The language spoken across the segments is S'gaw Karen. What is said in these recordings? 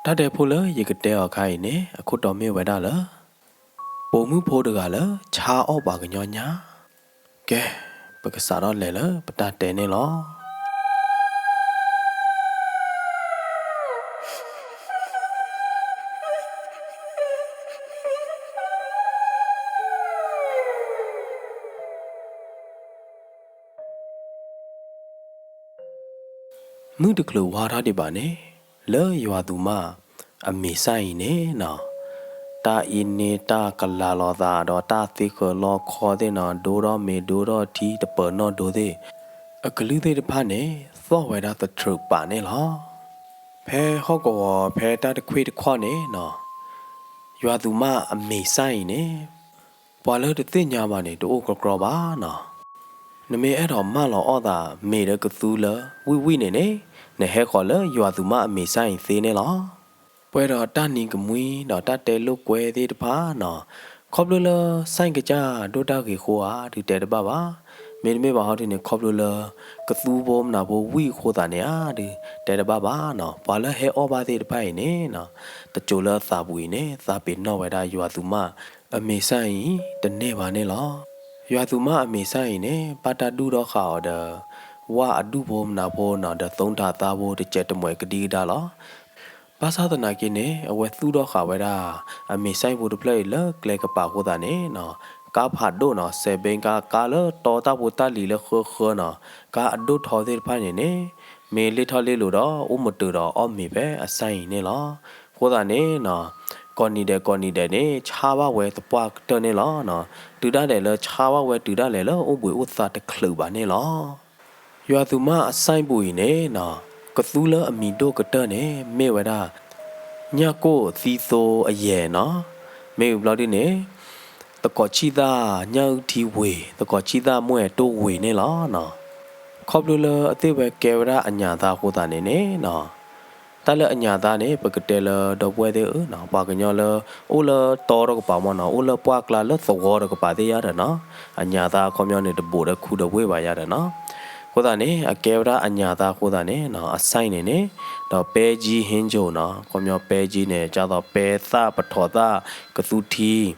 တၢ်တဲဖိလၢယကတဲအီၤခါအံၤန့ၣ် အခိၣ်တီမ့ၢ်ဝဲဒၣ်လၢ ပိာ်မုၣ်ဖိတဂၤလၢဆါအီၣ်ပှၤကညီညၣ်. ကဲ, ပကစးထီၣ်လဲၤလၢပတၢ်တဲန့ၣ်လီၤ. မုၢ်တချုးဝါထီၣ်ဒံးဘၣ်န့ၣ်, လၢယွၤသူၣ်မါအမ့ၢ်စၢ်အံၤန့ၣ်နီၤ, တၢ်အ့န့တၢ်ကလၤလီၤသးဒီးတၢ်သ့ဃၢၤလီခီသ့ၣ်နီၤ, ဒိထီၣ်မ့ၤဒိထီၣ်ထံတပၢၤနီၣ်ဒိသ့ၣ်, အကလုၢ်သ့ၣ်တဖၣ်န့ၣ် သီၣ်ဝဲဒၣ်သထြုးပာ်န့ၣ်လီၤ. ဖဲဟီၣ်ကဝီၤဖဲတၢ်တခွံတခီန့ၣ်နီၤ, ယွၤသူၣ်မါအမ့ၢ်စၢ်အံၤန့ၣ် ပှၤလၢတသ့ၣ်ညါဘၣ်န့ၣ် တအိၣ်ကြီကြီဘၣ်နီၤ. နမ့ၢ်အဲၣ်ဒိးမၢလီၤအီၣ်သးမ့ၤဒီးကသူလၢဝံၣ်ဝံၣ်န့ၣ်န့ၣ်, နဟဲဃီၤလၢယွၤသူၣ်မါအမ့ၢ်စၢ်အံၤသ့န့ၣ်လီၤ. ပှဲၤဒီးတၢ်နံၤကမှံဒီးတၢ်တဲလိာ်ကွဲသ့ၣ်တဖၣ်နီၤ, ခီဖျိလၢစၢ်ကစၢ်ဒိၣ်တၢ်ဂ့ၤအဃိဧါဒုးတဲတဘၣ်ဘၣ်. မ့တမ့ၢ်ဘၣ်ဟီဒုန့ၣ် ခီဖျိလၢကသူဖိမနၤဖိဝံၣ်အဃိသတးန့ၣ်ဧါဒုးတဲတဘၣ်ဘၣ်နီၤ. ပှၤလၢဟဲအီၣ်ဘၣ်သ့ၣ်တဖၣ်အံၤန့ၣ်နီၤ, တစိၤလၢအသးပူၤအံၤန့ၣ် သးပ့ၤနီၣ်ဝဲဒၣ်ယွၤသူၣ်မါအမ့ၢ်စၢ်အံၤတန့ၢ်ဘၣ်န့ၣ်လီၤ. ယွၤသူၣ်မါအမ့ၢ်စၢ်အံၤန့ၣ် ဘၣ်တၢ်ဒူၣ်ထီၣ်ဃာ်အီၤဒီး ဝၣ်အဒူၣ်ဖိမနၤဖိနီၤ, ဒီးသိတၢ်သါဖိတစဲးတမှဲာ်ကဒံကဒါလီၤ. ဘၣ်ဆၣ်သနာ်က့န့ၣ် အဝဲသူၣ်ထီၣ်ဃာ်ဝဲဒၣ် အမ့ၢ်စၢ်အံၤဖိတဖျၢၣ်အံၤလၢကျဲကပၤအဃိသတးန့ၣ်နီၤ, ကါဖးဒိၣ်နီၤ, စဲးဘ့ကါ, ကါလၢတီတၢ်ဖိတၢ်လံၤလၢဃၢဃၢနီၤ, ကါအဒိၣ်ထီသ့ၣ်တဖၣ်န့ၣ်န့ၣ် မ့ၢ်လ့ၣ်ထီၣ်လ့ၣ်လီၤဒီး အိၣ်မုာ်တၢၤဒီးအီၣ်မ့ၤဖဲအစၢ်အံၤန့ၣ်လီၤ. အဃိသတးန့ၣ်နီၤ, ကိးနံၤဒဲးကိးနံၤဒဲးန့ၣ် ဆါဘၣ်ဝဲသပှၢ်ကတၢၢ်န့ၣ်လီၤ. တုၤဒၣ်လဲာ်လၢဆါဘၣ်ဝဲတုၤဒၣ်လဲာ်လၢအိၣ်ဘှံးအိၣ်သါတချုးဘၣ်န့ၣ်လီၤ. ယွၤသူၣ်မါအစၢ်ပူၤအံၤန့ၣ်နီၤ, ကသူလၢအမံၤဒိၣ်ကတၢၢ်န့ၣ် မ့ၢ်ဝဲဒၣ် ညၣ်ကိၣ်သံသိအယဲၢ်နီၤ, မ့ၢ်ဘျီဒုန့ၣ် သကိးဆံၣ်သၣ်ညၣ်အုၣ်ထံဝ့ၤ, သကိးဆံၣ်သၣ်မွဲၢ်တိၢ်ဝ့ၤန့ၣ်လီၤ. ခီဖျိလၢအသ့ၣ်ဝဲကဲဝဲဒၣ်အညၣ်သါအဃိသတးန့ၣ်န့ၣ်နီၤ, တၢ်လၢအညၣ်သါန့ၣ် ပကတဲလၢဒီပုၢ်ဝဲၢ်သ့ၣ်ဧၢနီၤ, ပှၤကညီလၢအိၣ်လၢတီတကပၤမ့ၢ်နီၤ, အိၣ်လၢပှၢ်ကျါလၢသဝီတကပၤသ့ၣ်ယါဒီးနီၤ, အညၣ်သါအခီပညီန့ၣ် တဘူးဒီးခူဒီးဝ့ၢ်ဘၣ်ယါဒီးနီၤ. အဃိသတးန့ၣ် အကဲဝဲဒၣ်အညၣ်သါအဃိသတးန့ၣ်နီၤ, အစၢ်အံၤန့ၣ်န့ၣ် ဒီးပဲကၠံဟ့ကၠိနီၤ, အခီပညီပဲကၠံန့ၣ် ကၢ်သိးပဲသၣ်ပထီၣ်သၣ်ကသူထံ, ဒီး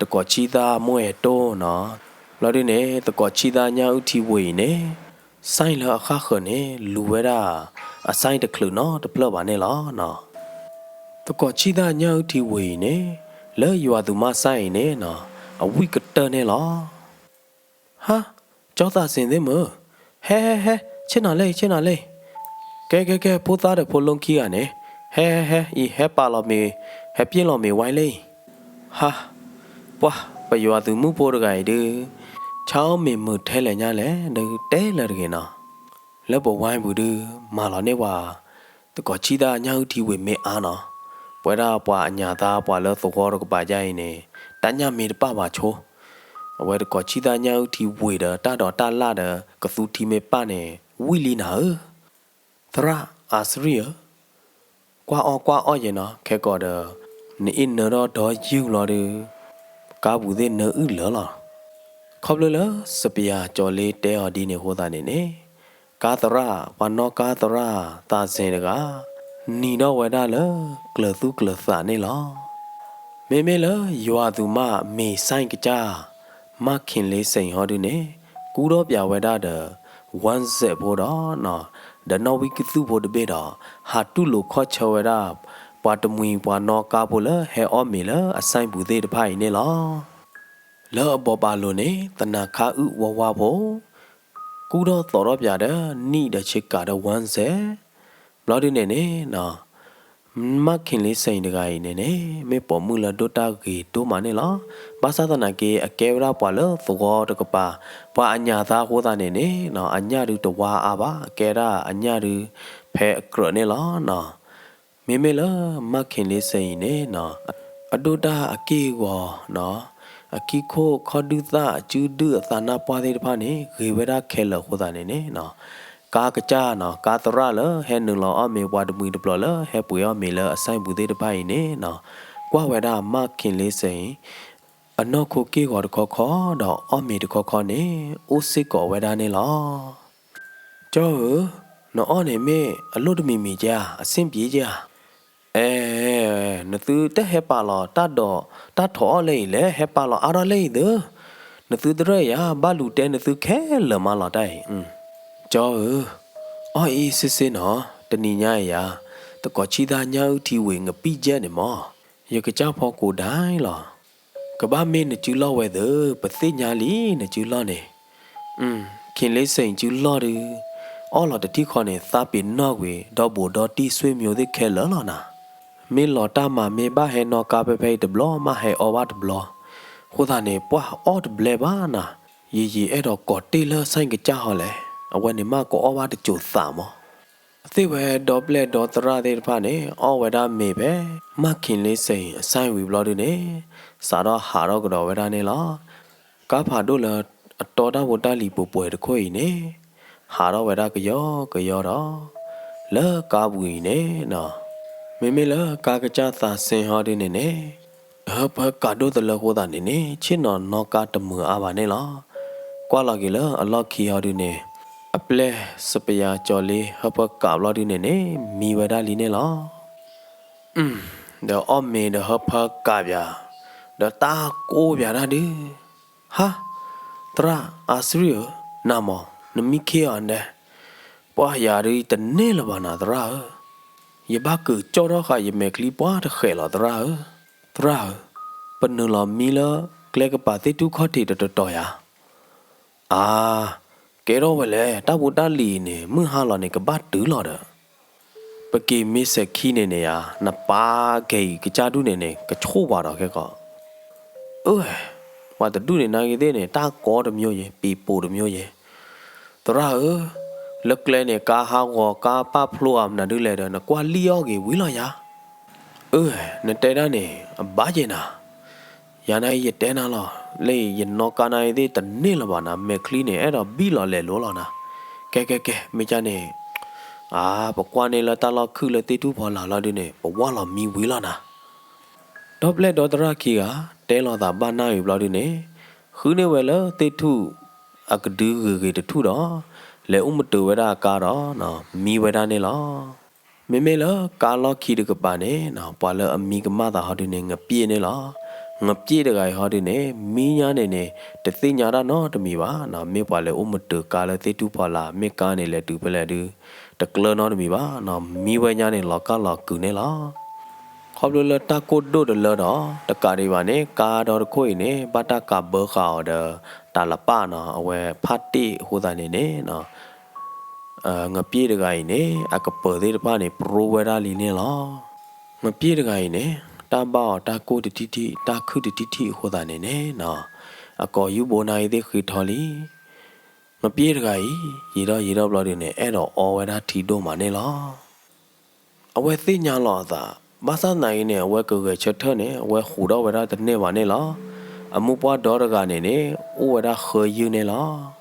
သကိးဆံၣ်သၣ်မွဲၢ်တိၢ်နီၤ, ဘျီဒုန့ၣ် သကိးဆံၣ်သၣ်ညၣ်အုၣ်ထံဝ့ၤအံၤန့ၣ် စၢ်လၢအဃၣ်ဃၢၤန့ၣ် လူၤဝဲဒၣ်အစၢ်တချုးနီတဖျၢၣ်ဘၣ်န့ၣ်လီၤ. သကိးဆံၣ်သၣ်ညၣ်အုၣ်ထံဝ့ၤအံၤန့ၣ် လၢယွၤသူၣ်မါစၢ်အံၤန့ၣ်နီၤ အဝံၣ်ကတၢၢ်န့ၣ်လီၤ. ဟါ, ကၠီသးစ့ၣ်သ့ၣ်မုၣ်, ဟဲဟဲဟဲ, ဆ့ၣ်နီၤလံ ဆ့ၣ်နီၤလံ. ကဲကဲကဲ, ဖိသၣ်ဒီးဖိလၢခံဂၤန့ၣ်, ဟဲဟဲဟဲ, အံၤဟဲပာ်လီၤမ့ၤ, ဟဲပျ့ၢ်လီၤမ့ၤဝါလံ. ဟါ, ပှၤ, ပယွၤသုးမုၣ်ဖိတဂၤအံၤဒုး ဆါအီၣ်မ့ၤမုာ်ထဲလဲၣ်ညါလဲၣ်ဒီးတဲလၢတဂ့ၤနီၤ. လၢပဝါပူၤဒုး မၤလီၤန့ၢ်ပှၤ သကိးဆံၣ်သၣ်ညၣ်အုၣ်ထံဝ့ၤမ့ၢ်အါနီၤ. ပဝဲဒၣ်ပှၤအညၣ်သါ ပှၤလၢသဝီတကပၤယါအံၤန့ၣ် တၢ်ညၣ်မ့ၢ်တပၣ်ဘၣ်ဆိ, အဝဲသကိးဆံၣ်သၣ်ညၣ်အုၣ်ထံဝ့ၤဒီး တၢ်ဒိးတၢ်လၣ်ဒီး ကသူထံမ့ၢ်ပၣ်န့ၣ် ဝံၣ်လံနၤဧၢ. သရၣ်အၤစရံၣ်ဧၢ, ကွၢ်အီၣ်ကွၢ်အီၣ်ယဲနီၤ, ခဲကိာ်ဒီး နအ့ၣ်နၢထီၣ်ဒီယုၢ်လီၤဒုး ကါပူၤသ့ၣ်နၢအုၣ်လၢာ်လီၤ. ခီဖျိလၢစပံးယၤကၠီၤလ့တဲအီၤဒ်န့ၣ်အဃိသတးန့ၣ်န့ၣ်, ကါသရၣ်, ပှၤနီၣ်ကါသရၣ်သးစဲတဂၤ နံၤထီၣ်ဝဲဒၣ်လၢကျၢၤသူၣ်ကျၢၤသးန့ၣ်လီၤ. မ့မ့ၢ်လၢယွၤအသုးမးမ့ၢ်စဲကစၢ် မၢ်ခ့ၣ်လ့စ့ၣ်ဟီဒုန့ၣ် ကူထီၣ်ပၠးဝဲဒၣ်ဒီး ဝၣ်စဲးဖိဒီး ဒီးနီၣ်ဝံကသူၣ်ဖိတဘ့ၣ်ဒီး ဟးတူၢ်လိာ်ခီၣ်ဆၢဝဲဒၣ် ပှၤတမှံၤပှၤနီၣ်ကါဖိလၢဟဲအီၣ်မ့ၤလၢအစဲပူၤသ့ၣ်တဖၣ်အံၤန့ၣ်လီၤ. လၢအဘီးပာ်လိၤန့ၣ် သနၤခါအုၣ်ဝါဝါဖိ ကူထီၣ်သိးထီၣ်ပၠးဒီး နံၣ်ဒီးဆ့ကၤဒီးဝၣ်စဲး, ဘျီဒုန့ၣ်န့ၣ် မၢ်ခ့ၣ်လ့စ့ၣ်တဂၤအံၤန့ၣ်န့ၣ် မ့ၢ်ပိာ်မုၣ်လၢဒိၣ်တၢ်ဂ့ၤဒိၣ်မးန့ၣ်လီၤ. ဘၣ်ဆၣ်သနာ်က့ အကဲဝဲဒၣ်ပှၤလၢသဝီတကပၤ ပှၤအညၣ်သါအဃိသတးန့ၣ်န့ၣ် အညၣ်ဒုးတဝါအါဘၣ်, အကဲဒၣ်အညၣ်ဒုး ဖဲအကြၢးန့ၣ်လီၤ. မ့မ့ၢ်လၢမၢ်ခ့ၣ်လ့စ့ၣ်အံၤန့ၣ် အဒိၣ်တၢ်အက့ၢ်အဂီၤ, အခံခိၣ်ခီၣ်ဒုၣ်သၣ်အစုဒုၣ်အသးနါပှၢ်သ့ၣ်တဖၣ်န့ၣ် ဂ့ၤဝဲဒၣ်ခဲလၢာ်အဃိသတးန့ၣ်န့ၣ် ကါကစၢ်နီၤ, ကါသရၣ်လၢဟဲနုာ်လီၤအီၣ်မ့ၤ ပှၤတမှံၤတပျီၤလၢဟဲပှ့ၤအီၣ်မ့ၤလၢအစဲပူၤသ့ၣ်တဖၣ်အံၤန့ၣ် ကွၢ်ဝဲဒၣ်မၢ်ခ့ၣ်လ့စ့ၣ်အံၤ အနီၢ်ခိက့ၢ်ဂီၤတခီခီ ဒီးအီၣ်မ့ၤတခီခီန့ၣ် အိၣ်စ့ၢ်ကီးဝဲဒၣ်န့ၣ်လီၤ. ကၠီဧၢ, နအီၣ်န့ၣ်မ့ၢ်အလိၣ်တမံၤမံၤကဲဧါ, အဆင့်ပြေကဲဧါ. အဲ, နသုတဟဲပာ်လီၤတၢ်ဒိးတၢ်ထီၣ်အီၣ်လၢအံၤလဲၣ်, ဟဲပာ်လီၤအါထီၣ်လၢအံၤသု, နသုတရၢၢ်ယၤ, ဘၣ်လူၤတဲနသုခဲလၢာ်မးလီၤတၢ်အံၤ. ကၠီဧၢ, အီၣ်အံၤစ့စ့နီၤ, တနံၤညါအံၤယၤ, သကိးဆံၣ်သၣ်ညၣ်အုၣ်ထံဝံၤ ငပံၣ်ကဲန့ၣ်မး, ယကစၢ်ဖီကိးဒၣ်လီၤ. ကဘၣ်မ့ၢ်နစုလီၢ်ဝဲသု, ပသ့ၣ်ညါလံနစုလီၢ်န့ၣ်. အၢ, ခံလ့စ့ၣ်စုလီၢ်ဒုး, အီၣ်လီၤတထံၣ်ဃီန့ၣ် သးပ့ၤနီၣ်ကွံာ် ဒီဘူးဒီတံၢ် ဆွေမျိုးသ့ၣ်ခဲလၢာ်လီၤနၤ. မ့ၢ်လီၤတၢ်မၤမ့ၢ်ဘၣ်ဟဲနီၣ်ကါဖဲဖဲအံၤတဘျီ မ့ၢ်ဟဲအီၣ်ဘၣ်တဘျီ, အဃိသတးန့ၣ် ပှၢ်အီၣ်တဘျဲဘၣ်နၤ, ယံာ်ယံာ်အဲၣ်ဒိးကိးတ့ၢ်လၢဆၣ်ကစၢ်ဟီလဲၣ်, အဝဲန့ၣ်မ့ၢ်ကအီၣ်ဘၣ်တစိၤသးမး. သ့ၣ်ဝဲဒီပျဲၢ်ဒီသရၣ်သ့ၣ်တဖၣ်န့ၣ် အီၣ်ဝဲဒၣ်မ့ၤဖဲ မၢ်ခံလ့စ့ၣ်အဆၣ်ဝံၤဘျီဒုန့ၣ်, စးထီၣ်ဟးထီၣ်ကဒီးဝဲဒၣ်န့ၣ်လီၤ. ကါဖးဒိၣ်လၢအတီတၢ်ဖိတၢ်လံၤပှဲၤပှဲၤတခိၣ်အံၤန့ၣ်, ဟးထီၣ်ဝဲဒၣ်ကယီကယီဒီး လၢကါပူၤအံၤန့ၣ်, မ့မ့ၢ်လၢကါကစၢ်သးစ့ဟီဒုန့ၣ်န့ၣ်, ဟၢဖၢကးဒိၣ်တလၢအဃိသတးန့ၣ်န့ၣ် ဆ့ၣ်နီၤနီၣ်ကါတမုာ်အါဘၣ်န့ၣ်လီၤ. ကွၢ်လီၤက့ၤလၢအလီၢ်ခံဟီဒုန့ၣ်, အပျဲၢ်စပယၤကၠီၤလ့ ဟၢဖၢကးဘျီဒုန့ၣ်န့ၣ် မံဝဲဒၣ်လံန့ၣ်လီၤ. ဒီးအီၣ်မ့ၤဒီးဟၢဖၢကးပၠး, ဒီးတၢ်ကိၢ်ပၠးတၢ်ဒု, ဟါ, သရၣ်အါစရံၣ်ဧၢ, နမၢ်, နမံခ့အီၤဒဲး, ပှၢ်ယၤဒုတန့ၢ်လၢၤဘၣ်နၤသရၣ်ဧၢ, ယဘၣ်ကုာ်ကၠီၣ်ထီၣ်ဃာ်ယမဲာ်ချံပှၢ်တဃဲးလီၤသရၣ်ဧၢ, သရၣ်ဧၢ, ပနုာ်လီၤမံလၢကျဲကပၤသ့ၣ်ထူၣ်ခီၣ်ထံးတတီၤတီၤယၤ အါ, ကဲထီၣ်ဝဲလဲၣ်, တၢ်ဖိတၢ်လံၤအံၤန့ၣ် မုၢ်ဟါလီၤန့ၣ် ကဘၣ်တုၤလီၤဒီး, ပက့ၤမ့ၢ်စဲၤခံန့ၣ်န့ၣ်ယၤ, နပာ်ကဲအံၤကစၢ်ဒူၣ်န့ၣ်န့ၣ် ကဆိၣ်ပှၤဒီးခဲကီး, အၢ, ပှၤတဒူၣ်န့ၣ်နာ်က့ၤသ့ၣ်န့ၣ် တၢ်ကီတမျိုးယဲၤ, ပံၤပိာ်တမျိုးယဲၤ, သရၣ်ဧၢ, လၢကျဲန့ၣ် ကါဟးဂီၤကါပာ်ဖျိအမနုၤဒုလဲၣ်ဒီး နကွၢ်လံၣ်အီၣ်က့ၤဝံၤလီၤယၤ အၢ, နတဲဒၣ်န့ၣ် အဘၣ်ယဲနၤ, ယၤနာ်အံၤယတဲနၤလီၤ, လၢယနီၣ်ကါနာ်အံၤသ့ၣ်တန့ၢ်လၢၤဘၣ်နၤ, မဲာ်ချံန့ၣ် အဲၣ်ဒိးဘံၣ်လီၤလဲၤလိၤလီၤနၤ, ကဲကဲကဲ မ့ၢ်ကန့ၣ်, အါ, ပကွၢ်န့ၢ်လၢတၢ်လီၢ်ခုၣ်လၢသ့ၣ်ထူၣ်ဖီလာ်လီၤဒုန့ၣ် ပဝၢ်လီၤမံဝံၤလီၤနၤ ဒီပျဲၢ်ဒီသရၣ်ခံဂၤ တဲလီၤသးဘၣ်နၢ်အံၤဘျီဒုန့ၣ်, ဃုန့ၢ်ဝဲလၢသ့ၣ်ထူၣ်အကဒုဂ့ၤဂ့ၤတထူၣ်ဒီး, လဲၤအိၣ်မတၢၤဝဲဒၣ်အကါဒီး, မံဝဲဒၣ်န့ၣ်လီၤ. မ့မ့ၢ်လၢကါလီၢ်ခံတကပၤန့ၣ်, ပှၤလၢအမံကမၣ်သးဟီဒုန့ၣ် ငပျ့ၣ်န့ၣ်လီၤ. ငပျ့ၣ်တဂၤအံၤဟီဒုန့ၣ် မံညါန့ၣ်န့ၣ် တသ့ၣ်ညါတၢ်နီတမံၤဘၣ်, မ့ၢ်ပှၤလဲၤအိၣ်မတၢၤကါလၢသ့ၣ်ထူၣ်ဖီလာ် မ့ၢ်ကါန့ၣ်လဲၤတုၤဖဲလဲၣ်ဒု တကျၢၤနီတမံၤဘၣ်, မံဝဲညါန့ၣ် လီၤကၢ်လီၤကုာ်န့ၣ်လီၤ. ခီဖျိလၢတၢ်ကိၢ်ဒိၣ်တလၢဒီး တကးဒံးဘၣ်န့ၣ် ကါဒီတခိၣ်အံၤန့ၣ် ဘၣ်တၢ်ကးဘၢဃာ်အီၤဒီး တၤလပၣ်နီၤ အဝဲဖးတ့ၢ်အဃိသတးန့ၣ်န့ၣ် ငပျ့ၣ်တဂၤအံၤန့ၣ် အကပၢၤသ့ၣ်တဖၣ်န့ၣ် ပရိဝဲဒၣ်လံန့ၣ်လီၤ. ငပျ့ၣ်တဂၤအံၤန့ၣ် တၢ်ဘၣ်အီၤတၢ်ကိၢ်တထံၣ်ထံၣ် တၢ်ခုၣ်တထံၣ်ထံၣ်အဃိသတးန့ၣ်န့ၣ် အကိာ်ယူၢ်ဘိနၢ်ဂ့ၤသ့ၣ်ဃ့ထီလံ. ငပျ့ၣ်တဂၤအံၤ ယံာ်ထီၣ်ယံာ်ထီၣ်ဘျီဒုန့ၣ် အဲၣ်ဒိးအီဝဲဒၣ်ထံဒိၣ်မးန့ၣ်လီၤ. အဝဲသ့ၣ်ညါလီၤအသး, ဘၣ်ဆၣ်သနာ်က့န့ၣ် အဝဲကဂဲၤဆၢထၢၣ်န့ၣ် အဝဲဟူးထီၣ်ဝဲဒၣ်တန့ၢ်ဘၣ်န့ၣ်လီၤ. အမိၢ်ပှၢ်ဒီတဂၤန့ၣ်န့ၣ် အိၣ်ဝဲဒၣ်ဃၢယုၢ်န့ၣ်လီၤ.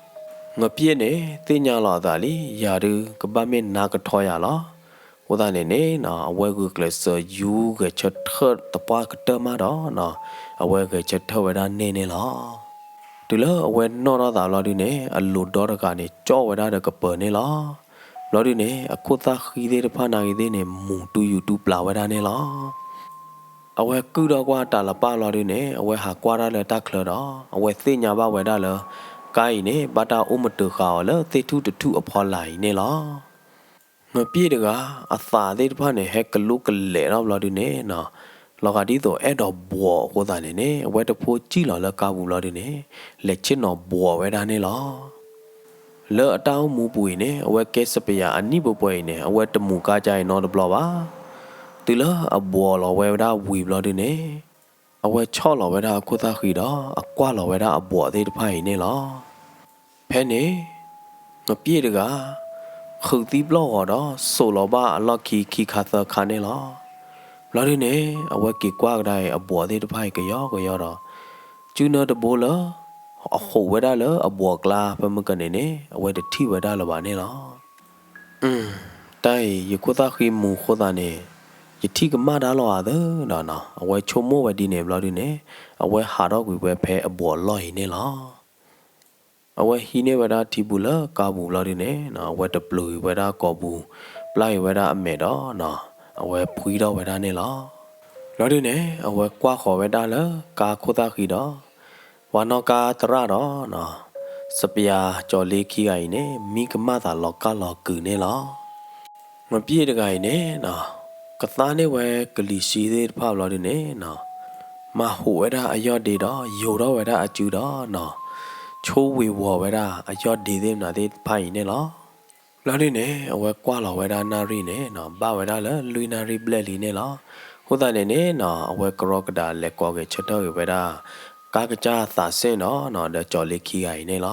ငပျ့ၣ်န့ၣ် သ့ၣ်ညါလီၤအသးလံ, ယၤဒု ကဘၣ်မ့ၢ်နါကထီယၤလီၤ. အဃိသတးန့ၣ်န့ၣ် အဝဲဂုာ်ကျဲးစၢးယူၤဂဲၤဆၢထၢၣ်သပှၢ်ကတၢၢ်မးဒီး အဝဲဂဲၤဆၢထၢၣ်ဝဲဒၣ်န့ၢ်န့ၣ်လီၤ. တုၤလၢအဝဲနီၣ်ထီၣ်သးဘျီဒုန့ၣ် အလိၤဒီတဂၤန့ၣ် ကၠီၣ်ဝဲဒၣ်ဒီးကပၢၤန့ၣ်လီၤ. ဘျီဒုန့ၣ် အခိၣ်သၣ်ဃံသ့ၣ်တဖၣ်နာ်ဂ့ၤသ့ၣ်န့ၣ် မူၤတူၢ်ယူၤတူၢ်ပျၢ်ဝဲဒၣ်န့ၣ်လီၤ. အဝဲကုၢ်ထီၣ်ကွၢ်တၤလပၣ်ဘျီဒုန့ၣ် အဝဲဟးကွၢ်တၢ်လၢတၢ်ချၢဒီး အဝဲသ့ၣ်ညါဘၣ်ဝဲဒၣ်လၢ ကါအံၤန့ၣ် ဘၣ်တၢ်အိၣ်မတၢၤဃာ်အီၤလၢသ့ၣ်ထူၣ်တထူၣ်အဖီလာ်အံၤန့ၣ်လီၤ. ငပျ့ၣ်တဂၤ အသးသ့ၣ်တဖၣ်န့ၣ် ဟဲကလူးကလဲာ်ထီၣ်ဘျီဒုန့ၣ် လီၤဂာ်ဒ်သိးအဲၣ်ဒိးဘှီးအဃိသတးန့ၣ်န့ၣ် အဝဲတဖိစံၣ်လီၤလၢကါပူၤဘျီဒုန့ၣ် လဲၤဆ့ၣ်နီၤဘှီးဝဲဒၣ်န့ၣ်လီၤ. လၢအတၢ်အိၣ်မူပူၤအံၤန့ၣ် အဝဲကဲစပယၤအနံၣ်ပှဲၤပှဲၤအံၤန့ၣ် အဝဲတမူၤကါကါအံၤနီတဘျီဘၣ်. တုၤလၢအဘှီးလီၤဝဲဒၣ်ဝံၤဘျီဒုန့ၣ် အဝဲဆီၣ်လီၤဝဲဒၣ်အခိၣ်သၣ်ဃံဒီး အကွၢ်လီၤဝဲဒၣ်အဘှီးသ့ၣ်တဖၣ်အံၤန့ၣ်လီၤ. ဖဲန့ၣ် ငပျ့ၣ်တဂၤ ဃုးသံပျီၢ်ဂီၤဒီး စိာ်လီၤဘၣ်အလီၢ်ခံခံခါသၢခါန့ၣ်လီၤ. ဘျီဒုန့ၣ် အဝဲက့ၤကွၢ်ကဒါအံၤ အဘှီးသ့ၣ်တဖၣ်အံၤကယီကယီဒီး စုနၢတဘိလၢ အဟူးဝဲဒၣ်လၢအဘှီးကျါဖဲမုၢ်ကန့ၣ်န့ၣ် အဝဲတထံၣ်ဝဲဒၣ်လၢၤဘၣ်န့ၣ်လီၤ. တၢ်အံၤ ယခိၣ်သၣ်ဃံမူၤအဃိသတးန့ၣ် ယထံၣ်ကမၣ်တၢ်လီၤဧါသၢဒီး အဝဲဆိကမိၣ်ဝဲဒ်န့ၣ်ဘျီဒုန့ၣ် အဝဲဟးထီၣ်ကွံာ်ဝဲဖဲအဘှီးလီၢ်အံၤန့ၣ်လီၤ. အဝဲဟံးန့ၢ်ဝဲဒၣ်ထံပူၤလၢကါပူၤဘျီဒုန့ၣ်နီၤ အဝဲတပျုာ်အံၤဝဲဒၣ်ကိာ်ပူၤ, ပျၢ်အံၤဝဲဒၣ်အမဲာ်ဒီးနီၤ အဝဲဖှံထီၣ်ဝဲဒၣ်န့ၣ်လီၤ. ဘျီဒုန့ၣ် အဝဲကွၢ်ဃီၤဝဲဒၣ်လၢကါခိၣ်သၣ်ဃံဒီး ပှၤနီၣ်ကါသရၣ်ဒီးနီၤ စပျၤကၠီၤလ့ခံဂၤအံၤန့ၣ် မံကမၣ်သးလီၤကၢ်လီၤကုာ်န့ၣ်လီၤ. ငပျ့ၢ်တဂၤအံၤန့ၣ်နီၤ ကသါန့ၢ်ဝဲကလံၤဆှံသ့ၣ်တဖၣ်ဘျီဒုန့ၣ်နီၤ မၤဟူးဝဲဒၣ်အယီၢ်ဒ့ဒီး ယိၤထီၣ်ဝဲဒၣ်အစုဒီးနီၤ ဆိဝ့ၤဝီၤဝဲဒၣ်အယီၢ်ဒ့သ့ၣ်မနုၤသ့ၣ်တဖၣ်အံၤန့ၣ်လီၤ. ဘျီဒုန့ၣ် အဝဲကွၢ်လီၤဝဲဒၣ်နၣ်ရံၣ်န့ၣ်နီၤ ဘၣ်ဝဲဒၣ်လၢလွံၢ်နၣ်ရံၣ်ဘျဲၣ်လံန့ၣ်လီၤ. အဃိသတးန့ၣ်န့ၣ်နီၤ အဝဲကရီကဒးလဲၤကိးဂဲၤဆၢထၢၣ်ဂ့ၤဝဲဒၣ် ကါကစၢ်သးစ့ၣ်ဒီးနီၤ ဒီးကၠီၤလ့ခံဂၤအံၤန့ၣ်လီၤ.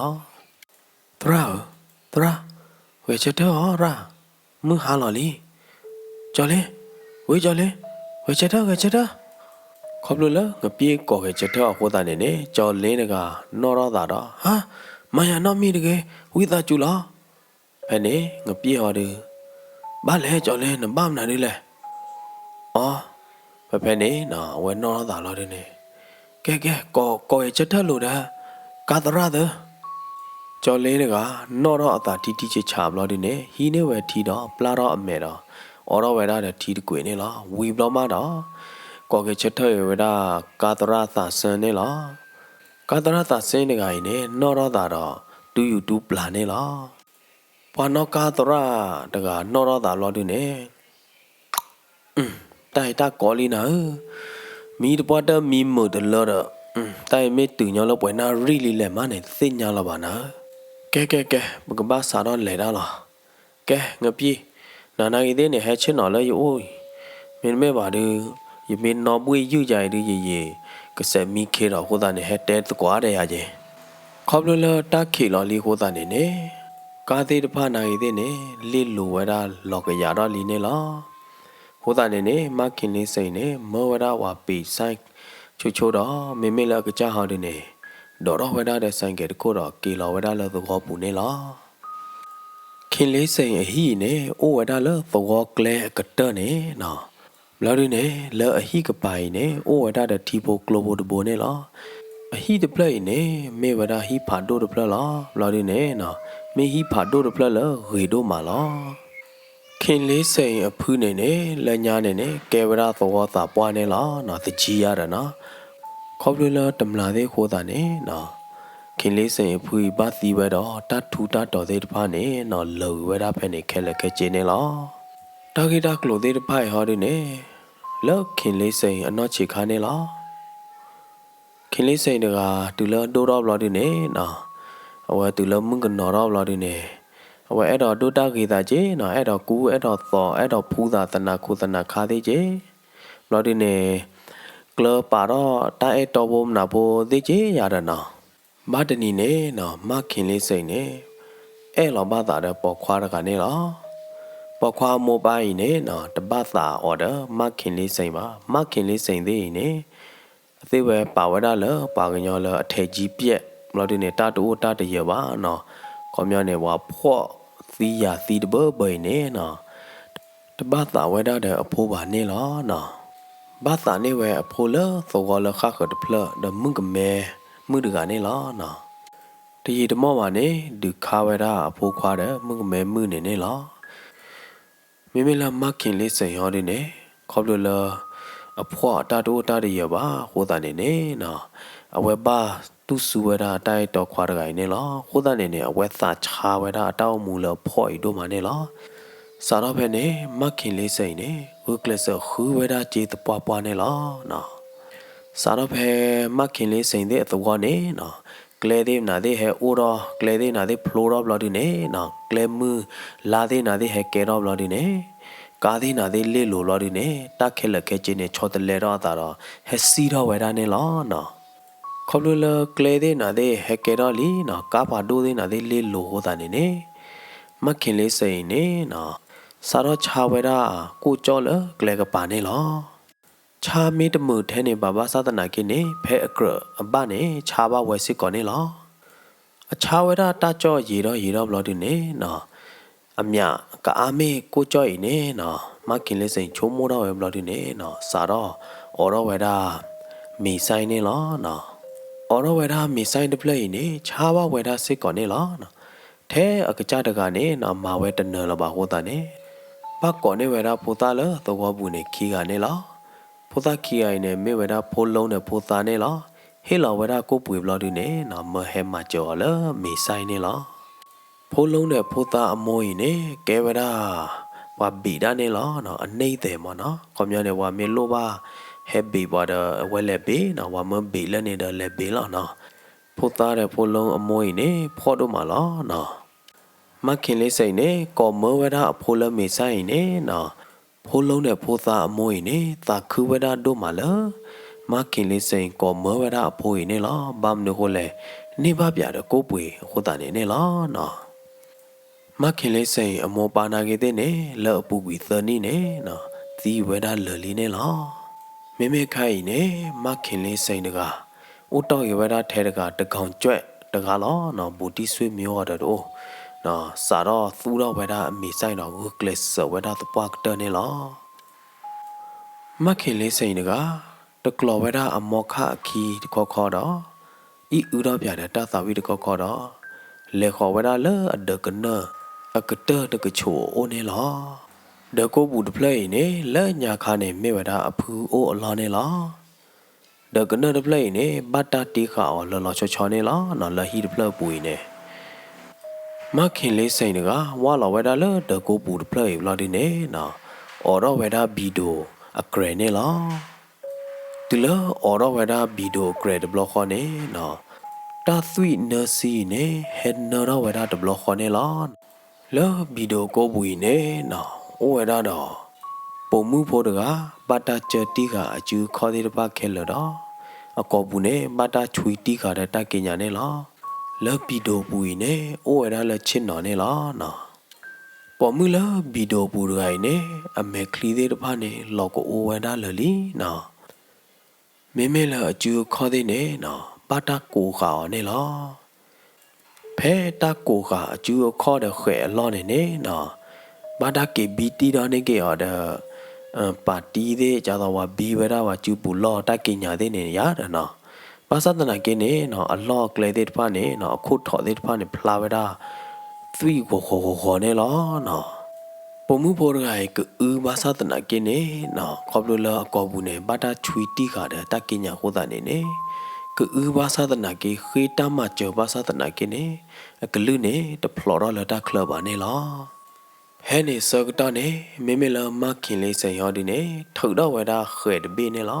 သရၣ်ဧၢ, သရၣ်, ဂဲၤဆၢထၢၣ်အီၤရၣ်, မုၢ်ဟါလီၤလံ. ကၠီၤလ့, ဝံကၠီၤလ့, ဂဲၤဆၢထၢၣ် ဂဲၤဆၢထၢၣ်. ခီဖျိလၢငပျ့ၢ်ကိးဂဲၤဆၢထၢၣ်အဃိသတးန့ၣ်န့ၣ် ကၠီၤလ့တဂၤနီၣ်ထီၣ်သးဒီး ဟါ, မၤယၤနီတမံၤတဂ့ၤ, ဝံသးစူၤလီၤ. ဖဲန့ၣ် ငပျ့ၢ်ဟီဒုး, ဘၣ်လဲၣ်ကၠီၤလ့ နဘၣ်မနုၤဒ်လဲၣ်. အီ, ဖဲဖဲန့ၣ်နီၤ အဝဲနီၣ်ထီၣ်သးလီၤဒုန့ၣ်, ကဲကဲ, ကိးဂဲၤဆၢထၢၣ်လိာ်ဒီး ကါသရၣ်သၢ. ကၠီၤလ့တဂၤ နီၣ်ထီၣ်အသးထံထံဆးဆးဘျီဒုန့ၣ် ဟံးန့ၢ်ဝဲထံဒီး ပျၢ်ထီၣ်အမဲာ်ဒီး အိးထီၣ်ဝဲဒၣ်ဒီးထံတကွံာ်န့ၣ်လီၤ. ဝံၤဘျီမးဒီး ကိးဂဲၤဆၢထၢၣ်ဂ့ၤဝဲဒၣ် ကါသရၣ်သးစ့ၣ်န့ၣ်လီၤ. ကါသရၣ်သးစ့ၣ်တဂၤအံၤန့ၣ် နီၣ်ထီၣ်သးဒီး တူယူၤတူပျၢ်န့ၣ်လီၤ. ပှၤနီၣ်ကါသရၣ်တဂၤနီၣ်ထီၣ်သးဘျီဒုန့ၣ်, တၢ်အံၤတၢ်ကီလံနၤဧၢ, မံတပှၢ်တၢၢ်မံမုာ်တလၢဒီး, တၢ်အံၤမ့ၢ်တုၤညီလၢပှဲၤနၣ်ရံၣ်လံလဲၣ်မးန့ၣ် သ့ၣ်ညါလၢၤဘၣ်နၤဧၢ. ကဲကဲကဲ, ပကဘၣ်စးထီၣ်လဲၤတၢ်လီၤ. ကဲ ငပျ့ၢ်, နၤနာ်ဂ့ၤသ့ၣ်န့ၣ် ဟဲဆ့ၣ်နီၤလၢယအိၣ်အံၤ, မ့တမ့ၢ်ဘၣ်ဒုး, ယမ့ၢ်နီၣ်ဘှ့ၣ်ယုၢ်ယၤအံၤဒုး ယယံာ်ကစဲးမံခ့ဒီးအဃိသတးန့ၣ် ဟဲတဲသကိးအါဒဲးယၤက့ၤ. ခီဖျိလၢတၢ်ခံးလီၤလံအဃိသတးန့ၣ်န့ၣ်, ကါသ့ၣ်တဖၣ်နာ်ဂ့ၤသ့ၣ်န့ၣ် လ့ၣ်လိၤဝဲဒၣ်လီၤကယၤထီၣ်လံန့ၣ်လီၤ. အဃိသတးန့ၣ်န့ၣ် မါခ့လ့စ့ၣ်န့ၣ် မၢဝဲဒၣ်ဝၤပ့ၤစဲၣ်ဆိဆိဒီး မ့မ့ၢ်လၢအကစၢ်ဟီဒုန့ၣ်, ဒိးထီၣ်ဝဲဒၣ်ဒီးစဲၣ်ကဲးတခိၣ်ဒီးက့ၤလီၤဝဲဒၣ်လၢသဝီပူၤန့ၣ်လီၤ. ခ့လ့စ့ၣ်အဟံၣ်အံၤန့ၣ် အိၣ်ဝဲဒၣ်လၢသဝီကျဲအကတၢၢ်န့ၣ်နီၤ. ဘျီဒုန့ၣ် လၢအဟံၣ်ကပၤအံၤန့ၣ် အိၣ်ဝဲဒၣ်ဒီးထံဖိကျိဖိတဘိန့ၣ်လီၤ. အဟံၣ်တဖျၢၣ်အံၤန့ၣ် မ့ၢ်ဝဲဒၣ်ဟံၣ်ဖးဒိၣ်တဖျၢၣ်လီၤ. ဘျီဒုန့ၣ်နီၤ မ့ၢ်ဟံၣ်ဖးဒိၣ်တဖျၢၣ်လၢဂ့ၤဒိၣ်မးလီၤ. ခ့လ့စ့ၣ်အဖုန့ၣ်န့ၣ် လၢညါန့ၣ်န့ၣ် ကဲဝဲဒၣ်သဝီသးပှၢ်န့ၣ်လီၤနီၤ, သကံယါဒီးနီၤ. ခီဖျိလၢတမျာ်သ့ၣ်အဃိသတးန့ၣ်နီၤ, ခ့လ့စ့ၣ်အဖုအံၤဘၣ်သံဝဲဒီး တၢ်ထူတၢ်တီၤသ့ၣ်တဖၣ်န့ၣ်နီၤ လၢာ်ဝဲဒၣ်ဖဲန့ၣ်ခဲလၢာ်ခဲဆ့န့ၣ်လီၤ. တၢ်ဂ့ၢ်တၢ်ကျိၤသ့ၣ်တဖၣ်အံၤဟီဒုန့ၣ် လၢခ့လ့စ့ၣ်အနီၢ်ဆံးခါန့ၣ်လီၤ. ခ့လ့စ့ၣ်တဂၤ တုၤလၢဒိၣ်ထီၣ်ဘျီဒုန့ၣ်နီၤ, အဝဲတုၤလၢမုၣ်ကနီၤထီၣ်ဘျီဒုန့ၣ်, အဝဲအဲၣ်ဒိးဒိၣ်တၢ်ဂ့ၤသးက့နီၤ, အဲၣ်ဒိးကူ အဲၣ်ဒိးသိး အဲၣ်ဒိးဖှူသးသနးခူသနးခါသ့ၣ်က့, ဘျီဒုန့ၣ် ကျၢၤပာ်ထီၣ်တၢ်အဲၣ်တီဖိမနၤဖိသ့ၣ်က့ယၤဒီးနီၤ. ဘၣ်တနံၤန့ၣ်နီၤ မါခ့လ့စ့ၣ်န့ၣ် အဲၣ်လီၤဘၣ်သးဒီးပိာ်ခွါတဂၤန့ၣ်လီၤ. ပိာ်ခွါအမိၢ်ပၢ်အံၤန့ၣ်နီၤ တဘၣ်သးအီၤဒီးမါခ့လ့စ့ၣ်ဘၣ်. မါခ့လ့စ့ၣ်သ့ၣ်အံၤန့ၣ် အသ့ၣ်ဝဲပာ်ဝဲဒၣ်လၢပှၤကညီလၢအထဲးကံပျဲး, ဘျီဒုန့ၣ် တၢ်တအိၣ်တၢ်တယၢၤဘၣ်နီၤ. ခီပညီန့ၣ် ပှၤဖှီၣ်သံယာ်သံတဘၢဘၢအံၤန့ၣ်နီၤ တဘၣ်သးဝဲဒၣ်ဒီးအဖိဘၣ်န့ၣ်လီၤနီၤ. ဘၣ်သးန့ၢ်ဝဲအဖိလၢသဝီလၢဃၣ်ဃၢၤတဖျၢၣ် ဒီးမုၣ်ကမဲမုၣ်တဂၤန့ၣ်လီၤနီၤ. တယံာ်တမီၢ်ဘၣ်န့ၣ် ဒုးခါဝဲဒၣ်အဖိခွါဒီးမုၣ်ကမဲမုၣ်န့ၣ်န့ၣ်လီၤ. မ့မ့ၢ်လၢမါခ့လ့စ့ၣ်ဟီဒုန့ၣ် ခီဖျိလၢ အဖှီၣ်တၢ်တအိၣ်တၢ်တယၢၤဘၣ်အဃိသတးန့ၣ်န့ၣ်နီၤ အဝဲဘၣ်တူၢ်စူၢ်ဝဲဒၣ်တၢ်အဲၣ်တီခွါတဂၤအံၤန့ၣ်လီၤ. အဃိသတးန့ၣ်န့ၣ် အဝဲသးဆါဝဲဒၣ်အတၢ်အိၣ်မူလၢအဖှီၣ်အံၤဒိၣ်မးန့ၣ်လီၤ. စးထီၣ်ဖဲန့ၣ် မါခ့လ့စ့ၣ်အံၤန့ၣ် ဂုာ်ကျဲးစၢးဃုဝဲဒၣ်စ့သပှၢ်ပှၢ်န့ၣ်လီၤနီၤ. စးထီၣ်ဖဲ မါခ့လ့စ့ၣ်သ့ၣ်အသဝီန့ၣ်နီၤ ကျဲသ့ၣ်မနုၤသ့ၣ်ဟဲအိၣ်ထီၣ် ကျဲသ့ၣ်မနုၤသ့ၣ်ဖျိထီၣ်ဘျီဒုန့ၣ်နီၤ ကျဲမုၢ်လါသ့ၣ်မနုၤသ့ၣ်ဟဲကဲထီၣ်ဘျီဒုန့ၣ် ကါသ့ၣ်မနုၤသ့ၣ်လ့ၣ်လိၤဘျီဒုန့ၣ် တၢ်ခဲလၢာ်ခဲဆ့န့ၣ် ဆီတလဲထီၣ်အသးဒီး ဟဲစံၣ်ထီၣ်ဝဲဒၣ်န့ၣ်လီၤနီၤ. ခီဖျိလၢကျဲသ့ၣ်မနုၤသ့ၣ်ဟဲကဲထီၣ်လံနီၤ ကါဖးဒိၣ်သ့ၣ်မနုၤသ့ၣ်လ့ၣ်လိၤအဃိသတးန့ၣ်န့ၣ် မါခ့လ့စ့ၣ်အံၤန့ၣ်နီၤ စးထီၣ်ဆါဝဲဒၣ်ကိၣ်ကၠီၣ်လၢကျဲကပၤန့ၣ်လီၤ. ဆါမ့ၢ်တမုာ်ထဲန့ၣ်ဘၣ်ဘၣ်ဆၣ်သနာ်က့န့ၣ် ဖဲအကြၢးအဘၣ်န့ၣ် ဆါဘၣ်ဝဲစ့ၢ်ကီးန့ၣ်လီၤ. အဆါဝဲဒၣ်တၢ်ကၠီၣ်ယံာ်ထီၣ်ယံာ်ထီၣ်ဘျီဒုန့ၣ်နီၤ အမ့ၢ်ကအါမ့ၢ်ကိၣ်ကၠီၣ်အံၤန့ၣ်နီၤ မါခ့လ့စ့ၣ်ဆိကမိၣ်ထီၣ်ဝဲဘျီဒုန့ၣ်နီၤ စးထီၣ်အိးထီၣ်ဝဲဒၣ် မ့ၤစဲန့ၣ်လီၤနီၤ. အိးထီၣ်ဝဲဒၣ်မ့ၤစၢ်တဖျၢၣ်အံၤန့ၣ် ဆါဘၣ်ဝဲဒၣ်စ့ၢ်ကီးန့ၣ်လီၤ. ထဲအကစၢ်တဂၤန့ၣ်နီၤ မၤဝဲတနၢၤလၢၤဘၣ်အဃိသတးန့ၣ် ဘၣ်ကိးန့ၢ်ဝဲဒၣ်ဖိသၣ်လၢသဝီပူၤန့ၣ်ခံဂၤန့ၣ်လီၤ. ဖိသၣ်ခံဂၤအံၤန့ၣ် မ့ၢ်ဝဲဒၣ်ဖိလူန့ၣ်ဖိသၣ်န့ၣ်လီၤ. ဟ့ၣ်လီၤဝဲဒၣ်ကိၣ်ပှ့ၤဘျီဒုန့ၣ်နီၤ မၢဟဲမၤစၢၤအီၤလၢမ့ၤစၢ်န့ၣ်လီၤ. ဖိလူန့ၣ်ဖိသၣ်အမိၢ်အံၤန့ၣ် ကဲဝဲဒၣ် ပှၤဘ့းဒၣ်န့ၣ်လီၤ. အန့ၢ်သဲးမ့ၢ်နီၤ ခီပညီန့ၣ် ပှၤမ့ၢ်လိၣ်ဘၣ် ဟဲဘ့းပှၤဒီး အဝဲလဲၤဘ့းနီၤ ပှၤမၢဘ့းလၢန့ၣ်ဒီးလဲၤဘ့းလီၤနီၤ. ဖိသၣ်ဒီးဖိလူအမိၢ်အံၤန့ၣ် ဖှီၣ်ဒိၣ်မးလီၤနီၤ. မါခ့လ့စ့ၣ်န့ၣ် ကိးမၢဝဲဒၣ်အဖိလၢမ့ၤစၢ်အံၤန့ၣ်နီၤ ဖိလူန့ၣ်ဖိသၣ်အမိၢ်အံၤန့ၣ် သးခုဝဲဒၣ်ဒိၣ်မးလၢ မါခ့လ့စ့ၣ်ကိးမၢဝဲဒၣ်အဖိအံၤန့ၣ်လီၤ. ဘၣ်မနုၤအဃိလဲၣ် န့ၢ်ဘၣ်ပၠးဒီးကိၣ်ပှ့ၤအဃိသတးန့ၣ်န့ၣ်လီၤနီၤ. မါခ့လ့စ့ၣ်အမိၢ်ပၢ်နာ်က့သ့ၣ်န့ၣ် လၢအပူၤကွံာ်သၢနံၣ်န့ၣ်နီၤ သံဝဲဒၣ်လၢာ်လံန့ၣ်လီၤ. မ့မ့ၢ်ခါအံၤန့ၣ် မါခ့လ့စ့ၣ်တဂၤ အိၣ်တီၢ်က့ၤဝဲဒၣ်ထဲတဂၤ တကီၤကွဲးတဂၤလီၤနီၤ ဘူးတံၢ်ဆွေမျိုးအီၤဒီးတအိၣ် စးထီၣ်သူၣ်ထီၣ်ဝဲဒၣ်အမ့ၤစၢ်အံၤဒီး ဂုာ်ကျဲးစၢးဝဲဒၣ်သပှၢ်ကတၢၢ်န့ၣ်လီၤ. မါခ့လ့စ့ၣ်တဂၤ တကျိးဝဲဒၣ်အမိၢ်ခါအခံတခီခီဒီး အံၣ်အုၣ်ထီၣ်ပၠးဒီးတၢ်သးဝံၣ်တခီခီဒီး လဲၤဃီၤဝဲဒၣ်လၢအဒၢးကနၢၢ်အကတၢၢ်တကဆူးအအိၣ်န့ၣ်လီၤ. ဒၢးကိပူၤတဖျၢၣ်အံၤန့ၣ် လၢညါခါန့ၣ် မ့ၢ်ဝဲဒၣ်အဖုအိၣ်အလီၢ်န့ၣ်လီၤ. ဒၢးကနၢၢ်တဖျၢၣ်အံၤန့ၣ် ဘၣ်တၢ်တ့ဃာ်အီၤလၢလီၤဆီဆီန့ၣ်လီၤနီၤ လၢဟံၣ်တဖျၢၣ်အပူၤအံၤန့ၣ် မါခ့လ့စ့ၣ်တဂၤ ဝၢ်လီၤဝဲဒၣ်လၢဒၢးကိပူၤတဖျၢၣ်အံၤဘျီဒုန့ၣ်နီၤ အိးထီၣ်ဝဲဒၣ်ဘံၣ်ဒိၣ်အကြဲးန့ၣ်လီၤ. တုၤလၢအိးထီၣ်ဝဲဒၣ်ဘံၣ်ဒိၣ်အကြဲးတဘျီဃီန့ၣ်နီၤ တၢ်သွံၣ်နၢဆံအံၤန့ၣ် ဟဲနၢထီၣ်ဝဲဒၣ်တဘျီဃီန့ၣ်လီၤ. လၢဘံၣ်ဒိၣ်ကိပူၤအံၤန့ၣ်နီၤ အိၣ်ဝဲဒၣ်ဒီး ပိာ်မုၣ်ဖိတဂၤ ဘၣ်တၢ်ကၢတံၢ်ဃာ်အစုအခီၣ်သ့ၣ်တဖၣ်ခဲလၢာ်ဒီး အကိာ်ပူၤန့ၣ် ဘၣ်တၢ်ဆွံတံၢ်ဃာ်ဒီးတၢ်က့ညါန့ၣ်လီၤ. လၢဘံၣ်ဒိၣ်ပူၤအံၤန့ၣ် အိၣ်ဝဲဒၣ်လၢဆ့ၣ်နီၤန့ၣ်လီၤနီၤ. ပိာ်မုၣ်လၢဘံၣ်ဒိၣ်ပူၤတဂၤအံၤန့ၣ် အမဲာ်ချံသ့ၣ်တဖၣ်န့ၣ် လီၤကအိၣ်ဝဲဒၣ်လၢာ်လံနီၤ. မ့မ့ၢ်လၢအစုအခီၣ်သ့ၣ်န့ၣ်နီၤ ဘၣ်တၢ်ကိးဃာ်အီၤန့ၣ်လီၤ. ဖဲတၢ်ကိးဃာ်အစုအခီၣ်ဒီးဃဲးအလီၢ်န့ၣ်န့ၣ်နီၤ ဘၣ်တၢ်က့ၤဘံတံၢ်ဒီးန့ၢ်က့ၤအီၤဒီး ပာ်တံၢ်သ့ၣ် ကသိးဝဲဘံဝဲဒၣ်ပှၤစုပူၤလီၢ်တၢ်က့ညါသ့ၣ်န့ၣ်ယါဒီးနီၤ. ဘၣ်ဆၣ်သနာ်က့န့ၣ်နီၤ အလီၢ်အကျဲသ့ၣ်တဖၣ်န့ၣ်နီၤ အခိၣ်ထိးသ့ၣ်တဖၣ်န့ၣ် ဖျါဝဲဒၣ် သွံၣ်ဂီၤဂီၤဂီၤဂီၤန့ၣ်လီၤနီၤ. ပိာ်မုၣ်ဖိတဂၤအံၤ ကအုဘၣ်ဆၣ်သနာ်က့န့ၣ်နီၤ ခီဖျိလၢအကိာ်ပူၤန့ၣ် ဘၣ်တၢ်ဆွံတံၢ်ဃာ်ဒီးတၢ်က့ညါအဃိသတးန့ၣ်န့ၣ် ကအုဘၣ်ဆၣ်သနာ်က့ ဃ့တၢ်မၤစၢၤဘၣ်ဆၣ်သနာ်က့န့ၣ် အကလုၢ်န့ၣ် တဖျိးထီၣ်လၢတၢ်ချၢဘၣ်န့ၣ်လီၤ. ဖဲန့ၣ်ဆၢကတီၢ်န့ၣ် မ့မ့ၢ်လၢမါခ့လ့စ့ၣ်ဟီဒုန့ၣ် ထုးထီၣ်ဝဲဒၣ်ဃဲးတဘ့ၣ်န့ၣ်လီၤ.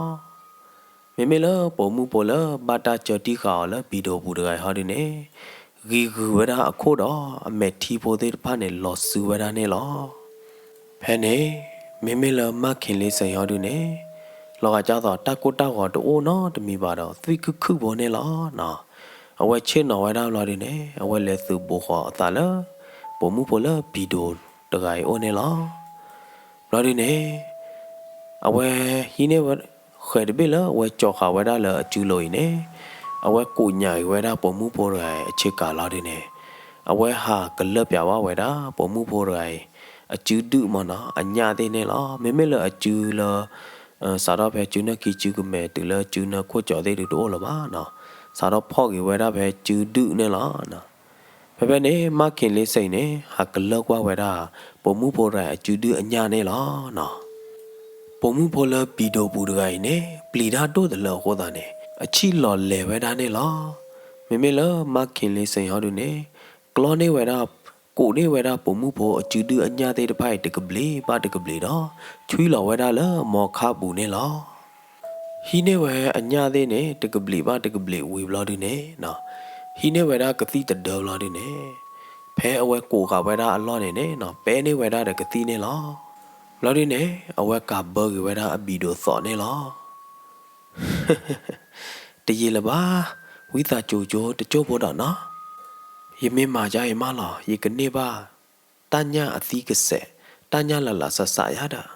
မ့မ့ၢ်လၢပိာ်မုၣ်ဖိလၢဘၣ်တၢ်ကၢတံၢ်ဃာ်အီၤလၢဘံၣ်ဒိၣ်ပူၤတဂၤအံၤဟီဒုန့ၣ် ဂံၤဂုာ်ဝဲဒၣ်အခိၣ်ဒီး အမဲာ်ထံဖိသ့ၣ်တဖၣ်န့ၣ် လီၤစုဝဲဒၣ်န့ၣ်လီၤ. ဖဲန့ၣ် မ့မ့ၢ်လၢမါခ့လ့စ့ၣ်ဟီဒုန့ၣ် လီၤဂာ်ကသိးတၢ်ကိၢ်တၢ်ဂီၤတအိၣ်နီတမံၤဘၣ်ဒီး သွံၣ်ခုၣ်ခုၣ်ဖိန့ၣ်လီၤနီၤ. အဝဲဆ့ၣ်နီၤဝဲဒၣ်ဘျီဒုန့ၣ် အဝဲလဲၤသုးဘူးဃီၤအသးလၢ ပိာ်မုၣ်ဖိလၢဘံၣ်ဒိၣ်တဂၤအံၤအိၣ်န့ၣ်လီၤ. ဘျီဒုန့ၣ် အဝဲဟံးန့ၢ်ဝဲ ဃဲးတဘ့ၣ်လၢအဝဲကၠီၤဃာ်ဝဲဒၣ်လၢအစုလိၤအံၤန့ၣ် အဝဲကိးညၣ်က့ၤဝဲဒၣ်ပိာ်မုၣ်ဖိတဂၤအံၤအဆ့ကၤလီၤဒုန့ၣ် အဝဲဟးကလၢပၠးဘၣ်ဝဲဒၣ်ပိာ်မုၣ်ဖိတဂၤအံၤ အစုဒုၣ်မ့ၢ်နီၤ အညၣ်သ့ၣ်န့ၣ်လီၤ. မ့မ့ၢ်လၢအစုလၢ စးထီၣ်ဖဲစုနၢၣ်ခံစုကမဲာ်တုၤလၢစုနၢၣ်ခိၣ်ကၠီသ့ၣ်ဒုတအိၣ်လၢၤဘၣ်နီၤ. စးထီၣ်ဖီၣ်က့ၤဝဲဒၣ်ဖဲစုဒုၣ်န့ၣ်လီၤ. ဖဲဖဲန့ၣ် မါခ့လ့စ့ၣ်န့ၣ် ဟးကလၢကွၢ်ဝဲဒၣ် ပိာ်မုၣ်ဖိတဂၤအံၤအစုဒုၣ်အညၣ်န့ၣ်လီၤနီၤ. ပိာ်မုၣ်ဖိလၢဘံၣ်ဒိၣ်ပူၤတဂၤအံၤန့ၣ် ပျံၤတၢ်ဒိၣ်တလၢအဃိသတးန့ၣ် အဆံၣ်လီၤလဲၤဝဲဒၣ်န့ၣ်လီၤ. မ့မ့ၢ်လၢမါခ့လ့စ့ၣ်ဟီဒုန့ၣ် ကျီန့ၢ်ဝဲဒၣ် ကိးန့ၢ်ဝဲဒၣ်ပိာ်မုၣ်ဖိအစုဒုၣ်အညၣ်သ့ၣ်တဖၣ်အံၤတကဘျံးဘၣ်တကဘျံးဒီး ဆွံလီၤဝဲဒၣ်လၢမိၤခါပူၤန့ၣ်လီၤ. ဟံးန့ၢ်ဝဲအညၣ်သ့ၣ်န့ၣ် တကဘျံးဘၣ်တကဘျံးဝံၤဘျီဒုန့ၣ်နီၤ ဟံးန့ၢ်ဝဲဒၣ်ကသံၣ်တဒၢဘျီဒုန့ၣ် ဖဲအဝဲကိးဃာ်ဝဲဒၣ်အလီၢ်န့ၣ်န့ၣ်နီၤ ပဲန့ၢ်ဝဲဒၣ်ဒီးကသံၣ်န့ၣ်လီၤ. ဘျီဒုန့ၣ် အဝဲကးဘၢက့ၤဝဲဒၣ်အဘံၣ်ဒိၣ်သိးန့ၣ်လီၤ. တယံာ်လၢၤဘၣ်, ဝံသးစူၤကၠိတကၠိဖိဒီးနီၤ, ယမ့ၢ်မၤဒ်အံၤမးလီၤ ယကန့ၢ်ဘၣ် တၢ်ညၣ်အသံကစဲး, တၢ်ညၣ်လၢ်လၢ်ဆးဆးယါဒီး,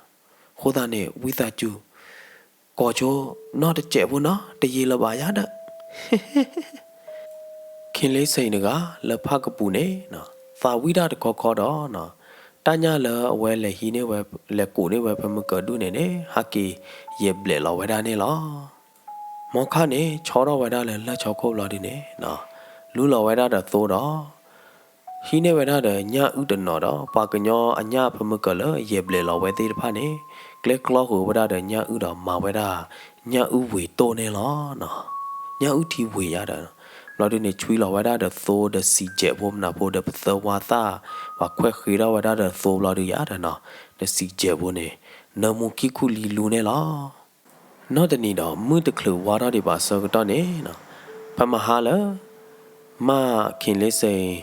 အဃိသတးန့ၣ် ဝံသးစူၤ ကိးကၠိနီတစဲးဖိနီၤ တယံာ်လၢၤဘၣ်ယါဒီး ခ့လ့စ့ၣ်တဂၤ လၢဖၣ်ကပူၤန့ၣ်နီၤ သးဝံၣ်တၢ်တခီခီဒီးနီၤ, တၢ်ညၣ်လၢအဝဲလဲၤဟံးန့ၢ်ဝဲ လဲၤကိးန့ၢ်ဝဲဖဲမုၢ်ကၢၤဒူၣ်န့ၣ်န့ၣ် ဟဲက့ၤယဲၢ်ဘျဲးလီၤဝဲဒၣ်န့ၣ်လီၤ. မ်ခါန့ၣ် ဆီထီၣ်ဝဲဒၣ်လၢလၢၢ်ဆီခိၣ်ဘျီဒုန့ၣ်နီၤ, လူလီၤဝဲဒၣ်ဒီးသိဒီး ဟံးန့ၢ်ဝဲဒၣ်ဒီးညၣ်အုၣ်တနီၤဒီး ပှၤကညီအညၣ်ဖၢမုၢ်ကၢၤလၢယဲၢ်ဘျဲၣ်လီၤဝဲသ့ၣ်တဖၣ်န့ၣ် ကျဲကျီဃုာ်ဝဲဒၣ်ဒီးညၣ်အုၣ်ဒီးမၤဝဲဒၣ် ညၣ်အုၣ်ဝ့ၤတိၢ်န့ၣ်လီၤ. ညၣ်အုၣ်ထံဝ့ၤယါဒီး ဘျီဒုန့ၣ် ဆွံလီၤဝဲဒၣ်ဒီးသိဒီးစံၣ်ကဲးဖိမနုၤဖိဒီးပသၢဝါသၣ် ပှၤခွဲးဃ့ထီၣ်ဝဲဒၣ်ဒီးသိဘျီဒုယါဒီးနီၤ, ဒီးစံၣ်ကဲးဖိန့ၣ် နၢမူခံခူၣ်လံလူန့ၣ်လီၤ. နီၢ်တနံၤဒီး မုၢ်တချုးဝါထီၣ်ဒံးဘၣ်အဆၢကတီၢ်န့ၣ်နီၤ, ဖဲမဟါလၢ မၢ်ခ့ၣ်လ့စ့ၣ်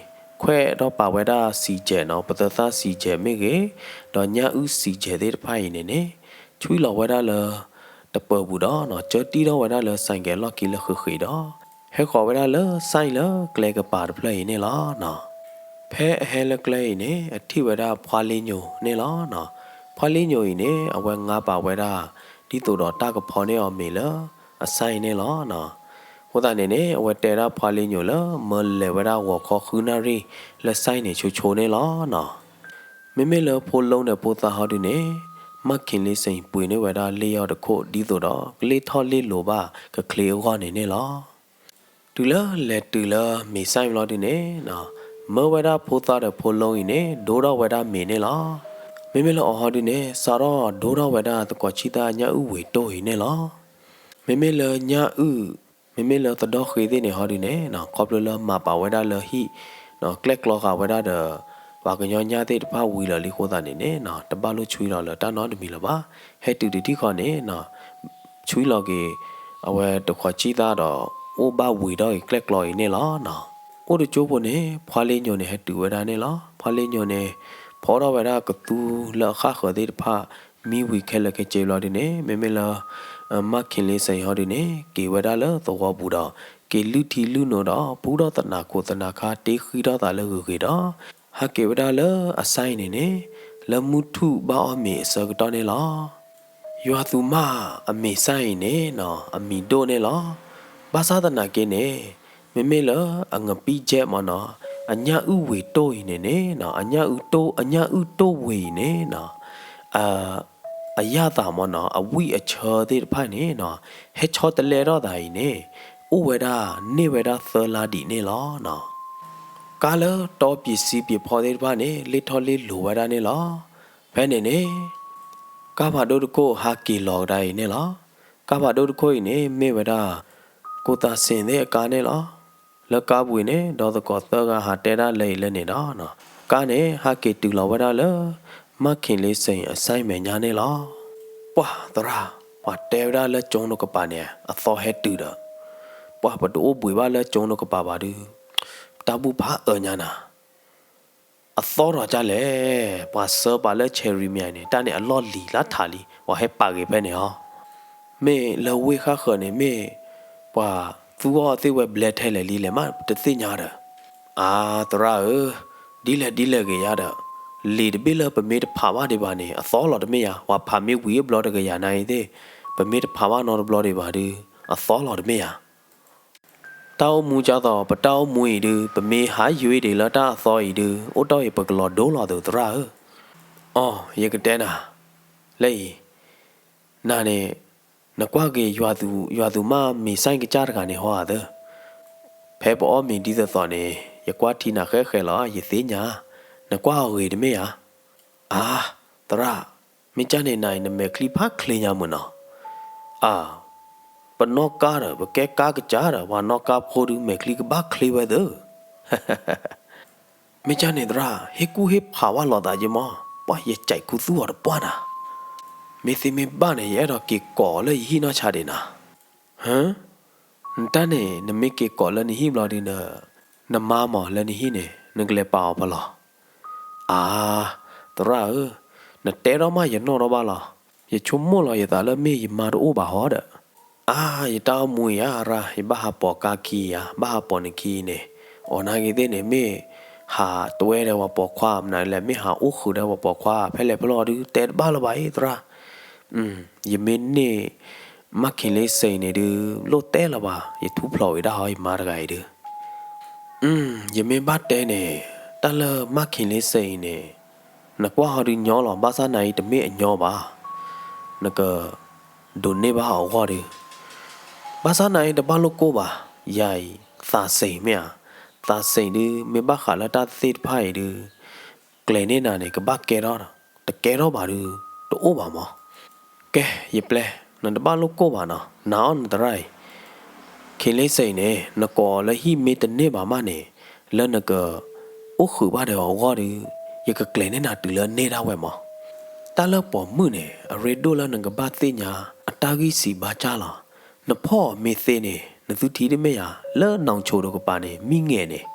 ခွဲးထီၣ်ပာ်ဝဲဒၣ်စံၣ်ကဲးနီၤ, ပသၢသၣ်စံၣ်ကဲးမ့ၢ်ဂ့ၤ, ဒီးညၣ်အုၣ်စံၣ်ကဲးသ့ၣ်တဖၣ်အံၤန့ၣ်န့ၣ် ဆွံလီၤဝဲဒၣ်လၢ တပၢၤပူၤဒီးနီၤ, ကၢတံၢ်ထီၣ်ဝဲဒၣ်လၢစဲၣ်ကဲးလီၢ်ခံလၢဃ့ဃ့ဒီး ဟဲဃီၤဝဲဒၣ်လၢစဲၣ်လၢကျဲကပၤတဖျၢၣ်အံၤန့ၣ်လီၤနီၤ. ဖဲအဟဲလၢကျဲအံၤန့ၣ် အထံၣ်ဝဲဒၣ်ဖှါလ့ညိၣ်န့ၣ်လီၤနီၤ. ဖှါလ့ညိၣ်အံၤန့ၣ် အဝဲငါပာ်ဝဲဒၣ် ဒ်သိးဒီးတၢ်ကဖီန့ၢ်အီၤမ့ၤလၢအစဲၣ်အံၤန့ၣ်လီၤနီၤ. အဃိသတးန့ၣ်န့ၣ် အဝဲတဲဒၣ်ဖှါလ့ညိၣ်လၢ မၢလဲၤဝဲဒၣ်ဂီၤခီဃုနၣ်ရံၣ် လၢစဲၣ်န့ၣ်ဆိဆိန့ၣ်လီၤနီၤ. မ့မ့ၢ်လၢဖိလိန့ၣ်ဖိသၣ်ဟီဒုန့ၣ် မၢ်ခ့ၣ်လ့စ့ၣ်ပှ့ၤန့ၢ်ဝဲဒၣ်လ့ၣ်အီၤတခိၣ် ဒ်သိးဒီးကလ့ၢ်ထီၣ်လ့ၢ်လိၤဘၣ်ကချ့အဂီၢ်န့ၣ်န့ၣ်လီၤ. တုၤလၢလဲၤတုၤလၢမ့ၤစဲၣ်ဘျီဒုန့ၣ် မၢဝဲဒၣ်ဖိသၣ်ဒီးဖိလိအံၤန့ၣ် ဒိထီၣ်ဝဲဒၣ်မ့ၤန့ၣ်လီၤ. မ့မ့ၢ်လၢအီၤဟီဒုန့ၣ် စးထီၣ်ဒိထီၣ်ဝဲဒၣ်သကိးဆံၣ်သၣ်ညၣ်အုၣ်ဝ့ၤတိၢ်အံၤန့ၣ်လီၤ. မ့မ့ၢ်လၢညၣ်အုၣ် မ့မ့ၢ်လၢသဒီၣ်ဃ့သ့ၣ်န့ၣ်ဟီဒုန့ၣ် ခီဖျိလၢမၤပာ်ဝဲဒၣ်လၢဟံၣ် ကျဲၣ်ကျီဃာ်ဝဲဒၣ်ဒီး ပှၤကညီညၣ်သ့ၣ်တဖၣ်ဝံၤလီၤလံအဃိသတးန့ၣ်န့ၣ် တဘၣ်လိၣ်ဆွံလီၤလၢတၢ်နီတမံၤလၢၤဘၣ်. ဟဲတုၤတထံၣ်ဃီန့ၣ် ဆွံလီၤက့ၤ အဝဲသကိးဆံၣ်သၣ်ဒီး အိၣ်ဘၣ်ဝံၤထီၣ်က့ၤကျဲၣ်ကျီအံၤန့ၣ်လီၤ. အိၣ်တကၠိဖိန့ၣ် ဖှါလ့ညိၣ်န့ၣ် ဟဲတုၤဝဲဒၣ်န့ၣ်လီၤ. ဖှါလ့ညိၣ်န့ၣ် ဖီထီၣ်ဝဲဒၣ်ကသူလၢအဃၣ်ဃၢၤသ့ၣ်တဖၣ် မံဝံၤခဲလၢာ်ခဲဆ့ဘျီဒုန့ၣ် မ့မ့ၢ်လၢ မၢ်ခ့ၣ်လ့စ့ၣ်ဟီဒုန့ၣ် က့ၤဝဲဒၣ်လၢသဝီပူၤဒီး က့ၤလုၢ်ထံလုၢ်နိဒီး ပူထီၣ်သနၢ်ခိၣ်သနၢ်ခါ တ့ဃံထီၣ်သးလၢဂ့ၤဂ့ၤဒီး ဟးက့ၤဝဲဒၣ်လၢအစဲၣ်အံၤန့ၣ်န့ၣ် လၢမုၢ်ထူၣ်ဘၣ်အီၣ်မ့ၤအဆၢကတီၢ်န့ၣ်လီၤ. ယွၤသူမၢ်အမ့ၤစဲၣ်အံၤန့ၣ်နီၤ အမံၤဒိၣ်န့ၣ်လီၤ. ဘၣ်ဆၣ်သနာ်က့န့ၣ် မ့မ့ၢ်လၢအငပံၣ်ကဲးမ့ၢ်နီၤ အညၣ်အုၣ်ဝ့ၤတိၢ်အံၤန့ၣ်န့ၣ်နီၤ အညၣ်အုၣ်တိၢ် အညၣ်အုၣ်တိၢ်ဝ့ၤအံၤန့ၣ်နီၤ အ အယၣ်သးမ့ၢ်နီၤ အဝံၣ်အဆၢသ့ၣ်တဖၣ်န့ၣ်နီၤ ဟဲဆီတလဲထီၣ်သးအံၤန့ၣ် အိၣ်ဝဲဒၣ်န့ၢ်ဝဲဒၣ်သၢလါဒံးန့ၣ်လီၤနီၤ. ကါလၢတီပံာ်စံပံာ်ဖီသ့ၣ်တဖၣ်န့ၣ် လ့ၢ်ထီၣ်လ့ၢ်လိၤဝဲဒၣ်န့ၣ်လီၤ. ဖဲန့ၣ်န့ၣ် ကါဖးဒိၣ်တခိၣ်ဟးက့ၤလီၤကဒါအံၤန့ၣ်လီၤ. ကါဖးဒိၣ်တခိၣ်အံၤန့ၣ် မ့ၢ်ဝဲဒၣ် ကိၢ်သးစ့ၣ်သ့ၣ်အကါန့ၣ်လီၤ. လၢကါပူၤအံၤန့ၣ် ဒီးသကိးသၢဂၤဟးတဲဒၣ်လၢအံၤလၢန့ၣ်ဒီး ကါန့ၣ် ဟးက့ၤတုၤလီၤဝဲဒၣ်လၢ မၢ်ခ့ၣ်လ့စ့ၣ်အစဲၣ်မဲာ်ညါန့ၣ်လီၤ. ပှၢ်သရၣ် ပှၤတဲဝဲဒၣ်လၢကၠိတကပၤန့ၣ် အသီဟဲတုၤဒီး ပှၢ်ပတအိၣ်ဘှံးဘၣ်လၢကၠိတကပၤဘၣ်ဒုး တၢ်ဘူၣ်ဖးအၢညါနၤ အသီထီၣ်ကၢ်လဲၣ်, ပှၤစၢပာ်လၢ Cherry မ့ၢ်န့ၣ် တၢ်န့ၣ်အလီၢ်လံၤလၢထးလံ, ပှၤဟဲပာ်ဂ့ၤဖဲန့ၣ်ဟီ, မ့ၢ်လၢဝ့ၢ်ဃၣ်ဃၢၤန့ၣ် မ့ၢ်ပှၤသူအီၤသ့ၣ်ဝဲဘျဲထဲလဲၣ်လံလဲၣ်မး တသ့ၣ်ညါဒီး, အါ သရၣ်ဧၢ, ဒ်လဲၣ်ဒ်လဲၣ်ဂ့ၤယါဒီး, လံာ်တဘ့ၣ်လၢပမ့ၢ်တဖးဘၣ်ဒံးဘၣ်န့ၣ် အသီလီၤတမ့ၢ်ယါ, ပှၤဖးမ့ၢ်ဝံၤအဘျီတကယၤနၤအံၤသ့ၣ်, ပမ့ၢ်တဖးဘၣ်နီတဘျီဒံးဘၣ်ဒုး အသီလီၤတမ့ၢ်ယါ. တၢ်အိၣ်မူကၢ်သိး ပတၢ်အိၣ်မူအံၤဒုး ပမ့ၢ်ဟးယွၤဒံးလၢတၢ်အသီအံၤဒုး အိၣ်တ့ၢ်အံၤပကလီၤဒိလီၤသုးသရၣ်ဧၢ. အီ, ယကတဲနၤ, လၢအံၤ, နၤန့ၣ်, နကွၢ်က့ၤ ယွၤသူမၢ်မ့ၤစဲၣ်ကစၢ်တဂၤန့ၣ်ဟီဧါသၢ, ဖဲပအီၣ်မ့ၤဒ်သိးသိးန့ၣ် ယကွၢ်ထံနၤဃဲဃဲလီၤ ယသ့ၣ်ညါ, နကွၢ်အီၤဂ့ၤတမ့ၢ်ဧါ. အါ, သရၣ်, မ့ၢ်ကၢ်န့ၣ်နၤအံၤ နမဲာ်ချံဖးချ့ညါမုၢ်နီၤ. အါ, ပနီၣ်ကါဒီး ပကဲကါကစၢ်ဒီး ပှၤနီၣ်ကါဖိဒုး မဲာ်ချံကဘၣ်ချ့ဝဲသၢ. မ့ၢ်ကၢ်န့ၣ်သရၣ် ဟ့ၣ်ကူၣ်ဟ့ၣ်ဖးဝဲလိာ်သးယမီၤ, ပှၤယကၠဲးခူသူၣ်အီၤတပှၢ်နၤ. မ့ၢ်သ့မ့ၢ်ဘၣ်န့ၣ် ယအဲၣ်ဒိးက့ၤကိးလၢယဟံၣ်နီၢ်ဆါဒံးနၤ. ဟၢ, နတၢ်န့ၣ် နမ့ၢ်က့ၤကိးလၢနဟံၣ်ဘျီဒုးဒီး, နမါမးလၢနဟံၣ်န့ၣ် နကလဲၤပာ်အီၤဖဲလဲၣ်. အါ, သရၣ်ဧၢ, နတဲထီၣ်မးယနီၣ်ထီၣ်ဘၣ်လီၤ. ယဆိကမိၣ်လီၤယသးလၢမ့ၢ်ယမါတအိၣ်ဘၣ်ဟီဒီး, အါ, ယတၢ်အိၣ်မူအံၤဧါရၣ် ယဘၣ်ဟးပိာ်ကါခံဧါ, ဘၣ်ဟးပိာ်နခံအံၤန့ၣ်, အီၤနာ်က့ၤသ့ၣ်န့ၣ် မ့ၢ်ဟးတဝဲဒီးပှၤပိာ်ခွါ မနုၤလဲၣ် မ့ၢ်ဟးအိၣ်ဃုာ်ဒီးပှၤပိာ်ခွါ ဖဲလဲၣ်ဖဲလဲၣ်ဒုး တဲတဘၣ်လၢၤဘၣ်အံၤသရၣ်. ယမ့ၢ်န့ၢ် မၢ်ခ့ၣ်လ့စ့ၣ်အံၤန့ၣ်ဒုး လိၣ်တဲလၢၤဘၣ်, ယထူၣ်ဖျိးဝံၤဒၣ်ဟီ ယမါတဂၤအံၤဒုး ယမ့ၢ်ဘၣ်တဲန့ၣ်, တၢ်လၢမၢ်ခ့ၣ်လ့စ့ၣ်အံၤန့ၣ်, နကွၢ်ဟီဒုးညီလီၤ, ဘၣ်ဆၣ်နၤအံၤတမ့ၢ်အညီဘၣ်, နကဒိးန့ၢ်ဘၣ်အဂီၢ်ဒုး, ဘၣ်ဆၣ်နၤအံၤတဘၣ်လိၣ်ကိၢ်ဘၣ်, ယၤအံၤ သးစ့ၣ်မ့ၢ်ဧါ, သးစ့ၣ်ဒုး မ့ၢ်ဘၣ်ဃးလၢတၢ်သ့ၣ်တဖၣ်အံၤဒုး ကျဲၤန့ၢ်နၤန့ၣ် ကဘၣ်ကဲထီၣ်, တကဲထီၣ်ဘၣ်ဒုး တအိၣ်ဘၣ်မး. ကဲ ယပျဲ, နတဘၣ်လိၣ်ကိၢ်ဘၣ်နီၤ, နာ်အီၤနသရၣ်အံၤ ခ့လ့စ့ၣ်န့ၣ် နကိးအီၤလၢဟံၣ်မ့ၢ်တန့ၢ်ဘၣ်မးန့ၣ် လၢနကအိၣ်ဃုာ်ဘၣ်ဒီးအဂီၢ်ဒီး ယကကျဲၤန့ၢ်နၤတုၤလၢန့ၢ်ဒၣ်ဝဲမး. တၢ်လၢပိာ်မုၣ်န့ၣ် အရ့ဒိၣ်လၢနကဘၣ်သ့ၣ်ညါ အတၢ်ဂံၢ်စံးဘါစၢ်လီၤ. နဖီၣ်မ့ၢ်သ့န့ၣ် နသုထံၣ်တမ့ၢ်ယၤ လၢနီၢ်ဆိးတကပၤန့ၣ် မံငဲၢ်န့ၣ်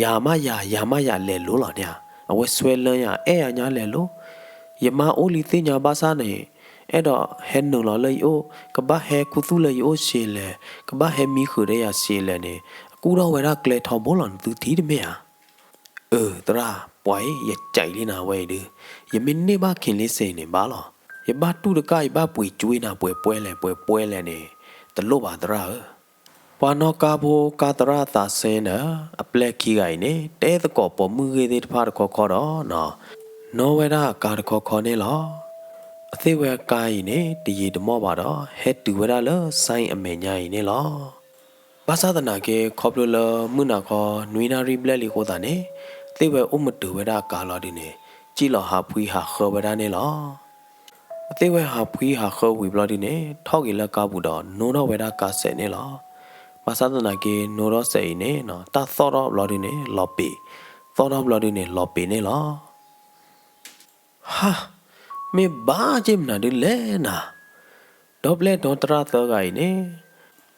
ယၤမးယၤ ယၤမးယၤလဲၤလိၤလီၤန့ၣ်ဧါ, အဝဲစွဲလၢယၤ အဲၣ်ယၤညါလဲၤလိၤ, ယမါအိၣ်လံသ့ၣ်ညါဘၣ်ဆၣ်န့ၣ် အဲၣ်ဒိးဟဲနုာ်လီၤလၢယအိၣ်, ကဘၣ်ဟဲခူသူၣ်လၢယအိၣ်စ့လဲၣ်, ကဘၣ်ဟဲမံဃုာ်ဒီးယၤစ့လဲၣ်န့ၣ် အကူၣ်ထီၣ်ဝဲဒၣ်ကျဲထီဘိလီၤ နသုထံၣ်တမ့ၢ်ဧါ. အၢ သရၣ် ပှၤအံၤ ယကးလံနၤဝဲအံၤဒုး, ယမ့ၢ်န့ၢ်ဘၣ်ခ့လ့စ့ၣ်န့ၣ်ဘၣ်လီၤ. ယဘၣ်တူၢ်တကၢ် ယဘၣ်ပှ့ၤကွံာ်နၤပှဲၤပှဲၤလဲၣ် ပှဲၤပှဲၤလဲၣ်န့ၣ် တလိၣ်ဘၣ်သရၣ်ဧၢ. ပှၤနီၣ်ကါဖိကါသရၣ်သးစ့ၣ်ဒီး အပျဲၢ်ခံဂၤအံၤန့ၣ် တဲသကိးပိာ်မုၣ်ဂ့ၢ်သ့ၣ်တဖၣ်တခီခီဒီး နီၣ်ဝဲဒၣ်အကါတခီခီန့ၣ်လီၤ. အသ့ၣ်ဝဲကါအံၤန့ၣ် တယံာ်တမီၢ်ဘၣ်ဒီး ဟဲတုၤဝဲဒၣ်လၢ စဲၣ် အမဲာ်ညါအံၤန့ၣ်လီၤ. ဘၣ်ဆၣ်သနာ်က့ ခီဖျိလၢမုၢ်နၤခီ နွံနၣ်ရံၣ်ဘျဲၣ်လံအဃိသတးန့ၣ် အသ့ၣ်ဝဲအိၣ်မုာ်တုၤဝဲဒၣ်အကါလီၤဒုးန့ၣ် စံၣ်လီၤဟးဖှံဟးဃၢဝဲဒၣ်န့ၣ်လီၤ. အသ့ၣ်ဝဲဟးဖှံဟးဃၢဝံၤဘျီဒုးန့ၣ် ထီၣ်က့ၤလၢကါပူၤဒီး နိထီၣ်ဝဲဒၣ်ကါစဲးန့ၣ်လီၤ. ဘၣ်ဆၣ်သနာ်က့ နိထီၣ်စဲးအံၤန့ၣ် တၢ်သီၣ်ထီၣ်ဘျီဒုးန့ၣ် လီၤပ့ၤ, သီၣ်ထီၣ်ဘျီဒုးန့ၣ် လီၤပ့ၤန့ၣ်လီၤ. ဟါ, မ့ၢ်ဘၣ်က့မနုၤဒုးလဲၣ်နၤ, ဒီပျဲၢ်ဒီသရၣ်သၢဂၤအံၤန့ၣ်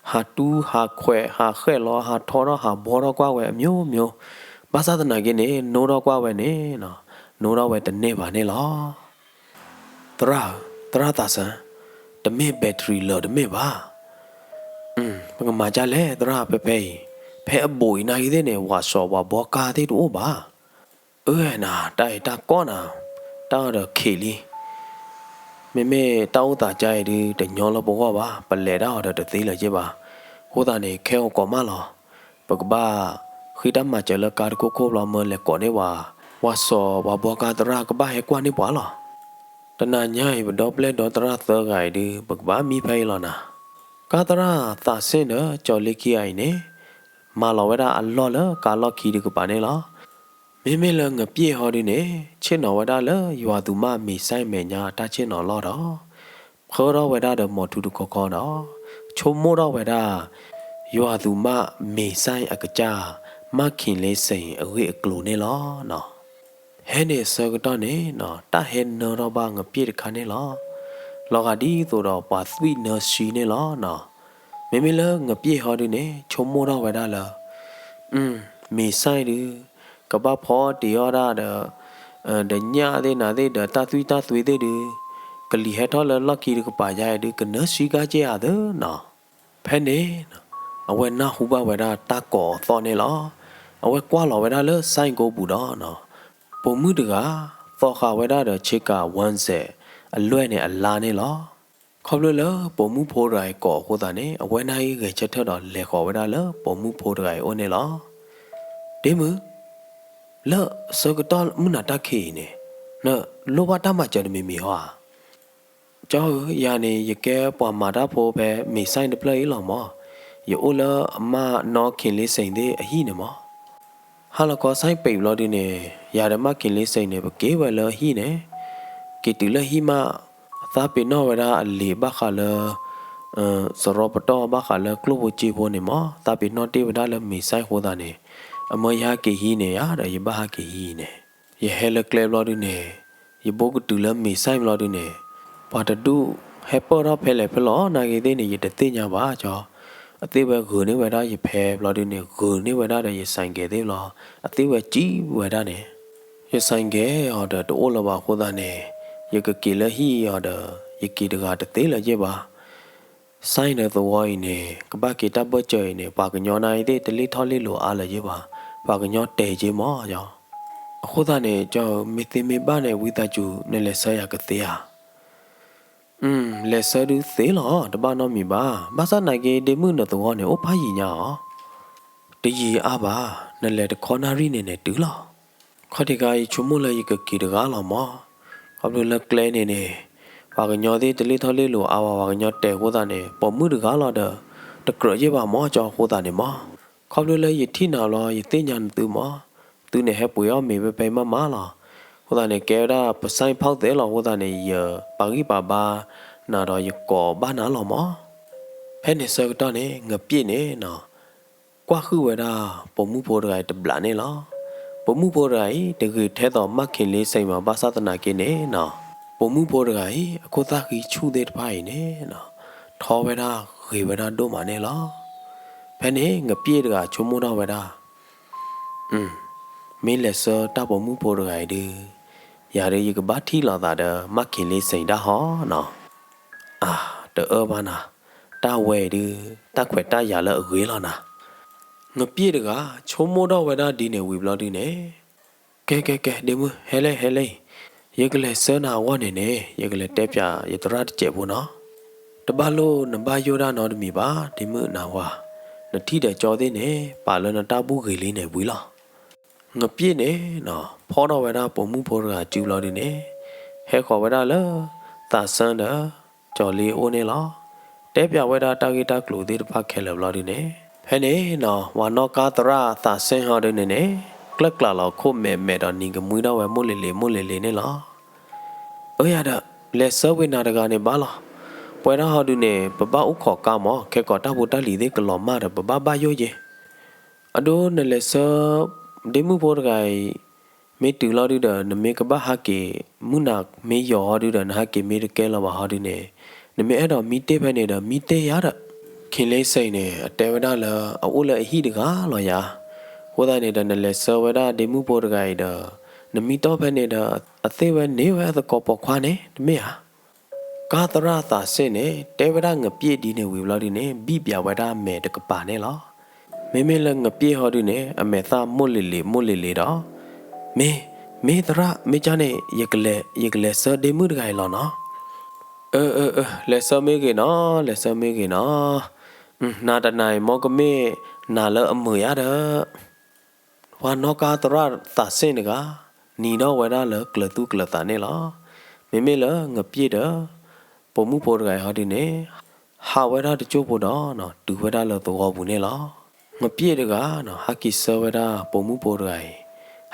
ဟးတူဟးခွဲး ဟးဃဲၣ်လီၤ ဟးထီထီၣ် ဟးဘီထီၣ်ကွၢ်ဝဲအမျိုးမျိုး, ဘၣ်ဆၣ်သနာ်က့န့ၣ် နိထီၣ်ကွၢ်ဝဲန့ၣ် နိထီၣ်ဝဲတန့ၢ်ဘၣ်န့ၣ်လီၤ. သရၣ်ဧၢ, သရၣ်သးစ့ၣ်, တမ့ၢ် battery လၢာ်တမ့ၢ်ဘၣ်. ပကမၤဒ်လဲၣ်သရၣ် ဖဲဖဲအံၤ, ဖဲအဘူးအံၤနာ်က့သ့ၣ်န့ၣ် ဝၤစီၤပှၤဘှီကါသ့ၣ်တအိၣ်ဘၣ်. အၢနၤ, တၢ်အံၤတၢ်ကီနၤ, တၢ်အီၤဒီးခံးလံ. မ့မ့ၢ်တၢ်အိၣ်သးကါအံၤဒုး တညီလၢပဂီၢ်ဘၣ်, ပလဲၤတၢ်အီၤဒီးတသ့လၢၤက့ဘၣ်. အဃိသတးန့ၣ် ခဲအံၤကိးမးလီၤ. ပကဘၣ်ဃ့တၢ်မၤစၢၤလၢကါတခိၣ်ခိၣ်ဘျီ မၢလဲၤကိးန့ၢ်ပှၤ, ဝၤစီၤပှၤဘှီကါသရၣ်ကဘၣ်ဟဲကွၢ်န့ၢ်ပှၤလီၤ. တနၤညါအံၤ ပဒီပျဲၢ်ဒီသရၣ်သၢဂၤအံၤဒုး ပကဘၣ်မံဖဲအံၤလီၤနၤ. ကါသရၣ်သးစ့ၣ်ဒီးကၠီၤလ့ခံဂၤအံၤန့ၣ် မၤလီၤဝဲဒၣ်အလီၢ်လၢကါလီၢ်ခံတကပၤန့ၣ်လီၤ. မ့မ့ၢ်လၢငပျ့ၣ်ဟီဒုးန့ၣ် ဆ့ၣ်နီၤဝဲဒၣ်လၢယွၤသူမါမ့ၤစဲၣ်မဲာ်ညါအတၢ်ဆ့ၣ်နီၤလီၢ်ဒီး ဖၢထီၣ်ဝဲဒၣ်ဒီးမိာ်ထူတခီခီဒီး ဆိကမိၣ်ထီၣ်ဝဲဒၣ် ယွၤသူမါမ့ၤစဲၣ်အကစၢ် မါခ့လ့စ့ၣ်အဂ့ၢ်အကျိၤန့ၣ်လီၤ. ဟဲန့ၣ်အဆၢကတီၢ်န့ၣ် တၢ်ဟဲနၢထီၣ်ဘၣ်ငပျ့ၣ်တခါန့ၣ်လီၤ. လီၤဂာ်ဒ်သိးဒီးပှၤသွံၣ်နၢဆှံန့ၣ်လီၤ. မ့မ့ၢ်လၢငပျ့ၣ်ဟီဒုးန့ၣ် ဆိကမိၣ်ထီၣ်ဝဲဒၣ်လၢ မ့ၤစဲၣ်ဒုး ကဘၣ်ဖီတ့ၢ်အီၣ်ဒၣ်ဒီး ဒီးညၣ်သ့ၣ်နၤသ့ၣ်ဒီးတၢ်သွံၣ်တၢ်သွံၣ်သ့ၣ်ဒုး ကလံၤဟဲထီၣ်လၢလီၢ်ခံတကပၤယါအံၤဒုး ကနၢဆှံကါက့ဧါသနီၤ. ဖဲန့ၣ် အဝဲနၢ်ဟူဘၣ်ဝဲဒၣ်တၢ်ကိးအသီၣ်န့ၣ်လီၤ. အဝဲကွၢ်လီၤဝဲဒၣ်လၢစဲၣ်ကိပူၤဒီး ပိာ်မုၣ်တဂၤ သီဃာ်ဝဲဒၣ်ဒီးဆ့ကၤဝၣ်စဲး အလွဲၢ်န့ၣ်အလါန့ၣ်လီၤ. ခီဖျိလၢပိာ်မုၣ်ဖိတဂၤအံၤကိးအဃိသတးန့ၣ် အဝဲနၢ်ဟူဂဲၤဆၢထၢၣ်ဒီးလဲၤဃီၤဝဲဒၣ်လၢပိာ်မုၣ်ဖိတဂၤအံၤအိၣ်န့ၣ်လီၤ. ဒ့မုၣ်, လၢဆၢကတီၢ်မုၢ်နၤတၢ်ခံးအံၤန့ၣ် နလိၣ်ဘၣ်တၢ်မၤစၢၤတမံၤမံၤဧါ. ကၠီဧၢ, ယၤန့ၣ် ယကဲပှၤမၤတၢ်ဖိဖဲမ့ၤစဲၣ်တဖျၢၣ်အံၤလီၤမး. ယအိၣ်လၢအမါနီၢ်ခ့လ့စ့ၣ်သ့ၣ်အဟံၣ်န့ၣ်မး. ဟါလီၤခီစဲၣ်ပံးဘျီဒုးန့ၣ် ယၤဒီးမါခ့လ့စ့ၣ်န့ၣ် ပက့ၤဝဲလၢအဟံၣ်န့ၣ်, က့ၤတုၤလၢဟံၣ်မး သးပ့ၤနီၣ်ဝဲဒၣ်အလံာ်ဘၣ်ဃးလၢ စရီပတီၢ်ဘၣ်ဃးလၢကျိၣ်ဖိစ့ဖိန့ၣ်မး, သးပ့ၤနီၣ်တ့ၢ်ဝဲဒၣ်လၢမ့ၤစဲၣ်အဃိသတးန့ၣ်, အမၢယဟဲက့ၤဟံးန့ၣ်ယၤဒီး ယဘၣ်ဟဲက့ၤဟံးန့ၣ်, ယဟဲလၢကျဲဘျီဒုးန့ၣ်, ယဘိကတုၤလၢမ့ၤစဲၣ်ဘျီဒုးန့ၣ်, ပှၤတဒူၣ်ဟဲပၢၢ်ထီၣ်ဖဲလဲၣ်ဖဲလဲၣ်နာ်က့သ့ၣ်န့ၣ် ယတသ့ၣ်ညါဘၣ်ကၠီ, အသ့ၣ်ဝဲဂုာ်န့ၢ်ဝဲဒၣ်ယဖဲဘျီဒုးန့ၣ် ဂုာ်န့ၢ်ဝဲဒၣ်ဒီးယစဲၣ်ကဲၤသ့ၣ်ဘျီ, အသ့ၣ်ဝဲစံၣ်ဝဲဒၣ်န့ၣ် ယစဲၣ်ကဲၤအီၤဒီးတအိၣ်လၢၤဘၣ်အဃိသတးန့ၣ်, ယကက့ၤလၢဟံၣ်အီၤဒီး ယက့ၤတဂၤတသ့လၢၤယဲၢ်ဘၣ်. စဲၣ်ဒီးသဝီအံၤန့ၣ် ကဘၣ်က့ၤတၢ်ဘၢၣ်စၢၤအံၤန့ၣ် ပှၤကညီနာ်က့သ့ၣ်တလ့ၣ်ထီၣ်လ့ၣ်လိၤအါလၢၤယဲၢ်ဘၣ်, ပှၤကညီတဲာ်က့ၤမးယီၤ. အဃိသတးန့ၣ် ကၠီဧၢ မ့ၢ်သ့မ့ၢ်ဘၣ်န့ၣ် ဝံသးစူၤ နလဲၤဆှၢယၤကသ့ဧါ. လဲၤဆှၢဒုးသ့လီၤ တဘၣ်နီတမံၤဘၣ်. ဘၣ်ဆၣ်နာ်က့ ဒ့မုၣ်နသဝီန့ၣ် အိၣ်ဖးယံာ်ညါဧါ. တယံာ်အါဘၣ်, နလဲၤတခီနၣ်ရံၣ်န့ၣ်န့ၣ်တုၤလီၤ. ခီၣ်ထံးခါအံၤ ဆိကမိၣ်လၢယကက့ၤတဂၤလီၤမး. ခီဖျိလၢကျဲန့ၣ်န့ၣ် ပှၤကညီသ့ၣ်တလ့ၣ်ထီၣ်လ့ၣ်လိၤအါဘၣ်, ပှၤကညီတဲာ်အဃိသတးန့ၣ် ပိာ်မုၣ်တဂၤလီၤဒီး တကြၢးယဲၢ်ဘၣ်မၢ်ကၠီ အဃိသတးန့ၣ်မၢ်, ခီဖျိလၢယထံၣ်နၤလီၤ ယသ့ၣ်ညါနသုမၢ်, သုန့ၣ်ဟဲပှ့ၤအီၣ်မ့ၤဖဲဖဲမးမးလီၤ. အဃိသတးန့ၣ် ကဲဝဲဒၣ် ပစံၣ်ဖီၣ်သဲးလီၤ အဃိသတးန့ၣ် ယပာ်ဂံၢ်ပာ်ဘါနၤဒီးယကိးဘၣ်နၤလီၤမၢ်. ဖဲန့ၣ်ဆၢကတီၢ်န့ၣ် ငပျ့ၣ်န့ၣ်နီၤ ကွၢ်ဃုာ်ဝဲဒၣ်ပိာ်မုၣ်ဖိတဂၤအံၤတဘျီန့ၣ်လီၤ. ပိာ်မုၣ်ဖိတဂၤအံၤ တဂ့ၤထဲသိးမၢ်ခ့ၤလ့စ့ၣ်မး ဘၣ်ဆၣ်သနာ်က့န့ၣ်နီၤ, ပိာ်မုၣ်ဖိတဂၤအံၤ အခိၣ်သၣ်ဃံဆူၣ်သ့ၣ်တဖၣ်အံၤန့ၣ်နီၤ, ထီဝဲဒၣ်ဂ့ၤဝဲဒၣ်ဒိၣ်မးန့ၣ်လီၤ. ဖဲန့ၣ် ငပျ့ၣ်တဂၤဆိကမိၣ်ထီၣ်ဝဲဒၣ် မ့ၢ်လဲၤဆှၢတၢ်ပိာ်မုၣ်ဖိတဂၤအံၤဒုး, ယၤဒုးယကဘၣ်ထံၣ်လိာ်သးဒီး မၢ်ခ့ၤလ့စ့ၣ်ဒၣ်ဟီနီၤ. အါ, တအၢဘၣ်နၤ, တၢ်ဝဲအံၤဒုး တၢ်ခွဲးတၢ်ယာ်လၢအဂ့ၤလီၤနၤ. ငပျ့ၣ်တဂၤ ဆိကမိၣ်ထီၣ်ဝဲဒၣ်ဒ်န့ၣ်ဝံၤဘျီဒုးန့ၣ်, ကဲကဲကဲ ဒ့မုၣ် ဟဲလံ ဟဲလံ, ယကလဲၤဆှၢနၤအဂီၢ်န့ၣ်န့ၣ် ယကလဲၤတဲပၠးယသရၣ်တစဲးဖိနီၤ. တဘၣ်လိၣ်နဘၣ်ယိၣ်ဒၣ်နီတမံၤဘၣ် ဒ့မုၣ်နၢ်ဟူဧါ, နထံၣ်ဒီးကၠီသ့ၣ်န့ၣ် ပာ်လၢနတၢ်ဘူၣ်ဂ့ၤလံန့ၣ်ဝံၤလီၤ. ငပျ့ၣ်န့ၣ်နီၤ ဖီၣ်ထီၣ်ဝဲဒၣ်ပိာ်မုၣ်ဖိတဂၤစုဘျီဒုးန့ၣ်, ဟဲဃီၤဝဲဒၣ်လၢ သးစၢ်ဒီး ကၠီၤလ့အအိၣ်န့ၣ်လီၤ. တဲပၠးဝဲဒၣ်တၢ်ဂ့ၢ်တၢ်ကျိၤသ့ၣ်တဖၣ်ခဲလၢာ်ဘျီဒုးန့ၣ်, ဖဲန့ၣ်နီၤ ပှၤနီၣ်ကါသရၣ်သးစဲၣ်ဟီဒုးန့ၣ်န့ၣ် ကျၢၢ်ကျးလီၤခိၣ်မဲာ်မဲာ်ဒီးနံၤကမှံထီၣ်ဝဲမိၢ်လ့ၤလ့ၤမိၢ်လ့ၤလ့ၤန့ၣ်လီၤ. အၢယၤဒီး လဲၤဆှၢဝံၤနၤတဂၤန့ၣ်ဘၣ်လီၤ. ပှဲၤဒၣ်ဟီဒုးန့ၣ် ပဘၣ်အိၣ်ခိးကါမၢ် ခဲကိးတၢ်ဖိတၢ်လံၤသ့ၣ်ကလီၤမၢ်ဒီး ပဘၣ်ဘၣ်ယိၣ်ယဲၢ်. အဒိ နလဲၤဆှၢ ဒ့မုၣ်ဖိတဂၤအံၤ မ့ၢ်တုၤလီၤဒုးဒီး နမ့ၢ်ကဘၣ်ဟးက့ၤ မုၢ်နၤမ့ၢ်ယီၤဟီဒုးဒီး နဟးက့ၤမ့ၢ်တကဲလၢၤဘၣ်ဟီဒုးန့ၣ်, နမ့ၢ်အဲၣ်ဒိးမံတ့ၢ်ဖဲန့ၣ်ဒီး မံတ့ၢ်ယၤဒီး ခ့ၤလ့စ့ၣ်န့ၣ် အတဲဝဲဒၣ်လၢ အအိၣ်လၢအဟံၣ်တဂၤလီၤယၤ. အဃိသတးန့ၣ်ဒီး နလဲၤဆှၢဝဲဒၣ်ဒ့မုၣ်ဖိတဂၤအံၤဒီး နမံတီၢ်ဖဲန့ၣ်ဒီး အသ့ၣ်ဝဲန့ၢ်ဝဲအသကိးပိာ်ခွါန့ၣ် တမ့ၢ်ဧါ. ကါသရၣ်သးစဲၣ်န့ၣ် တဲဝဲဒၣ်ငပျ့ၣ်ဒ်န့ၣ်ဝံၤဘျီဒုးန့ၣ် ဘံၣ်ပၠးဝဲဒၣ်အမဲာ်တကပၤန့ၣ်လီၤ. မ့မ့ၢ်လၢငပျ့ၣ်ဟီဒုးန့ၣ် အမဲာ်သၣ်မိၢ်လ့ၤလ့ၤမိၢ်လ့ၤလ့ၤဒီး, မ့ၢ်, မ့ၢ်သရၣ် မ့ၢ်ကၠါန့ၣ် ယကလဲၤ, ယကလဲၤဆှၢဒ့မုၣ်တဂၤအံၤလီၤနီၤ. အၢ အၢ အၢ လဲၤဆှၢမ့ၢ်ဂ့ၤနီၤ လဲၤဆှၢမ့ၢ်ဂ့ၤနီၤ. နၤတနၤအံၤမၢ်ကမ့ၢ်နၤလၢအမုာ်ယါဒီး ပှၤနီၣ်ကါသရၣ်သးစဲၣ်တဂၤ နံၤထီၣ်ဝဲဒၣ်လၢကျၢၤသူၣ်ကျၢၤသးန့ၣ်လီၤ. မ့မ့ၢ်လၢငပျ့ၣ်ဒီး ပိာ်မုၣ်ဖိတဂၤအံၤဟီဒုးန့ၣ် ဟးဝဲဒၣ်တစိၢ်ဖိဒီး တုၤဝဲဒၣ်လၢသဝီပူၤန့ၣ်လီၤ. ငပျ့ၣ်တဂၤနီၤ ဟးက့ၤဆှၢဝဲဒၣ်ပိာ်မုၣ်ဖိတဂၤအံ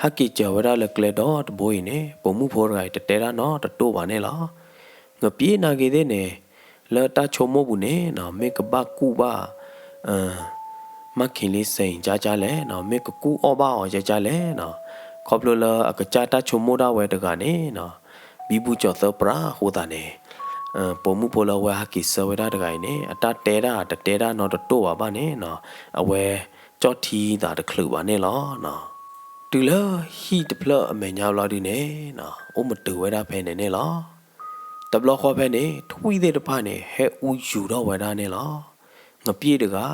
ၤ, ဟဲက့ၤစၢၤဝဲဒၣ်လၢကျဲဒီတဘိအံၤန့ၣ် ပိာ်မုၣ်ဖိတဂၤအံၤတတဲဒၣ်နီတတိၢ်ဘၣ်န့ၣ်လီၤ. ငပျ့ၣ်နာ်က့ၤသ့ၣ်န့ၣ် လၢတၢ်ဆိကမိၣ်ပူၤန့ၣ်နီၤ မ့ၢ်ကဘၣ်ကူၣ်ဘၣ် မၢ်ခ့ၤလ့စ့ၣ်ကၠါကၠါလဲၣ်နီၤ, မ့ၢ်ကကူၣ်အီၣ်ဘၣ်အီၤကၠါကၠါလဲၣ်နီၤ, ခီဖျိလၢအကစၢ်တၢ်ဆိကမိၣ်ဒၣ်ဝဲတဂၤန့ၣ်နီၤ ဘံဘူကၠီၤသၢပြးအဃိသတးန့ၣ် ပိာ်မုၣ်ဖိလၢအဝဲဟးက့ၤဆှၢဝဲဒၣ်တဂၤအံၤန့ၣ် အတၢ်တဲဒၣ်တတဲဒၣ်နီတတိၢ်ဘၣ်ဘၣ်န့ၣ်နီၤ အဝဲကၠီၣ်ထံသးတချုးဘၣ်န့ၣ်လီၤ. တုၤလၢဟံၣ်တဖျၢၣ်အမဲာ်ညါဘျီဒုးန့ၣ်နီၤ အိၣ်မတုၤဝဲဒၣ်ဖဲန့ၣ်န့ၣ်လီၤ. တဘျီဃီဖဲန့ၣ် ထွံၣ်သ့ၣ်တဖၣ်န့ၣ် ဟဲအူယူၤထီၣ်ဝဲဒၣ်န့ၣ်လီၤ. ငပျ့ၣ်တဂၤ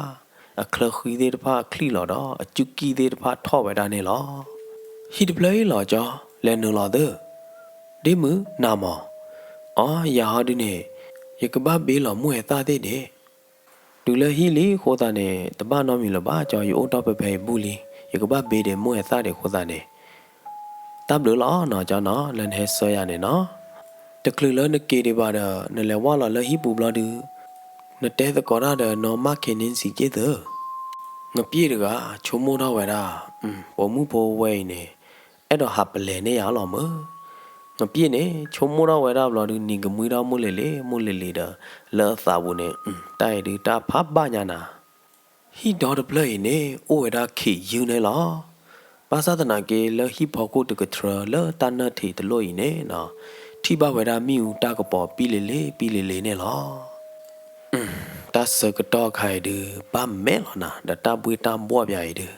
အချၢဃံသ့ၣ်တဖၣ်ချံၣ်လီၤဒီး အစုကံၢ်သ့ၣ်တဖၣ်ထီၣ်ဝဲဒၣ်န့ၣ်လီၤ. ဟံၣ်တဖျၢၣ်အံၤလီၤကၠီ လဲၤနုာ်လီၤသု, ဒ့မုၣ်နၤမၢ်, အီ ယၤဟီဒုးန့ၣ် ယကဘၣ်ဘ့လီၤမိၢ်အဲၣ်သၣ်သ့ၣ်ဒ့ၣ် တုၤလၢဟံၣ်လံအဃိသတးန့ၣ် တဘၣ်နီတမံၤလၢၤဘၣ်ကၠီ ယအိၣ်တ့ၢ်ဖဲဖဲအံၤဘူၣ်လံ, ယကဘၣ်ဘ့ဒ့းမိၢ်အဲၣ်သၣ်ဒ့ၣ်အဃိသတးန့ၣ် တၢ်ဘျုးလီၤနီၤကၠီနီၤ လၢနဟဲဆှၢယၤန့ၣ်နီၤ. တချုးလၢနက့ၤဒံးဘၣ်ဒီး နလဲၤဝၢ်လီၤလၢဟံၣ်ပူၤဘျီဒုး နတဲသကိးတၢ်ဒီးနီၢ်မၢ်ခ့ၤန့ၣ်စံးက့ၣ်သု. ငပျ့ၣ်တဂၤ ဆိကမိၣ်ထီၣ်ဝဲဒၣ် ပိာ်မုၣ်ဖိဝဲအံၤန့ၣ် အဲၣ်ဒိးဟးပလဲၤန့ၢ်ယၤလီၤမၢ်. ငပျ့ၣ်န့ၣ် ဆိကမိၣ်ထီၣ်ဝဲဒၣ်ဘျီဒုး နံၤကမှံထီၣ်မိၢ်လ့ၤလ့ၤ မိၢ်လ့ၤလ့ၤဒီး လၢအသးပူၤန့ၣ် တၢ်အံၤဒုးတၢ်ဖးဘၣ်ညါနၤ ဟံၣ်ဒီတဖျၢၣ်အံၤန့ၣ် အိၣ်ဝဲဒၣ်ခ့ယုၢ်န့ၣ်လီၤ. ဘၣ်ဆၣ်သနာ်က့ လၢဟံၣ်ဖီခိၣ်တကထြၢ လၢတၢ်နၢၣ်ထံးတလိၣ်အံၤန့ၣ်နီၤ ထံၣ်ဘၣ်ဝဲဒၣ်မ့ၣ်အူတၢ်ကပီၤပံလ့ၤလ့ၤ ပံလ့ၤလ့ၤန့ၣ်လီၤ. တၢ်ဆၢကတီၢ်အခါအံၤဒုး ဘၣ်မဲာ်လီၤနၤ ဒီးတၢ်ဘှ့ၣ်တၢ်ဘှီၣ်ပၠးအံၤဒုး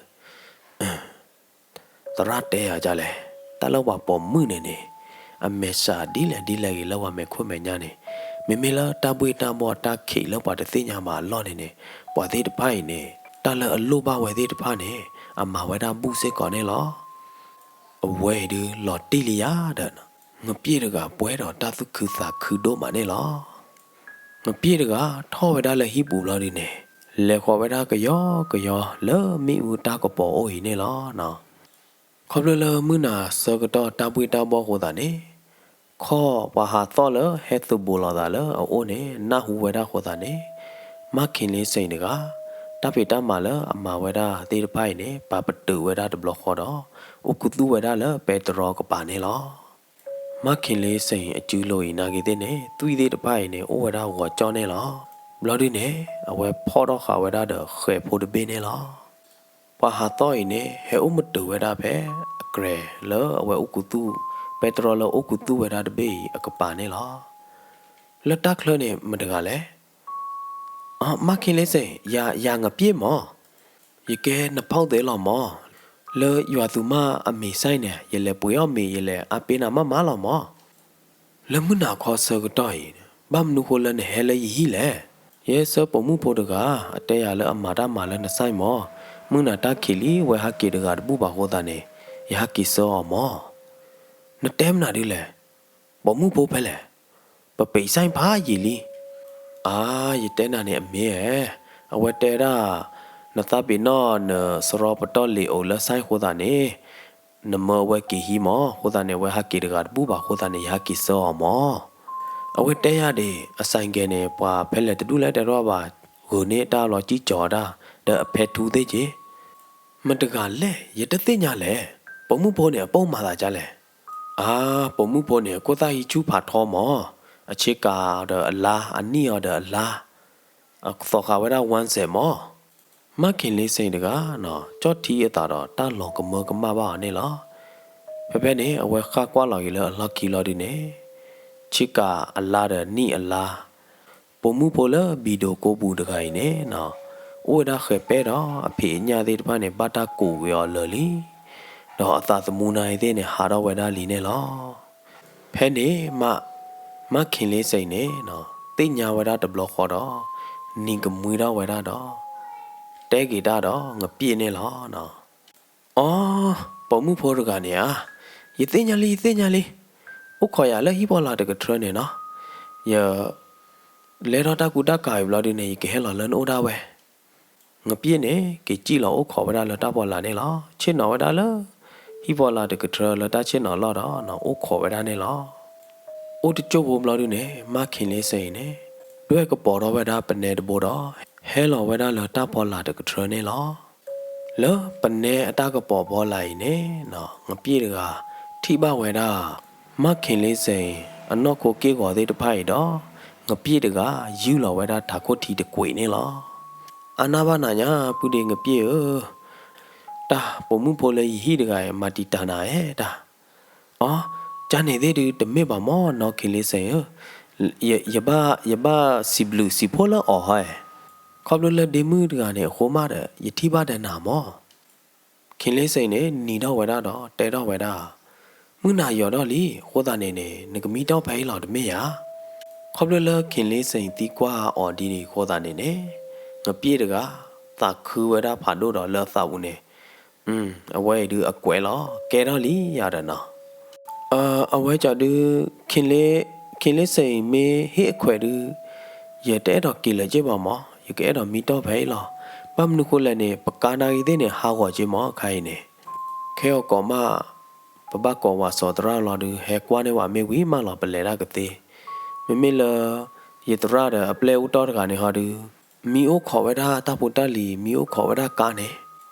သရၣ်တဲယၤဒ်လဲၣ်, တၢ်လၢပှၤပိာ်မုၣ်န့ၣ်န့ၣ် အမဲာ်ဆှးဒ်လဲၣ်ဒ်လဲၣ်ဂ့ၤလၢပှၤမဲာ်ခိၣ်မဲာ်ညါန့ၣ်, မ့မ့ၢ်လၢတၢ်ဘှ့ၣ်တၢ်ဘှီၣ်တၢ်ခံးလၢပှၤတသ့ၣ်ညါဘၣ်အလီၢ်န့ၣ်န့ၣ် ပှၤသ့ၣ်တဖၣ်အံၤန့ၣ် တၢ်လၢအလိၣ်ဘၣ်ဝဲသ့ၣ်တဖၣ်န့ၣ် အမၤဝဲဒၣ်ဘူၣ်စ့ၢ်ကီးန့ၣ်လီၤ. အဝဲအံၤဒုးလီၤတံၢ်လံယၤဒီး ငပျ့ၣ်တဂၤပှဲၤဒီးတၢ်သူၣ်ခုသးခုဒိၣ်မးန့ၣ်လီၤ. ငပျ့ၣ်တဂၤထီၣ်ဝဲဒၣ်လၢဟံၣ်ပူၤဘျီဒုးန့ၣ် လဲၤဃီၤဝဲဒၣ်ကယီကယီလၢမ့ၣ်အူတၢ်ကပီၤအိၣ်အံၤန့ၣ်လီၤ. ခီဖျိလၢမုၢ်နၤဆၢကတီၢ်တၢ်ဘှ့ၣ်တၢ်ဘှီၣ်အဃိသတးန့ၣ် ခီၣ်ပှၤဟးသီၣ်လၢဟဲသုးဘူးလိာ်သးလၢအအိၣ်န့ၣ် နၢ်ဟူဝဲဒၣ်အဃိသတးန့ၣ် မါခ့ၤလ့စ့ၣ်တဂၤ တၢ်ဖံးတၢ်မၤလၢအမၤဝဲဒၣ်သ့ၣ်တဖၣ်အံၤန့ၣ် ပာ်ပတုာ်ဝဲဒၣ်တဘျီဃီဒီး အိၣ်ခူသူၣ်ဝဲဒၣ်လၢပဲတြီကပၤန့ၣ်လီၤ. မါခ့ၤလ့စ့ၣ်အစုလိၤအံၤနာ်က့သ့ၣ်န့ၣ် သွံၣ်သ့ၣ်တဖၣ်အံၤန့ၣ် အိၣ်ဝဲဒၣ်ဂီၤကၠီၣ်န့ၣ်လီၤ. ဘျီဒုန့ၣ် အဝဲဖီၣ်ထီၣ်ဃာ်ဝဲဒၣ်ဒီးဃဲၤဖိတဘ့ၣ်န့ၣ်လီၤ. ပှၤဟးသီၣ်အံၤန့ၣ် ဟဲအိၣ်မတုၤဝဲဒၣ်ဖဲအကြဲၤလၢအဝဲအိၣ်ခူသူၣ်, ပဲတြီလၢအိၣ်ခူသူၣ်ဝဲဒၣ်တဘ့ၣ်အံၤအကပၤန့ၣ်လီၤ. လၢတၢ်ချၢန့ၣ်မတဂၤလဲၣ်. အ မါခ့ၤလ့စ့ၣ်, ယၤ ယၤငပျ့ၣ်မၢ်, ယကဲနဖီၣ်သ့လီၤမၢ်, လၢယွၤသူမါအမ့ၤစဲန့ၣ် ယလဲၤပှ့ၤအီၣ်မ့ၤ ယလဲၤအါပ့ၤနၤမးမးလီၤမၢ်. လၢမုၢ်နၤခီဆၢကတီၢ်အံၤ ဘၣ်မနုၤဃိလၢနဟဲလၢယဟံၣ်လဲၣ်. ယဲဆၢပိာ်မုၣ်ဖိတဂၤ အတဲယၤလၢအမၤတၢ်မၤလၢနစဲမၢ်, မုၢ်နၤတၢ်ခံးလံ ဝဲဟးက့ၤတဂၤတဘူၣ်ဘၣ်ဃိသတးန့ၣ် ယဟးက့ၤဆှၢအီၤမၢ်. နတဲမနုၤဒ်လဲၣ်, ပိာ်မုၣ်ဖိဖဲလဲၣ်, ပပံးစဲဖးယံာ်လံ. အါ ယတဲနၤန့ၣ်အမ့ၢ်ဧါ, အဝဲတဲဒၣ် နသးပ့ၤနီၣ်နစရီပတီၢ်လံၤအိၣ်လၢစဲဃိသတးန့ၣ် နမၢအဝဲက့ၤဟံၣ်မၢ်, ဃိသတးန့ၣ် အဝဲဟးက့ၤတဂၤတဘူၣ်ဘၣ်ဃိသတးန့ၣ် ယဟးက့ၤဆှၢအီၤမၢ်. အဝဲတဲယၤဒ် အစဲကဲန့ၣ် ပှၤဖဲလဲၣ်တဒူၣ်လဲၣ်တဲထီၣ်ဘၣ်, ဂုာ်န့ၢ်တၢ်လီၤကံၢ်ကီၤတၢ် ဒီးအဖဲထူသ့ၣ်က့ၤ. မတဂၤလဲၣ်, ယတသ့ၣ်ညါလဲၣ်, ပိာ်မုၣ်ဖိန့ၣ် အပိာ်မၤသးဒ်လဲၣ်. အါ ပိာ်မုၣ်ဖိန့ၣ် အခိၣ်သၣ်ဟံးဆူၣ်ဖးထီမၢ်, အဆ့ကၤဒီးအလါ, အနံၣ်အီၤဒီးအလါ, အသီဃာ်ဝဲဒၣ်ဝၣ်စဲးမၢ်. မါခ့ၤလ့စ့ၣ်တဂၤ ကၠီၣ်ထံအသးဒီးတၢ်လီၤကမၢကမၣ်ဘၣ်အီၤန့ၣ်လီၤ. ဖဲဖဲန့ၣ် အဝဲဃၣ်ကွၢ်လီၤက့ၤလၢအလီၢ်ခံလီၤဒုန့ၣ် ဆ့ကၤအလါဒီးနံၣ်အလါ, ပိာ်မုၣ်ဖိလၢဘံၣ်ဒိၣ်ကိပူၤတဂၤအံၤန့ၣ် အိၣ်ဝဲဒၣ်ဃဲၤပဲဒီးအဖံးအညၣ်သ့ၣ်တဖၣ်န့ၣ် ဘၣ်တၢ်ကူးက့ၤအီၤလၢာ်လံ, ဒီးအသးသမူနၤအံၤသ့ၣ်န့ၣ် ဟးထီၣ်ဝဲဒၣ်လံန့ၣ်လီၤ. ဖဲန့ၣ်မး မါခ့ၤလ့စ့ၣ်န့ၣ် သ့ၣ်ညါဝဲဒၣ်တဘျီဃီဒီး နံၤကမှံထီၣ်ဝဲဒၣ်ဒီး တဲက့ၤတၢ်ဒီးငပျ့ၣ်န့ၣ်လီၤ. အီ, ပိာ်မုၣ်ဖိတဂၤန့ၣ်ဧါ, ယသ့ၣ်ညါလံ ယသ့ၣ်ညါလံ, အိၣ်ခိးယၤလၢဟံၣ်ဖီလာ်တကထြၢန့ၣ်နီၤ, ယ လဲၤထီၣ်တၢ်ကူတၢ်ကၤအံၤဘျီဒုန့ၣ် ယကဟဲလီၤလၢနအိၣ်ဒၣ်ဝဲ. ငပျ့ၣ်န့ၣ် က့ၤစံၣ်လီၤအိၣ်ခိးဝဲဒၣ်လၢတၢ်ဖီလာ်န့ၣ်လီၤ. ဆ့ၣ်နီၤဝဲဒၣ်လၢ ဟံၣ်ဖီလာ်တကထြၢလၢတၢ်ဆ့ၣ်နီၤလီၢ်ဒီး အိၣ်ခိးဝဲဒၣ်န့ၣ်လီၤ. အိၣ်တကၠိၢ်ဖိဘျီဒုန့ၣ် မါခ့ၤလ့စ့ၣ်အံၤန့ၣ် ဒွဲၣ်ကပီၤထီၣ်ဝဲဒၣ်ပနဲတဘိဒီး ဟဲလီၤဝဲဒၣ်လၢတၢ်ဖီလာ်တကထြၢန့ၣ်လီၤ. လၢပနဲအတၢ်ကပီၤဖီလာ်အံၤန့ၣ် ငပျ့ၣ်တဂၤ ထံၣ်ဘၣ်ဝဲဒၣ် မါခ့ၤလ့စ့ၣ်အံၤ အနီၢ်ခိက့ၢ်ဂီၤသ့ၣ်တဖၣ်အံၤဒီး ငပျ့ၣ်တဂၤ ယူၢ်လီၤဝဲဒၣ်ထးခိၣ်ထံတကွံာ်န့ၣ်လီၤ. အါနၢ်ဘၣ်နၤညါ ပုၢ်ဒ့ငပျ့ၣ်ဧၢ, တၢ်ပိာ်မုၣ်ဖိလၢယဟံၣ်တဂၤအံၤ မၤတံာ်တာ်နၤဧါတၢ်. အီ, ကန့ၣ်သ့ၣ်ဒုးတမ့ၢ်ဘၣ်မၢ်နီၢ်ခ့ၤလ့စ့ၣ်ဧၢ, ယ ယဘၣ် ယဘၣ်စံးဘျုးစံးဖှိၣ်လၢအီၤဟီဧါ, ခီဖျိလၢဒ့မုၣ်တဂၤန့ၣ်အဃိမးဒီး ယထံၣ်ဘၣ်ဒီးနၤမၢ်. ခ့ၤလ့စ့ၣ်န့ၣ် နံၤထီၣ်ဝဲဒၣ်ဒီး တဲထီၣ်ဝဲဒၣ်, မုၢ်နၤယိာ်ထီၣ်လံ အဃိသတးန့ၣ်န့ၣ် နကမံတီၢ်ဖဲအံၤလီၤတမ့ၢ်ဧါ. ခီဖျိလၢခ့ၤလ့စ့ၣ်သံကွၢ်အီၤဒ်န့ၣ်အဃိသတးန့ၣ်န့ၣ် ငပျ့ၣ်တဂၤ သးခုဝဲဒၣ်ဖးဒိၣ်ဒီးလၢအသးပူၤန့ၣ် အဝဲအံၤဒုးအကွဲးလီၤ ကဲထီၣ်လံယၤဒီးနီၤ. အဝဲကီးဒုး ခ့ၤလ့စ့ၣ်အံၤမ့ၢ်ဟ့ၣ်အခွဲးဒုး ယတအဲၣ်ဒိးက့ၤလၢၤက့ၢ်ဘၣ်မၢ်, ယကအဲၣ်ဒိးမံတီၢ်ဖဲအံၤလီၤ. ဘၣ်မနုၤဃိလဲၣ်န့ၣ် ပကါနာ်ဂ့ၤသ့ၣ်န့ၣ် ဟးဂီၤက့ၤမၢ်ခါအံၤန့ၣ်, ခဲအီၤကိးမး ပဘၣ်ကိးဝၤစီၤသရၣ်လီၤဒုး ဟဲကွၢ်န့ၢ်ဝဲမ့ၢ်ဝံၤမးလီၤ ပလဲၤတၢ်ကသ့. မ့မ့ၢ်လၢ ယသရၣ်ဒီးအပျဲၢ်အူတီၢ်တဂၤန့ၣ်ဟီဒုး မံအိၣ်ခိးဝဲဒၣ်တၢ်ဖိတၢ်လံၤ မံအိၣ်ခိးဝဲဒၣ်ကါန့ၣ်,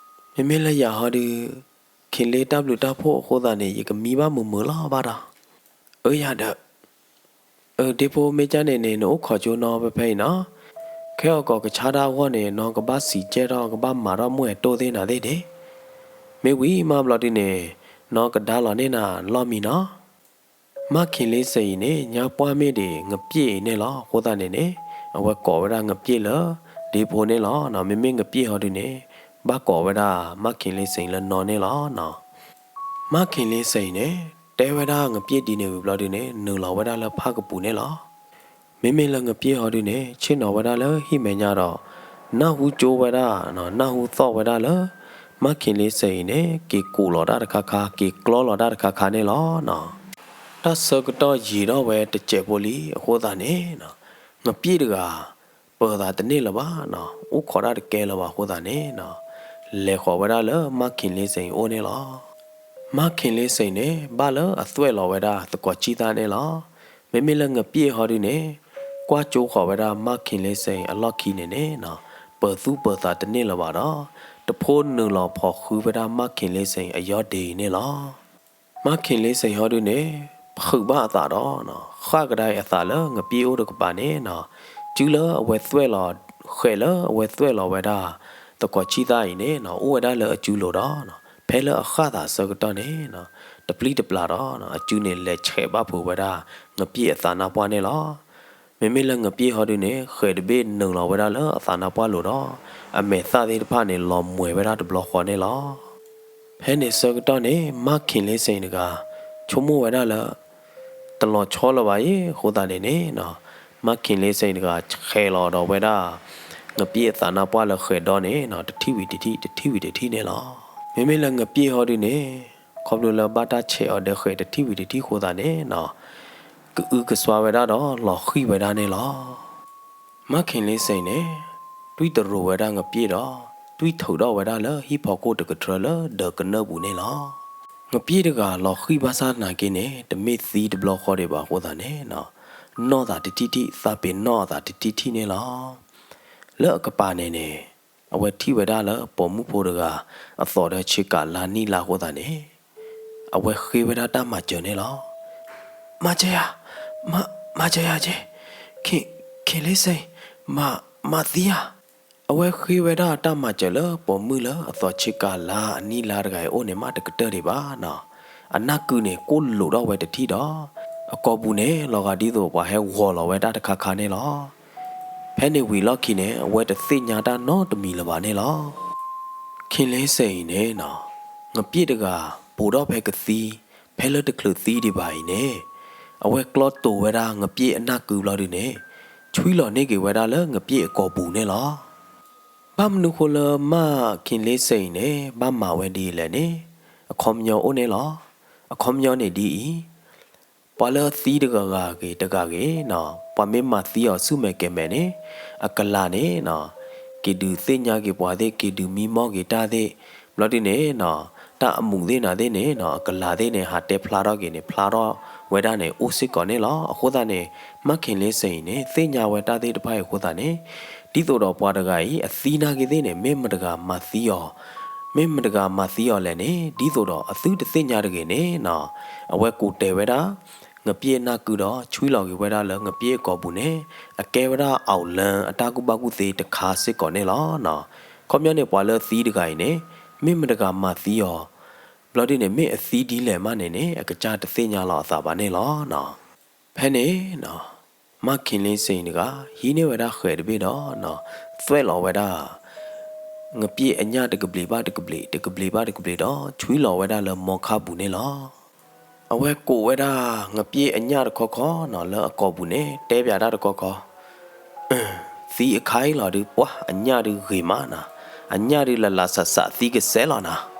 မ့မ့ၢ်လၢယၤဟီဒုး ခ့ၤလ့တၢ်ဘျုးတၢ်ဖှိၣ်အဃိသတးန့ၣ် ယကမံဘၣ်မုာ်မုာ်လီၤဘၣ်ဒီး, အၢယၤဒီး အၢ ဒ့ဖိမ့ၢ်ကန့ၣ်န့ၣ် နအိၣ်ခိးကၠိနီၤဖဲဖဲအံၤနီၤ, ခဲအီၤကိးကဆါတၢ်အဂီၢ်န့ၣ် နီၢ်ကဘၣ်စံးကဲထီၣ် ကဘၣ်မၤထီၣ်မူအဲၣ်တိၢ်သ့ၣ်နၤသ့ၣ်ဒ့, မ့ၢ်ဝံၤမးဘျီဒုးန့ၣ် နီၢ်ကဒါလီၤန့ၢ်နၤလီၢ်မံနီၤ. မါခ့ၤလ့စ့ၣ်အံၤန့ၣ် ညါပှၢ်မ့ၢ်ဒံး ငပျ့ၣ်အံၤန့ၣ်လီၤ. အဃိသတးန့ၣ်န့ၣ် အဝဲကိးဝဲဒၣ်ငပျ့ၣ်လၢ ဒ့ဖိန့ၣ်လီၤ. မ့မ့ၢ်ငပျ့ၣ်ဟီဒုးန့ၣ် ဘၣ်ကိးဝဲဒၣ်မါခ့ၤလ့စ့ၣ်အံၤလၢနီၢ်န့ၣ်လီၤ. မါခ့ၤလ့စ့ၣ်အံၤန့ၣ် တဲဝဲဒၣ်ငပျ့ၣ်ဒ်န့ၣ်ဝံၤဘျီဒုးန့ၣ် နုာ်လီၤဝဲဒၣ်လၢဖၣ်ကပူၤန့ၣ်လီၤ. မ့မ့ၢ်လၢငပျ့ၣ်ဟီဒုးန့ၣ် ဆ့ၣ်နီၤဝဲဒၣ်လၢဟံၣ်မဲာ်ညါဒီး နၢ်ဟူကၠိဝဲဒၣ် နၢ်ဟူသီၣ်ဝဲဒၣ်လၢ မါခ့ၤလ့စ့ၣ်အံၤန့ၣ် က့ၤကူးလီၤတၢ်တခါခါ က့ၤကျီလီၤတၢ်တခါခါန့ၣ်လီၤ. တၢ်ဆၢကတီၢ်ယံာ်ထီၣ်ဝဲတစဲးဖိလံအဃိသတးန့ၣ် ငပျ့ၣ်တဂၤ ပၢၤသးတန့ၢ်လၢၤဘၣ်, အိၣ်ခိးတၢ်တကဲလၢၤဘၣ်အဃိသတးန့ၣ် လဲၤဃီၤဝဲဒၣ်လၢမါခ့ၤလ့စ့ၣ်အအိၣ်န့ၣ်လီၤ. မါခ့ၤလ့စ့ၣ်န့ၣ် ဘၣ်လၢအသွဲၣ်လီၤဝဲဒၣ်သကိးကၠံၣ်သၣ်န့ၣ်လီၤ. မ့မ့ၢ်လၢငပျ့ၣ်ဟီဒုးန့ၣ် ကွၢ်ကၠိဃီၤဝဲဒၣ် မၢ်ခ့လ့စ့ၣ်အလီၢ်ခံန့ၣ်န့ၣ်နီၤ, ပၢၤသူၣ်ပၢၤသးတန့ၢ်လၢၤဘၣ်ဒီး တဖိနုာ်လီၤဖိးဃုဝဲဒၣ် မၢ်ခ့လ့စ့ၣ်အယီၢ်ဒ့အံၤန့ၣ်လီၤ. မၢ်ခ့လ့စ့ၣ်ဟီဒုန့ၣ် ဖုးဘၣ်အသးဒီး ဃၣ်ကဒါအသးလၢ ငပျ့ၣ်အိၣ်တကပၤန့ၣ်နီၤ, စုလၢအဝဲသွဲၣ်လီၤ, ဃဲးလၢအဝဲသွဲၣ်လီၤဝဲဒၣ် သကိးဆံၣ်သၣ်အံၤန့ၣ်နီၤ အိၣ်ဝဲဒၣ်လၢအစုလိၤဒီး ဖဲလၢအဃၣ်သးဆၢကတီၢ်န့ၣ်နီၤ, တပျံၤတပျါဒီး အစုန့ၣ်လဲၤဆဲးဘၣ်ဖုးဝဲဒၣ် ငပျ့ၣ်အသးနါပှၢ်န့ၣ်လီၤ. မ့မ့ၢ်လၢငပျ့ၣ်ဟီဒုန့ၣ် ဃဲးတဘ့ၣ်နုာ်လီၤဝဲဒၣ်လၢအသးနါပှၢ်လိၤဒီး အမဲာ်သၣ်သ့ၣ်တဖၣ်န့ၣ် လီၤမှဲၤဝဲဒၣ်တဘျီဃီန့ၣ်လီၤ. ဖဲန့ၣ်ဆၢကတီၢ်န့ၣ် မၢ်ခ့လ့စ့ၣ်တဂၤ ဆိကမိၣ်ဝဲဒၣ်လၢ တလီၤဆီလၢၤဘၣ်အံၤအဃိသတးန့ၣ်န့ၣ်နီၤ, မၢ်ခ့လ့စ့ၣ်တဂၤ ဆဲးလီၤဒီးဝဲဒၣ် ငပျ့ၣ်အသးနါပှၢ်လၢဃဲးဒီန့ၣ်နီၤ, တထံၣ်ဝံၤတထံၣ် တထံၣ်ဝံၤတထံၣ်န့ၣ်လီၤ. မ့မ့ၢ်လၢငပျ့ၣ်ဟီဒုန့ၣ် ခီဖျိလၢဘၣ်တၢ်ဆဲးအီၤဒီးဃဲးတထံၣ်ဝံၤတထံၣ်အဃိသတးန့ၣ်နီၤ, ကအုကစွါဝဲဒၣ်ဒီး လီၤဃံၣ်ဝဲဒၣ်န့ၣ်လီၤ. မၢ်ခ့လ့စ့ၣ်န့ၣ် တွံၢ်တရိးဝဲဒၣ်ငပျ့ၣ်ဒီး တွံၢ်ထုးထီၣ်ဝဲဒၣ်လၢဟံၣ်ဖီခိၣ်တကထြၢလၢဒၢးကနၢၣ်ပူၤန့ၣ်လီၤ. ငပျ့ၣ်တဂၤလီၤဃံၣ်ဘၣ်ဆၣ်သနာ်က့န့ၣ် တမ့ၢ်သံတဘျီဃီဒံးဘၣ်အဃိသတးန့ၣ်နီၤ, နီၣ်သးတထံၣ်ထံၣ် သးပ့ၤနီၣ်အသးတထံၣ်ထံၣ်န့ၣ်လီၤ. လၢအကပၤန့ၣ်န့ၣ် အဝဲထံၣ်ဝဲဒၣ်လၢပိာ်မုၣ်ဖိတဂၤ အသီၣ်ဒီးဆ့ကၤလါနံၣ်လါအဃိသတးန့ၣ် အဝဲဃ့ဝဲဒၣ်တၢ်မၤစၢၤန့ၣ်လီၤ. မၤစၢၤယၤ, မၤစၢၤယၤက့, ခ့လ့စ့ၣ်, မၤ, မၤသံယၤ. အဝဲဃ့ဝဲဒၣ်တၢ်မၤစၢၤလၢပိာ်မုၣ်လၢအသီၣ်ဆ့ကၤလါအနံၣ်လါတဂၤအံၤအိၣ်န့ၣ်မးတကတၢၢ်ဒံးဘၣ်နီၤ. အနၢ်ကုန့ၣ် ကိၢ်လိာ်ထီၣ်ဝဲတထံၣ်ဒီး အကိာ်ပူၤန့ၣ် လီၤဂာ်ဒ်သိးပှၤဟဲဂီၤလီၤဝဲတၢ်တခါခါန့ၣ်လီၤ. ဖဲန့ၣ်ဝံၤလီၢ်ခံန့ၣ် အဝဲတသ့ၣ်ညါတၢ်နီတမံၤလၢၤဘၣ်န့ၣ်လီၤ. ခ့လ့စ့ၣ်အံၤန့ၣ်နီၤ, ငပျ့ၣ်တဂၤ ပိာ်ထီၣ်ဖဲကသံ, ဖဲလၢတချုးသံဒံးဘၣ်အံၤန့ၣ်, အဝဲကျီတိာ်ဝဲဒၣ်ငပျ့ၣ်အနၢ်ကုဘျီဒုန့ၣ် ဆွံလီၤန့ၢ်က့ၤဝဲဒၣ်လၢငပျ့ၣ်အကိာ်ပူၤန့ၣ်လီၤ. ဘၣ်မနုၤဃိလၢမၢ်ခ့လ့စ့ၣ်အံၤန့ၣ် ဘၣ်မၤဝဲဒ်အံၤလဲၣ်န့ၣ်, အခီပညီအိၣ်န့ၣ်လီၤ. အခီပညီန့ၣ်ဒ်အံၤ, ပှၤလၢအသံတဂၤဂၤဂ့ၤတဂၤဂ့ၤနီၤ, ပှၤမ့ၢ်မၤသံအီၤဆူၣ်မဲာ်ကဲၤမဲာ်န့ၣ်, အကလၤန့ၣ်နီၤ, က့ၤဒုးသ့ၣ်ညါက့ၤပှၤသ့ၣ်, က့ၤဒုးမံမီၢ်က့ၤတၢ်သ့ၣ်, ဘျီဒုန့ၣ်နီၤ, တၢ်အမူးသ့ၣ်နၤသ့ၣ်န့ၣ်နီၤ, အကလၤသ့ၣ်န့ၣ် ဟးတဲဖျါထီၣ်က့ၤန့ၣ် ဖျါထီၣ်ဝဲဒၣ်န့ၣ် အိၣ်စ့ၢ်ကီးန့ၣ်လီၤ. အဃိသတးန့ၣ် မၢ်ခ့လ့စ့ၣ်အံၤန့ၣ် သ့ၣ်ညါဝဲတၢ်သ့ၣ်တဖၣ်အံၤအဃိသတးန့ၣ်, ဒ်သိးဒီးပှၤတဂၤအံၤ အသံနာ်က့သ့ၣ်န့ၣ် မ့ၢ်မတဂၤမၤသံအီၤ မ့ၢ်မတဂၤမၤသံအီၤလဲၣ်န့ၣ် ဒ်သိးဒီးအသုတသ့ၣ်ညါတဂ့ၤန့ၣ်နီၤ, အဝဲကိးတဲာ်ဝဲဒၣ် ငပျ့ၣ်အနၢ်ကုဒီး ဆွံလီၤက့ၤဝဲဒၣ်လၢငပျ့ၣ်အကိာ်ပူၤန့ၣ် အကဲဝဲဒၣ် အောင်လံ အတၢ်ကူၣ်ဘၣ်ကူၣ်သ့တခါစ့ၢ်ကီးန့ၣ်လီၤ. ခီပညီန့ၣ် ပှၤလၢအသံတဂၤအံၤန့ၣ် မ့ၢ်မတဂၤမၤသံအီၤ ဘျီဒုန့ၣ် မ့ၢ်အသံဒ်လဲၣ်မးန့ၣ်န့ၣ် အကစၢ်တသ့ၣ်ညါလီၤအသးဘၣ်န့ၣ်လီၤ. ဖဲန့ၣ် မၢ်ခ့လ့စ့ၣ်အံၤတဂၤ ဟံးန့ၢ်ဝဲဒၣ်ဃဲးတဘ့ၣ်ဒီး သွဲၣ်လီၤဝဲဒၣ် ငပျ့ၣ်အညၣ်တကဘျံးဘၣ်တကဘျံး တကဘျံးဘၣ်တကဘျံးဒီး ဆွံလီၤဝဲဒၣ်လၢမီခါပူၤန့ၣ်လီၤ. အဝဲကိးဝဲဒၣ် ငပျ့ၣ်အညၣ်တခီခီနီၤ လၢအကိာ်ပူၤန့ၣ် တဲပၠးတၢ်တခီခီ, သံအခါအံၤလီၤဒုး ပှၢ်အညၣ်ဒုးဂ့ၤမးနီၤ, အညၣ်ဒုးလၢလၢစးစးသံကစဲးလီၤနီၤ.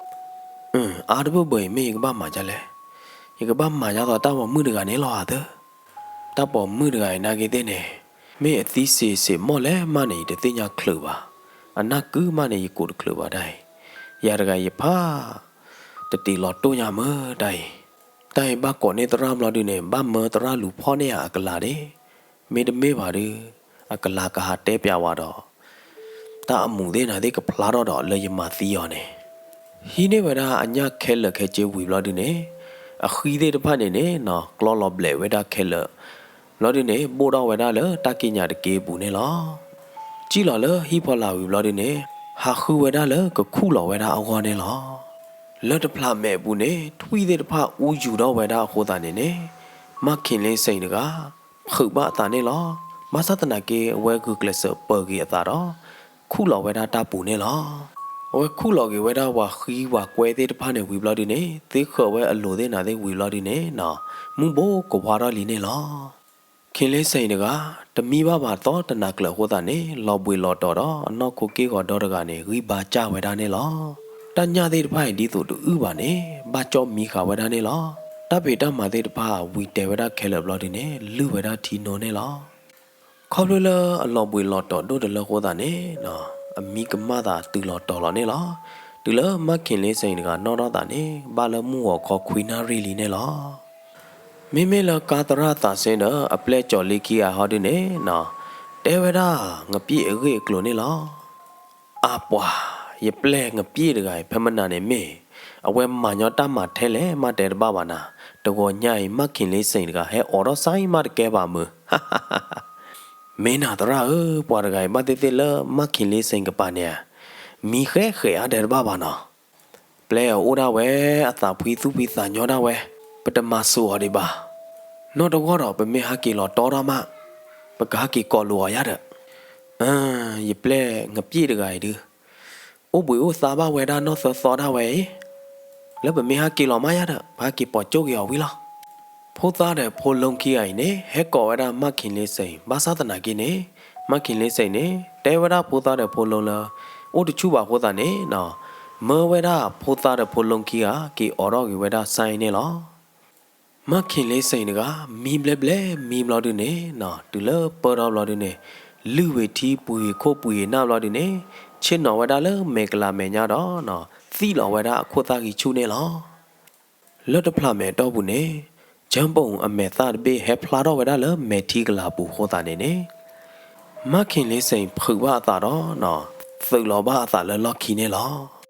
အါတဘၢၣ်ဘၢၣ်အံၤ မ့ၢ်ယကဘၣ်မၤဒ်လဲၣ်, ယကဘၣ်မၤဒ်သိးတၢ်ပိာ်မုၣ်တဂၤန့ၣ်လီၤဧါသၢ. တၢ်ပိာ်မုၣ်တဂၤအံၤနာ်က့သ့ၣ်န့ၣ် မ့ၢ်အသံစ့းစ့းမီၢ်လဲၣ်မးန့ၣ် ယတသ့ၣ်ညါချုးဘၣ်. အနၢ်ကုမးန့ၣ် ယကိးတချုးဘၣ်တၢ်အံၤ, ယၤတဂၤယဖး တတ့ၤလီၤတိၢ်ညါမ့ၢ်တၢ်အံၤ, တၢ်အံၤဘၣ်ကိးန့ၢ်သရၣ်ဘျီဒုန့ၣ် ဘၣ်မၢသရၣ်လူၤဖီၣ်န့ၢ်ယၤအကလၤဒၣ်, မ့တမ့ၢ်ဘၣ်ဒုး အကလၤကဟးတဲပၠးဝဲဒီး တၢ်အမူးသ့ၣ်နၤသ့ၣ်ကဖျါထီၣ်ဒီးလၢယမၤသံအီၤန့ၣ်, ဟံးန့ၢ်ဝဲဒၣ်အညၣ်ခဲလၢာ်ခဲဆ့ဝံၤဘျီဒုန့ၣ် အဃံသ့ၣ်တဖၣ်န့ၣ်န့ၣ်နီၤ ကျီလီၤဘျဲးဝဲဒၣ်ခဲလၢာ်, ဘျီဒုန့ၣ် ဘိၣ်ထီၣ်ဝဲဒၣ်လၢတၢ်ကံးညာ်တက့အပူၤန့ၣ်လီၤ. စံၣ်လီၤလၢဟံၣ်ဖီလာ်ဝံၤဘျီဒုန့ၣ် ဟးဃုဝဲဒၣ်လၢကခူၣ်လီၤဝဲဒၣ်အဂီၢ်န့ၣ်လီၤ. လၢတဖျးမဲာ်အပူၤန့ၣ် ထွံၣ်သ့ၣ်တဖၣ်အူယူၤထီၣ်ဝဲဒၣ်အဃိသတးန့ၣ်န့ၣ် မၢ်ခ့လ့စ့ၣ်တဂၤ ဖုးဘၣ်အသးန့ၣ်လီၤ. ဘၣ်ဆၣ်သနာ်က့ အဝဲဂုာ်ကျဲးစၢးပၢၤက့ၤအသးဒီး ခူၣ်လီၤဝဲဒၣ်တၢ်ပူၤန့ၣ်လီၤ. အဝဲခူၣ်လီၤက့ၤဝဲဒၣ်ပှၤဃံပှၤကွဲသ့ၣ်တဖၣ်န့ၣ်ဝံၤဘျီဒုန့ၣ် သ့ဃၢၤဝဲအလိၤသ့ၣ်နၤသ့ၣ်ဝံၤဘျီဒုန့ၣ်နီၤ မုၢ်ဘိကဝါထီၣ်လံန့ၣ်လီၤ. ခ့လ့စ့ၣ်တဂၤ တမံဘၣ်ဘၣ်သီတနၤကျၢၤအဃိသတးန့ၣ် လီၤဘှံးလီၤတီၤဒီး အနီၢ်ခိက့ၢ်ဂီၤဒီတဂၤန့ၣ် ဂံၢ်ဘါစၢ်ဝဲဒၣ်န့ၣ်လီၤ. တၢ်ညၣ်သ့ၣ်တဖၣ်အံၤဒ်သိးတအုၣ်ဘၣ်န့ၣ် ဘၣ်ကၠီၣ်မံဃာ်ဝဲဒၣ်န့ၣ်လီၤ. တၢ်ဖံးတၢ်မၤသ့ၣ်တဖၣ်ဝံၤတဲာ်ဝဲဒၣ်ခဲလၢာ်ဘျီဒုန့ၣ် လုၢ်ဝဲဒၣ်ထံနိန့ၣ်လီၤ. ခီဖျိလၢအလီၤဘှံးလီၤတီၤဒိၣ်တလၢအဃိသတးန့ၣ် အမံကမၣ်သးတုၤလီၤတီၤလီၤန့ၣ်လီၤ. တုၤလၢမၢ်ခ့လ့စ့ၣ်တဂၤနီၣ်ထီၣ်သးန့ၣ် ဘၣ်လၢမုၢ်ဂီၤခီခွံနၣ်ရံၣ်လံန့ၣ်လီၤ. မ့မ့ၢ်လၢကါသရၣ်သးစ့ဒီး အပျဲၢ်ကၠီၤလ့ခံဂၤဟီဒုန့ၣ်နီၤ, တဲဝဲဒၣ် ငပျ့ၣ်အဂ့ၢ်အကျိၤန့ၣ်လီၤ. အပှၤ, ယပျဲၢ်ငပျ့ၣ်တဂၤအံၤ ဖဲမနၤန့ၣ်မ့ၢ် အဝဲမၤညီတၢ်မၤထဲလဲၣ်မးတဲတဘၣ်ဘၣ်နၤ, တဂီၤညါအံၤ မၢ်ခ့လ့စ့ၣ်တဂၤ ဟဲအိးထီၣ်စါအံၤမးတကဲဘၣ်မုၢ်, မ့ၢ်နၤသရၣ်ဧၢ, ပှၤတဂၤအံၤဘၣ်သ့ၣ်သ့ၣ်လၢ မၢ်ခ့လ့စ့ၣ်ကပၤန့ၣ်ဧါ, မံဃဲဃဲးအါတဲတဘၣ်ဘၣ်နီၤ. ပျဲၢ်အအိၣ်ဒၣ်ဝဲ, အသးဖှံသူၣ်ဖှံသးညီဒၣ်ဝဲ, ပတမၤစိာ်အီၤဒံးဘၣ်. နီၢ်တဂီၢ်ဒီး ပမ့ၢ်ဟးက့ၤလီၤတီတၢ်မး, ပကဟးက့ၤကိးလိာ်အီၤယၤဒီး, ယပျဲၢ်ငပျ့ၣ်တဂၤအံၤဒုး, အိၣ်ဘှံးအိၣ်သါဘၣ်ဝဲဒၣ်နီၢ်သၢသီဒၣ်ဝဲအံၤ, လၢပမ့ၢ်ဟးက့ၤလီၤမးယၤဒီး ပဟးက့ၤပိာ်ကၠိက့ၤအီၤဝံၤလီၤ. ဖိသၣ်ဒီးဖိလီခံဂၤအံၤန့ၣ် ဟဲကိးဝဲဒၣ်မၢ်ခ့လ့စ့ၣ် ဘၣ်ဆၣ်သနာ်က့န့ၣ်, မၢ်ခ့လ့စ့ၣ်န့ၣ် တဲဝဲဒၣ်ဖိသၣ်ဒီးဖိလီလၢ အိၣ်တဆူၣ်ဘၣ်အဃိသတးန့ၣ်နီၤ, မၢဝဲဒၣ်ဖိသၣ်ဒီးဖိလီခံဂၤ က့ၤအိးထီၣ်က့ၤဝဲဒၣ်စါအံၤန့ၣ်လီၤ. မၢ်ခ့လ့စ့ၣ်တဂၤ မံဘျဲဘျဲမံဘျီဒုန့ၣ်နီၤ, တုၤလၢပၢၢ်ထီၣ်ဘျီဒုန့ၣ်, လုၢ်ဝံၤထံပှံၤခိၣ်ပှံၤနၢ်ဘျီဒုန့ၣ်, ဆ့ၣ်နီၤဝဲဒၣ်လၢမဲာ်ကလၤမဲာ်ညါဒီး, သံၣ်လီၤဝဲဒၣ်အခိၣ်သၣ်ဂံၢ်ဆူၣ်န့ၣ်လီၤ. လၢတဖျးမဲာ်တီၢ်ပူၤန့ၣ်, ကၠၢဘိၣ်အမဲာ်သၣ်တဘ့ၣ်ဟဲဖျါထီၣ်ဝဲဒၣ်လၢမဲာ်ထံကလၤပူၤအဃိသတးန့ၣ်န့ၣ်, မၢ်ခ့လ့စ့ၣ်ဖုးဘၣ်အသးဒီးနီၤ, သုးလီၤဘၣ်အသးလၢလီၢ်ခံန့ၣ်လီၤ.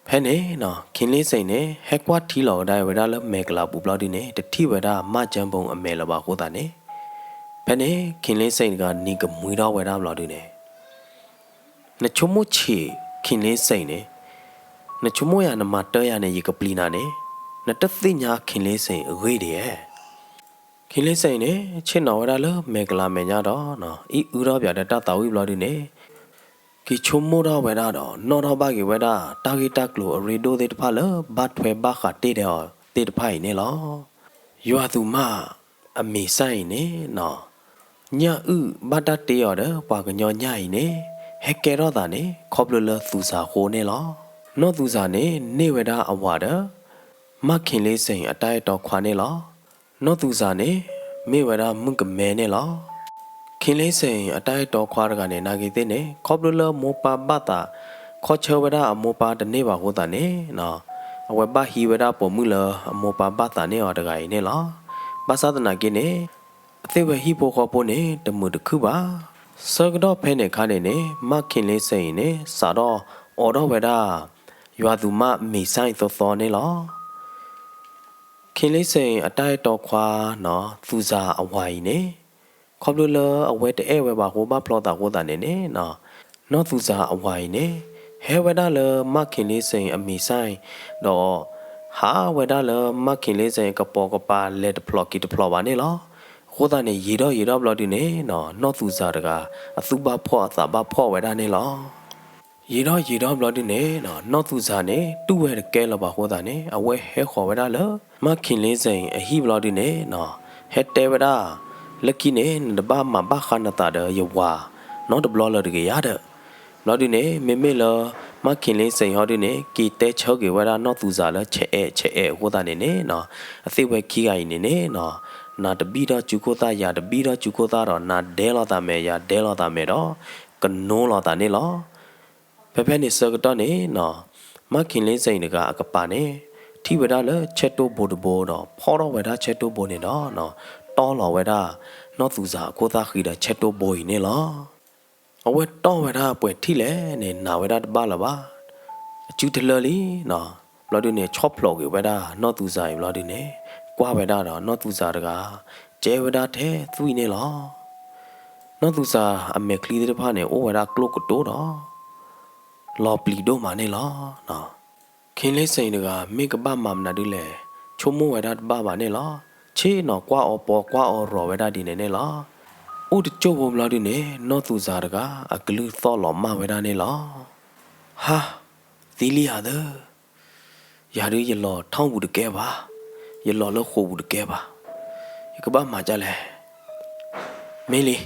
ဖဲန့ၣ်နီၤ, ခ့လ့စ့ၣ်န့ၣ် ဟဲကွၢ်ထံလီၤဝဲဒၣ်ဝဲဒၣ်လၢမဲာ်ကလၤပူၤဘျီဒုန့ၣ် တထံၣ်ဝဲဒၣ်မၢ်ကၠၢဘိၣ်အမဲာ်လၢၤဘၣ်အဃိသတးန့ၣ်, ဖဲန့ၣ် ခ့လ့စ့ၣ်တဂၤနံၤကမှံထီၣ်ဝဲဒၣ်ဘျီဒုန့ၣ် နဆိကမိၣ်ဆံး ခ့လ့စ့ၣ်န့ၣ်, နဆိကမိၣ်ယၤနမၤတၢ်ယၤန့ၣ် ယကပျံၤနၤန့ၣ်, နတသ့ၣ်ညါခ့လ့စ့ၣ်အဂ့ၢ်ဒ်လဲၣ်. ခ့လ့စ့ၣ်န့ၣ် ဆ့ၣ်နီၤဝဲဒၣ်လၢမဲာ်ကလၤမဲာ်ညါဒီးနီၤ, အံၣ်အုထီၣ်ပၠးဒီးတၢ်သးဝံၣ်ဘျီဒုန့ၣ်, က့ၤဆိကမိၣ်ထီၣ်ဝဲဒၣ်ဒီး နီၣ်ထီၣ်ဘၣ်က့ၤဝဲဒၣ် တၢ်ဂ့ၢ်တၢ်ကျိၤအရ့ဒိၣ်သ့ၣ်တဖၣ်လၢ ဘၣ်ထွဲဘၣ်ဃးတ့ၢ်ဒီးအီၤသ့ၣ်တဖၣ်အံၤန့ၣ်လီၤ. ယွၤသူၣ်မး အမံၤစၢ်အံၤန့ၣ်နီၤ, ညၣ်အုၣ်ဘၣ်တၢ်တ့အီၤဒီး ပှၤကညီညၣ်အံၤန့ၣ် ဟဲကဲထီၣ်သးန့ၣ် ခီဖျိလၢသူၣ်စၢ်အဃိန့ၣ်လီၤ. နီၢ်သူၣ်စၢ်န့ၣ် န့ၢ်ဝဲဒၣ်အဝၤဒီး မၢ်ခ့လ့စ့ၣ်အတၢ်အဲၣ်တီခွါန့ၣ်လီၤ. နီၢ်သူၣ်စၢ်န့ၣ် မ့ၢ်ဝဲဒၣ်မုၣ်ကမဲန့ၣ်လီၤ. ခ့လ့စ့ၣ်အတၢ်အဲၣ်တီခွါတဂၤန့ၣ် နာ်က့ၤသ့ၣ်န့ၣ် ခီဖျိလၢမိၢ်ပၢ်ဘၣ်သး ခီဆၢဝဲဒၣ်အမိၢ်ပၢ်တန့ၢ်ဘၣ်အဃိသတးန့ၣ်နီၤ, အဝဲဘၣ်ဟံးဝဲဒၣ်ပိာ်မုၣ်လၢအမိၢ်ပၢ်ဘၣ်သးန့ၢ်အီၤတဂၤအံၤန့ၣ်လီၤ. ဘၣ်ဆၣ်သနာ်က့န့ၣ် အသ့ၣ်ဝဲဟံၣ်ဖိဃီဖိန့ၣ် တမုာ်တခုၣ်ဘၣ်. ဆၢကတီၢ်ဖဲန့ၣ်အခါန့ၣ်န့ၣ် မၢ်ခ့လ့စ့ၣ်အံၤန့ၣ် စးထီၣ်အိးထီၣ်ဝဲဒၣ် ယွၤသူၣ်မးမံၤစၢ်အံၤသီသီန့ၣ်လီၤ. ခ့လ့စ့ၣ်အတၢ်အဲၣ်တီခွါနီၤ သူၣ်စၢ်အဝၤအံၤန့ၣ် ခီဖျိလၢအဝဲတအဲၣ်ဝဲဘၣ်အဃိ ဘၣ်ဖျီသးအဃိသတးန့ၣ်န့ၣ်နီၤ, နီၢ်သူၣ်စၢ်အဝၤအံၤန့ၣ် ဟဲဝဲဒၣ်လၢမၢ်ခ့လ့စ့ၣ်အမံၤစၢ်အံၤ ဒီး ဟးဝဲဒၣ်လၢမၢ်ခ့လ့စ့ၣ်အကပိာ်ကပၤ လဲၤတဖျိးက့ၤတဖျိးဘၣ်န့ၣ်လီၤ. အဃိသတးန့ၣ် ယံာ်ထီၣ်ယံာ်ထီၣ်ဘျီဒုန့ၣ်နီၤ နီၢ်သူၣ်စၢ်တဂၤ အသူၣ်ဘၣ်ဖှီၣ်အသးဘၣ်ဖှီၣ်ဝဲဒၣ်န့ၣ်လီၤ. ယံာ်ထီၣ်ယံာ်ထီၣ်ဘျီဒုန့ၣ်နီၤ နီၢ်သူၣ်စၢ်န့ၣ် တူၢ်ဝဲတကဲလၢၤဘၣ်အဃိသတးန့ၣ် အဝဲဟဲဃီၤဝဲဒၣ်လၢ မၢ်ခ့လ့စ့ၣ်အဟံၣ်ဘျီဒုန့ၣ်နီၤ ဟဲတဲဝဲဒၣ် လၢခံန့ၣ် နတဘၣ်မၤဘၣ်ဃးနသးဒီးယဝၤ နီတဘျီလၢၤတဂ့ၤဧါဒီး ဘျီဒုန့ၣ် မ့မ့ၢ်လၢ မၢ်ခ့လ့စ့ၣ်ဟီဒုန့ၣ် က့ၤတဲဆၢက့ၤဝဲဒၣ်နီၢ်သူၣ်စၢ်လၢ ဆဲးအဲးဆဲးအဲးအဃိသတးန့ၣ်န့ၣ်နီၤ အသ့ၣ်ဝဲခံဂၤအံၤန့ၣ်န့ၣ်နီၤ နၤတဘံၣ်ထီၣ်စုခိၣ်သၣ် ယၤတဘံၣ်ထီၣ်စုခိၣ်သၣ်ဒီး နၤဒဲလိာ်သးမဲာ် ယၤဒဲလိာ်သးမဲာ်ဒီး ကနိလိာ်သးန့ၣ်လီၤ. ဖဲဖဲန့ၣ်ဆၢကတီၢ်န့ၣ်နီၤ မၢ်ခ့လ့စ့ၣ်တဂၤအကပၤန့ၣ် ထံၣ်ဝဲဒၣ်လၢဆဲးတိၢ်ဘိတဘိဒီး ဖီၣ်ထီၣ်ဝဲဒၣ်ဆဲးတိၢ်ဘိန့ၣ်ဒီးနီၤ တီလီၤဝဲဒၣ် နီၢ်သူၣ်စၢ်အခိၣ်သၣ်ဃံဒီးဆဲးတိၢ်ဘိအံၤန့ၣ်လီၤ. အဝဲတီဝဲဒၣ်ပှဲၤထံၣ်လဲၣ်န့ၣ် နာ်ဝဲဒၣ်တဘၣ်လၢၤဘၣ်. အစုတလၢလံနီၤ ဘျီဒုန့ၣ် ဆီၣ်ဖျိးက့ၤဝဲဒၣ်နီၢ်သူၣ်စၢ်အံၤဘျီဒုန့ၣ် ကွၢ်ဝဲဒၣ်ဒီးနီၢ်သူၣ်စၢ်တဂၤ ကဲဝဲဒၣ်ထဲသွံၣ်န့ၣ်လီၤ. နီၢ်သူၣ်စၢ်အမဲာ်ချံသ့ၣ်တဖၣ်န့ၣ် အိၣ်ဝဲဒၣ်ကျိၣ်ကတိၤဒီး လီၤပျံၤဒိၣ်မးန့ၣ်လီၤ. ခ့လ့စ့ၣ်တဂၤ မ့ၢ်ကဘၣ်မၤမနုၤဒုလဲၣ် ဆိကမိၣ်ဝဲဒၣ်တဘၣ်ဘၣ်န့ၣ်လီၤ. ဆ့ၣ်နီၤကွၢ်အီၤပီၤကွၢ်အီၤရီၤဝဲဒၣ်ဒ်န့ၣ်န့ၣ်လီၤ. အိၣ်တကၠိၢ်ဖိဘျီဒုန့ၣ် နီၢ်သူၣ်စၢ်တဂၤ အကလုၢ်သီၣ်လီၤမၢ်ဝဲဒၣ်န့ၣ်လီၤ. ဟါ, သံလံဧါသၢ, ယၤဒုးယလီၤထီၣ်ပူၤတကဲဘၣ်, ယလီၤလၢဃိာ်ပူၤတကဲဘၣ်, ယကဘၣ်မၤဒ်လဲၣ်. မ့ၢ်လံ,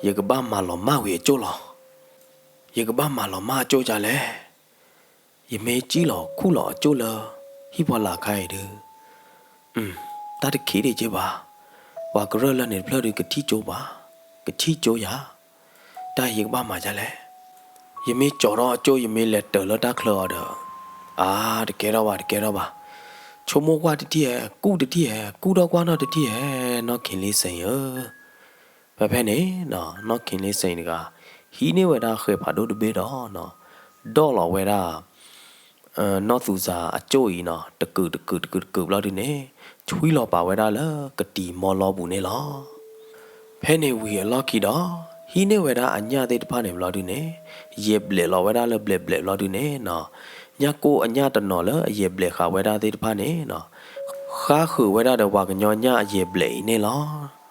ယကဘၣ်မၤလီၤမၢ်ဝံၤအကၠိၢ်လီၤ. ယကဘၣ်မၤလီၤမၢ်အကၠိၢ်ဒ်လဲၣ်. ယမ့ၢ်စံၣ်လီၤခူၣ်လီၤအကၠိၢ်လၢ ဟံၣ်ဖီလာ်ခါအံၤဒုး, တၢ်တခံးဒံးက့ဘၣ်, ပှၤကရၢလၢန့ၣ်တဖျၢၣ်ဒုးကထံၣ်ကၠိဘၣ်, ကထံၣ်ကၠိယၤ, တၢ်ယကဘၣ်မၤဒ်လဲၣ်. ယမ့ၢ်ကၠီၤထီၣ်အကၠိၢ် ယမ့ၢ်လဲၤတၢၤလၢတၢ်ချၢအီၤဒီး, အါ, တကဲထီၣ်ဘၣ် တကဲထီၣ်ဘၣ်, ဆိကမိၣ်ကွၢ်တထံၣ်ဧါ, ကူၣ်တထံၣ်ဧါ, ကူၣ်ထီၣ်ကွၢ်နီၣ်တထံၣ်ဧါ, နီၢ်ခ့လ့စ့ၣ်ဧၢ. ဖဲဖဲန့ၣ်နီၤ နီၢ်ခ့လ့စ့ၣ်တဂၤ ဟံးန့ၢ်ဝဲဒၣ်ဃဲးဖးဒိၣ်တဘ့ၣ်ဒီးနီၤ ဒီၣ်လီၤဝဲဒၣ် နီၢ်သူၣ်စၢ်အကၠိၣ်အံၤနီၤ တကုာ်တကုာ်တကုာ်တကုာ်ဘျီဒုန့ၣ် ဆွံလီၤပာ်ဝဲဒၣ်လၢကတံၤမီလီပူၤန့ၣ်လီၤ. ဖဲန့ၣ်ဝံၤအလီၢ်ခံဒီး ဟံးန့ၢ်ဝဲဒၣ်အညၣ်သ့ၣ်တဖၣ်န့ၣ်ဘျီဒုန့ၣ် ယဲၢ်ဘျဲးလီၤဝဲဒၣ်လၢဘျဲးဘျဲးဘျီဒုန့ၣ်နီၤ ညၣ်ကိၢ်အညၣ်တနီၤလၢအယဲၢ်ဘျဲးဃာ်ဝဲဒၣ်သ့ၣ်တဖၣ်န့ၣ်နီၤ ဃါဃုာ်ဝဲဒၣ်ဒီးပှၤကညီညၣ်အယဲၢ်ဘျဲးအံၤန့ၣ်လီၤ.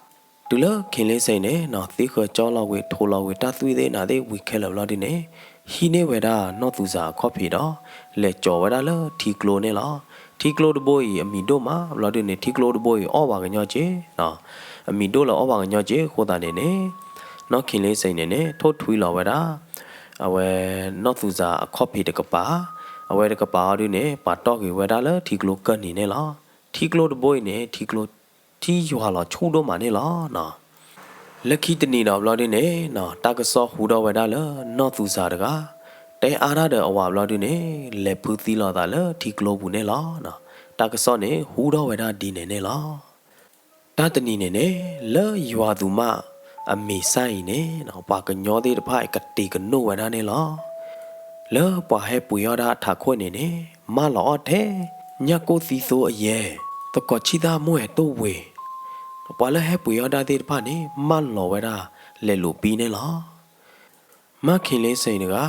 တုၤလၢခ့လ့စ့ၣ်န့ၣ်နီၤ သ့ဃၢၤကၠီလီၤကွံာ် ထိးလီၤကွံာ်တၢ်သွံၣ်သ့ၣ်နၤသ့ၣ်ဝံၤခဲလၢာ်ဘျီဒုန့ၣ် ဟံးန့ၢ်ဝဲဒၣ်နီၢ်သူၣ်စၢ်အခီၣ်ဖံးဒီး လဲၤကၠီၤဝဲဒၣ်လၢထံကျိန့ၣ်လီၤ. ထံကျိတဘိအံၤအမံၤဒိၣ်မးဘျီဒုန့ၣ် ထံကျိတဘိအံၤအီၣ်ပှၤကညီစ့�, အမံၤဒိၣ်လၢအီၣ်ပှၤကညီစ့အဃိသတးန့ၣ်န့ၣ် နီၢ်ခ့လ့စ့ၣ်န့ၣ်န့ၣ် ထိၣ်ထွံလီၤဝဲဒၣ် အဝဲ နီၢ်သူၣ်စၢ်အခီၣ်ဖံးတကပၤ, အဝဲတကပၤအီၤဒုန့ၣ် ပာ်တီၢ်က့ၤဝဲဒၣ်လၢထံကျိကၢၢ်နံၤန့ၣ်လီၤ. ထံကျိတဘိအံၤန့ၣ် ထံကျိ ထံယွၤလီၤဆူၣ်ဒိၣ်မးန့ၣ်လီၤနီၤ. လၢခံတနံၤဒီးဘျီဒုန့ၣ်နီၤ တၢ်ကစီၣ်ဟူထီၣ်ဝဲဒၣ်လၢနီၢ်သူၣ်စၢ်တဂၤ တဲအါတၢ်ဒီးအဝၤဘျီဒုန့ၣ် လဲၤဖုသံလီၤသးလၢထံကျိပူၤန့ၣ်လီၤ. တၢ်ကစီၣ်န့ၣ် ဟူထီၣ်ဝဲဒၣ်ဒ်န့ၣ်န့ၣ်လီၤ. တၢ်တနံၤန့ၣ်န့ၣ် လၢယွၤသူၣ်မးအမံၤစၢ်အံၤန့ၣ် ပှၤကညီသ့ၣ်တဖၣ်အံၤကတ့ၤကနိၣ်ဝဲဒၣ်န့ၣ်လီၤ. လၢပှၤဟဲပှ့ၤအီၣ်ဒၣ်အထးခိၣ်န့ၣ်န့ၣ် မၢလီၤအီၣ်ထဲ ညၣ်ကိၢ်သံသိအယဲၢ်, သကိးဆံၣ်သၣ်မိၢ်အဲၣ်တိၢ်ဝ့ၤ, ပှၤလၢဟဲပှ့ၤအီၣ်ဒၣ်သ့ၣ်တဖၣ်န့ၣ် မၢလီၤဝဲဒၣ်လဲၤလိာ်ပံန့ၣ်လီၤ. မၢ်ခ့လ့စ့ၣ်တဂၤ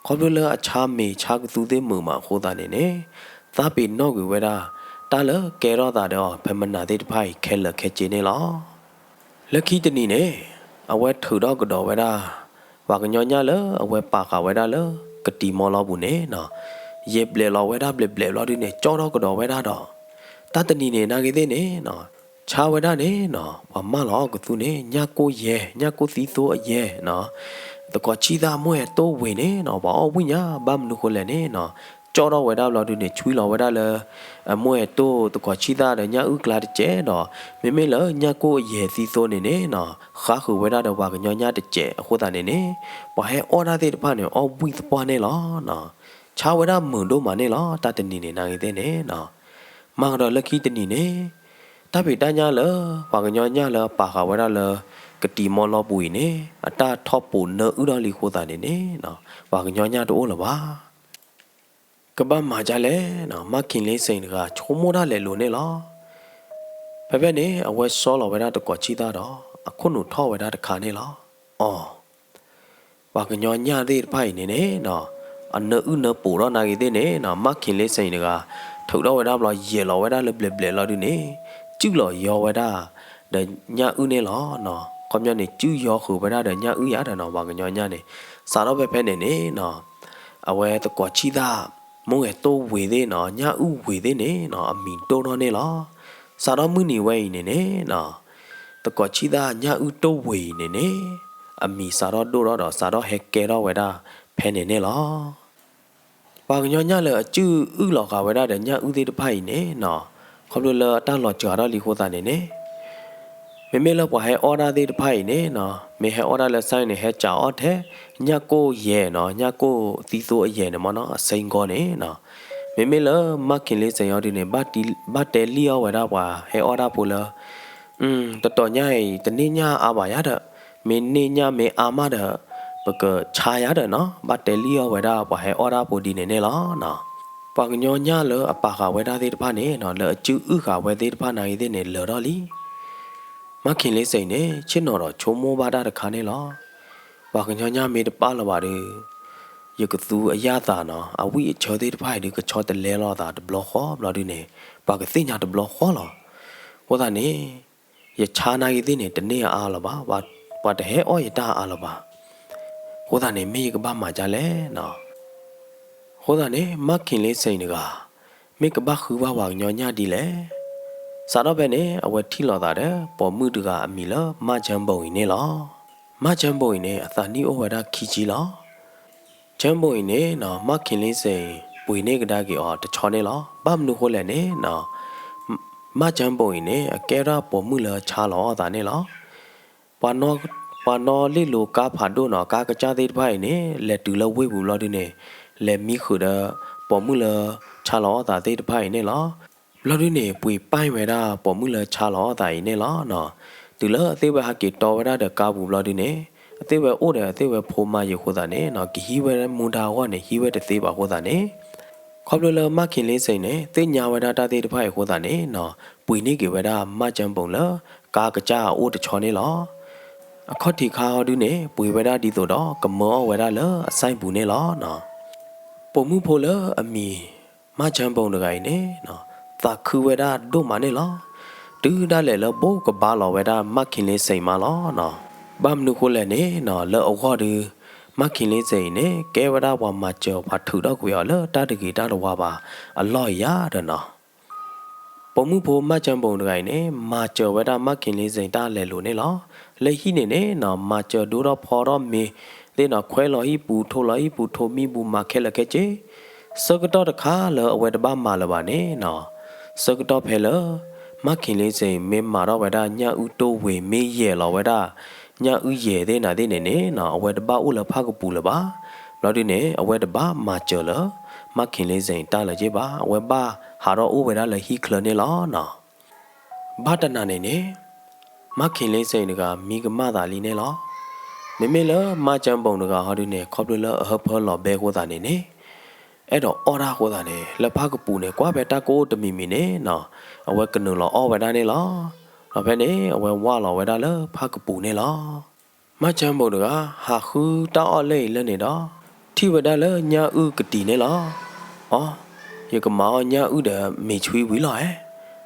ခီဖျိလၢအဆါမ့ၤဆါကသူသ့ၣ်မုာ်မးအဃိသတးန့ၣ်န့ၣ် သးပ့ၤနီၣ်ကွံာ်ဝဲဒၣ် တၢ်လၢကဲထီၣ်သးဒီးအီၤ ဖဲမနၤသ့ၣ်တဖၣ်အံၤခဲလၢာ်ခဲဆ့န့ၣ်လီၤ. လၢခံတနံၤန့ၣ် အဝဲထုးထီၣ်ကဒီးဝဲဒၣ် ပှၤကညီညၣ်လၢအဝဲပာ်ဃာ်ဝဲဒၣ်လၢ ကတံၤမီလီပူၤန့ၣ်နီၤ ယဲၢ်ဘျဲးလီၤဝဲဒၣ်ဘျဲးဘျဲးဘျီဒုန့ၣ် ကၠီထီၣ်ကဒီးဝဲဒၣ်ဒီး တၢ်တနံၤန့ၣ် နာ်က့သ့ၣ်န့ၣ်နီၤ ဆါဝဲဒၣ်န့ၣ်နီၤ ပှၤမၢလီၤအီၣ်ကသူန့ၣ် ညၣ်ကိၢ်ယဲၢ် ညၣ်ကိၢ်သံသိအယဲၢ်နီၤ သကိးဆံၣ်သၣ်မိၢ်အဲၣ်တိၢ်ဝ့ၤန့ၣ်နီၤ ပှၤအီၣ်ဝံၣ်ညါ ဘၣ်မနုၤဃိလဲၣ်န့ၣ်နီၤ ကၠီထီၣ်ဝဲဒၣ်ဘျီဒုန့ၣ် ဆွံလီၤဝဲဒၣ်လၢ အမိၢ်အဲၣ်တိၢ်သကိးဆံၣ်သၣ်ဒီးညၣ်အုၣ်ကျါတစဲးဒီး မ့မ့ၢ်လၢညၣ်ကိၢ်အယဲၢ်သံသိန့ၣ်န့ၣ်နီၤ ဃါဃုာ်ဝဲဒၣ်ဒီးပှၤကညီညၣ်တစဲးအဃိသတးန့ၣ်န့ၣ် ပှၤဟဲအီၣ်တၢ်သ့ၣ်တဖၣ်န့ၣ် အီၣ်ဝံၣ်သပှၢ်န့ၣ်လီၤနီၤ ဆါဝဲဒၣ်မုာ်ဒိၣ်မးန့ၣ်လီၤ တၢ်တနံၤန့ၣ် နာ်က့သ့ၣ်န့ၣ်နီၤ မၤကဒီးလၢခံတနံၤန့ၣ် တၢ်ဖံးတၢ်ညၣ်လၢ ပှၤကညီညၣ်လၢအပာ်ဃာ်ဝဲဒၣ်လၢ ကတံၤမီလီပူၤအံၤန့ၣ် အတၢ်ထီၣ်ပိာ်နၢအုၣ်ထီၣ်လံအဃိသတးန့ၣ်န့ၣ်နီၤ ပှၤကညီညၣ်တအိၣ်လၢၤဘၣ် ကဘၣ်မၤဒ်လဲၣ်နီၤ မၢ်ခ့လ့စ့ၣ်တဂၤ ဆိကမိၣ်တၢ်လဲၤလိၤန့ၣ်လီၤ. ဖဲဖဲန့ၣ် အဝဲဆီလီၤဝဲဒၣ်သကိးဆံၣ်သၣ်ဒီး အခိၣ်နူာ်ထီၣ်ဝဲဒၣ်တခါန့ၣ်လီၤ. အီၤ ပှၤကညီညၣ်သ့ၣ်တဖၣ်အံၤန့ၣ်န့ၣ်နီၤ အနၢအုၣ်နၢပိာ်ထီၣ်နာ်က့သ့ၣ်န့ၣ်နီၤ မၢ်ခ့လ့စ့ၣ်တဂၤ ထုးထီၣ်ဝဲဒၣ်ဘျီ ယဲၢ်လီၤဝဲဒၣ်လၢဘျဲးဘျဲးလီၤဒုန့ၣ် စုၣ်လီၤယီဝဲဒၣ် ဒီးညၣ်အုၣ်န့ၣ်လီၤနီၤ ခီပညီန့ၣ် စုၣ်ယီဃုာ်ဝဲဒၣ်ဒီးညၣ်အုၣ်ယၤဒီးနီၤ ပှၤကညီညၣ်န့ၣ် စးထီၣ်ဖဲဖဲန့ၣ်န့ၣ်နီၤ အဝဲသကိးဆံၣ်သၣ် မိၢ်အဲၣ်တိၢ်ဝ့ၤသ့ၣ်နီၤ ညၣ်အုၣ်ဝ့ၤသ့ၣ်န့ၣ်နီၤ အမံၤဒိၣ်ထီၣ်န့ၣ်လီၤ. စးထီၣ်မုၢ်နံၤဝဲအံၤန့ၣ်န့ၣ်နီၤ သကိးဆံၣ်သၣ်ညၣ်အုၣ်တိၢ်ဝ့ၤအံၤန့ၣ်န့ၣ် အမံၤစးထီၣ်ဒိၣ်ထီၣ်ဒီး စးထီၣ်ဟဲကဲထီၣ်ဝဲဒၣ်ဖဲန့ၣ်န့ၣ်လီၤ. ပှၤကညီညၣ်လၢအစုၣ်အုၣ်လီၤဃာ်ဝဲဒၣ်ဒီးညၣ်အုၣ်သ့ၣ်တဖၣ်အံၤန့ၣ်နီၤ ခီဖျိလၢအတၢ်လီၤစှၤထီၣ်လံအဃိသတးန့ၣ်န့ၣ် မ့မ့ၢ်လၢပှၤဟဲအီၣ်တၢ်သ့ၣ်တဖၣ်အံၤန့ၣ်နီၤ မ့ၢ်ဟဲအီၣ်တၢ်လၢစၢ်န့ၣ် ဟဲစးအီၣ်ထဲ ညၣ်ကိၢ်ယဲၢ်နီၤ ညၣ်ကိၢ်သံသိအယဲၢ်န့ၣ်မ့ၢ်နီၤ အစ့ၢ်ကီးန့ၣ်နီၤ မ့မ့ၢ်လၢမၢ်ခ့လ့စ့ၣ်အီၤဒုန့ၣ် ဘၣ်တဲလံၣ်အီၣ်ဝဲဒၣ်ပှၤဟဲအီၣ်တၢ်ဖိလၢ တတီၤညါအံၤ တန့ၢ်ညၣ်အါဘၣ်ယၤဒီး မ့ၢ်န့ၢ်ညၣ်မ့ၢ်အါမးဒီး ပကဆါယၤဒီးနီၤ ဘၣ်တဲလံၣ်အီၣ်ဝဲဒၣ်ပှၤဟဲအီၣ်တၢ်ဖိဒ်န့ၣ်န့ၣ်လီၤနီၤ. ပှၤကညီညၣ်လၢအပာ်ဃာ်ဝဲဒၣ်သ့ၣ်တဖၣ်န့ၣ်နီၤ လၢအစုၣ်အုၣ်ဃာ်ဝဲသ့ၣ်တဖၣ်နာ်က့သ့ၣ်န့ၣ် လၢာ်ထီၣ်လံ. မၢ်ခ့လ့စ့ၣ်န့ၣ် ဆ့ၣ်နီၤဒီးဆိကမိၣ်ဘၣ်တၢ်တခါန့ၣ်လီၤ. ပှၤကညီညၣ်မ့ၢ်တပာ်လၢၤဘၣ်ဒီး ယကသူအယၣ်သးနီၤ အဝံၣ်အဆၢသ့ၣ်တဖၣ်အံၤဒုး ကဆီတလဲလိာ်သးတဘျီဃီဘျီဒုန့ၣ် ပှၤကသ့ၣ်ညါတဘျီဃီလီၤ. အဃိသတးန့ၣ် ယဆါနာ်က့သ့ၣ်န့ၣ် တန့ၢ်အါလၢၤဘၣ်, ပှၤတဟဲအီၣ်ယတၢ်အါလၢၤဘၣ်. အဃိသတးန့ၣ် မ့ၢ်ယကဘၣ်မၤဒ်လဲၣ်နီၤ. အဃိသတးန့ၣ် မၢ်ခ့လ့စ့ၣ်တဂၤ မ့ၢ်ကဘၣ်ဃုဘၣ်ပှၤကညီညၣ်ဒ်လဲၣ်. စးထီၣ်ဖဲန့ၣ် အဝဲထံၣ်လိာ်သးဒီး ပိာ်မုၣ်တဂၤအမံၤလၢ မၢ်ကၠၢဘိၣ်အံၤန့ၣ်လီၤ. မၢ်ကၠၢဘိၣ်အံၤန့ၣ် အသးနံၣ်အိၣ်ဝဲဒၣ်ခံဆံလီၤ. ကၠၢဘိၣ်အံၤန့ၣ်နီၤ မၢ်ခ့လ့စ့ၣ် ပှ့ၤန့ၢ်ကဒါက့ၤအီၤတဆီန့ၣ်လီၤ. ဘၣ်မနုၤဃိလဲၣ်န့ၣ်နီၤ မၢ်ကၠၢဘိၣ်အံၤန့ၣ် အကဲထီၣ်ပိာ်မုၣ်လၢဆါလီၤအီၣ်သးန့ၣ်လီၤ. ပှၤနီၣ်, ပှၤနီၣ်လ့ၣ်လိၤကါဖးဒိၣ်နီၤ ကါကစၢ်သ့ၣ်တဖၣ်အံၤန့ၣ် လဲၤတုၤလၢဝ့ၢ်ပူၤဘျီဒုန့ၣ် လဲၤမံဃုာ်ဒီး ပိာ်မုၣ်လၢဆါလီၤအီၣ်သးသ့ၣ်တဖၣ်အံၤန့ၣ်လီၤ. ဘျီဒုန့ၣ် ပှ့ၤပၢၢ်ဝဲဒၣ်ပိာ်မုၣ်လၢဆါလီၤအသးအံၤန့ၣ်လီၤနီၤ. တုၤလၢအသ့ၣ်ဝဲဟးက့ၤတီဝဲဒၣ်ဒီးကါပူၤဘျီဒုန့ၣ် အသ့ၣ်ဝဲအိၣ်ဒီးအသ့ၣ်ဝဲဖိမါယံၤအဃိသတးန့ၣ်နီၤ ကဟံးဝဲမူဒါအဂီၢ်န့ၣ် ဟံးဝဲတသ့ဘၣ်အဃိသတးန့ၣ် ခီဖျိလၢမၢ်ခ့လ့စ့ၣ်န့ၣ် သ့ၣ်ညါဝဲဒၣ်တၢ်သ့ၣ်တဖၣ်အံၤအဃိသတးန့ၣ်နီၤ ပှ့ၤန့ၢ်က့ၤဝဲဒၣ်မၢ်ကၠၢဘိၣ်လၢကါကစၢ်အအိၣ်တဆီန့ၣ်လီၤ. အခီၣ်ထံးခါဟီဒုန့ၣ် ပှ့ၤဝဲဒၣ်ဒ်သိးဒီးကမၢအီၣ်ဝဲဒၣ်လၢအစဲပူၤန့ၣ်လီၤနီၤ. ပိာ်မုၣ်ဖိလၢအမံၤ မၢ်ကၠၢဘိၣ်တဂၤအံၤန့ၣ်နီၤ သးခုဝဲဒၣ်ဒိၣ်မးန့ၣ်လီၤ. တုၤဒၣ်လဲာ်လၢဘိးကဘါလီၤဝဲဒၣ်မၢ်ခ့လ့စ့ၣ်မးလီၤနီၤ. ဘၣ်မနုၤဃိလဲၣ်န့ၣ်နီၤ လၢအဂီၢ်ဒု မၢ်ခ့လ့စ့ၣ်အံၤန့ၣ် ကဲဝဲဒၣ်ပှၤမၤစၢၤပှၤထုးထီၣ်ကွံာ်အီၤလၢတၢ်တဂ့ၤတၢ်တဝါဘၣ်အလီၢ်အံၤယၤဒီးနီၤ ပိာ်မုၣ်ဖိမၢ်ကၠၢဘိၣ်တဂၤအံၤန့ၣ် မၤစၢၤဝဲဒၣ်မၢ်ခ့လ့စ့ၣ်တၢ်လဲၤလိာ်န့ၣ်လီၤ. လၢဟံၣ်န့ၣ်န့ၣ်နီၤ မၤစၢၤဒိၣ်ထီၣ်ဖီထီၣ်မ့ၤသ့ၣ်နီၤ ခွဲလီၤဟံၣ်ပူၤ ထိးလီၤဟံၣ်ပူၤ ထိးမံပူၤ မၤခဲလၢာ်ခဲဆ့ ဆၢကတီၢ်တခါလၢအဝဲတဘၣ်မၤလၢၤဘၣ်န့ၣ်နီၤ ဆၢကတီၢ်ဖဲလၢ မၢ်ခ့လ့စ့ၣ်မ့ၢ်မၤထီၣ်ဝဲဒၣ်ညၣ်အုၣ်တိၢ်ဝ့ၤ မ့ၢ်ယဲၢ်လီၤဝဲဒၣ်ညၣ်အုၣ်ယဲၢ်သ့ၣ်နၤသ့ၣ်န့ၣ်န့ၣ်နီၤ အဝဲတဘၣ်အိၣ်လၢဖၣ်ကပူၤလၢၤဘၣ်. ဘျီဒုန့ၣ် အဝဲတဘၣ်မၤစၢၤလၢ မၢ်ခ့လ့စ့ၣ်တၢ်လၢၤက့ဘၣ်. အဝဲဘၣ်ဟးထီၣ်အိၣ်ဝဲဒၣ်လၢဟံၣ်ချၢန့ၣ်လီၤနီၤ. ဘၣ်တနၤန့ၣ်န့ၣ် မၢ်ခ့လ့စ့ၣ်တဂၤ မံကမၣ်သးလံန့ၣ်လီၤ. မ့မ့ၢ်လၢမၢ်ကၠၢဘိၣ်တဂၤဟီဒုန့ၣ် ခီဖျိလၢအဟၢဖၢလီၤဘဲအဃိသတးန့ၣ်န့ၣ် အဲၣ်ဒိးအီၣ်တၢ်အဃိသတးန့ၣ် လၢဖၣ်ကပူၤန့ၣ် ကွၢ်ဖဲတၢ်ကအိၣ်တမံၤမံၤန့ၣ်နီၤ အဝဲကနုာ်လီၤအီၣ်ဝဲဒၣ်န့ၣ်လီၤ. ဒီးဖဲန့ၣ် အဝဲဝၢ်လီၤဝဲဒၣ်လၢဖၣ်ကပူၤန့ၣ်လီၤ. မၢ်ကၠၢဘိၣ်တဂၤ ဟးဃုတၢ်အီၣ်လၢအံၤလၢန့ၣ်ဒီး ထံၣ်ဝဲဒၣ်လၢညၣ်အုၣ်ကတံၤန့ၣ်လီၤ. အိ, ယကမၤအီၣ်ညၣ်အုၣ်ဒီးမ့ၤဆွံဝံၤလီၤဧါ.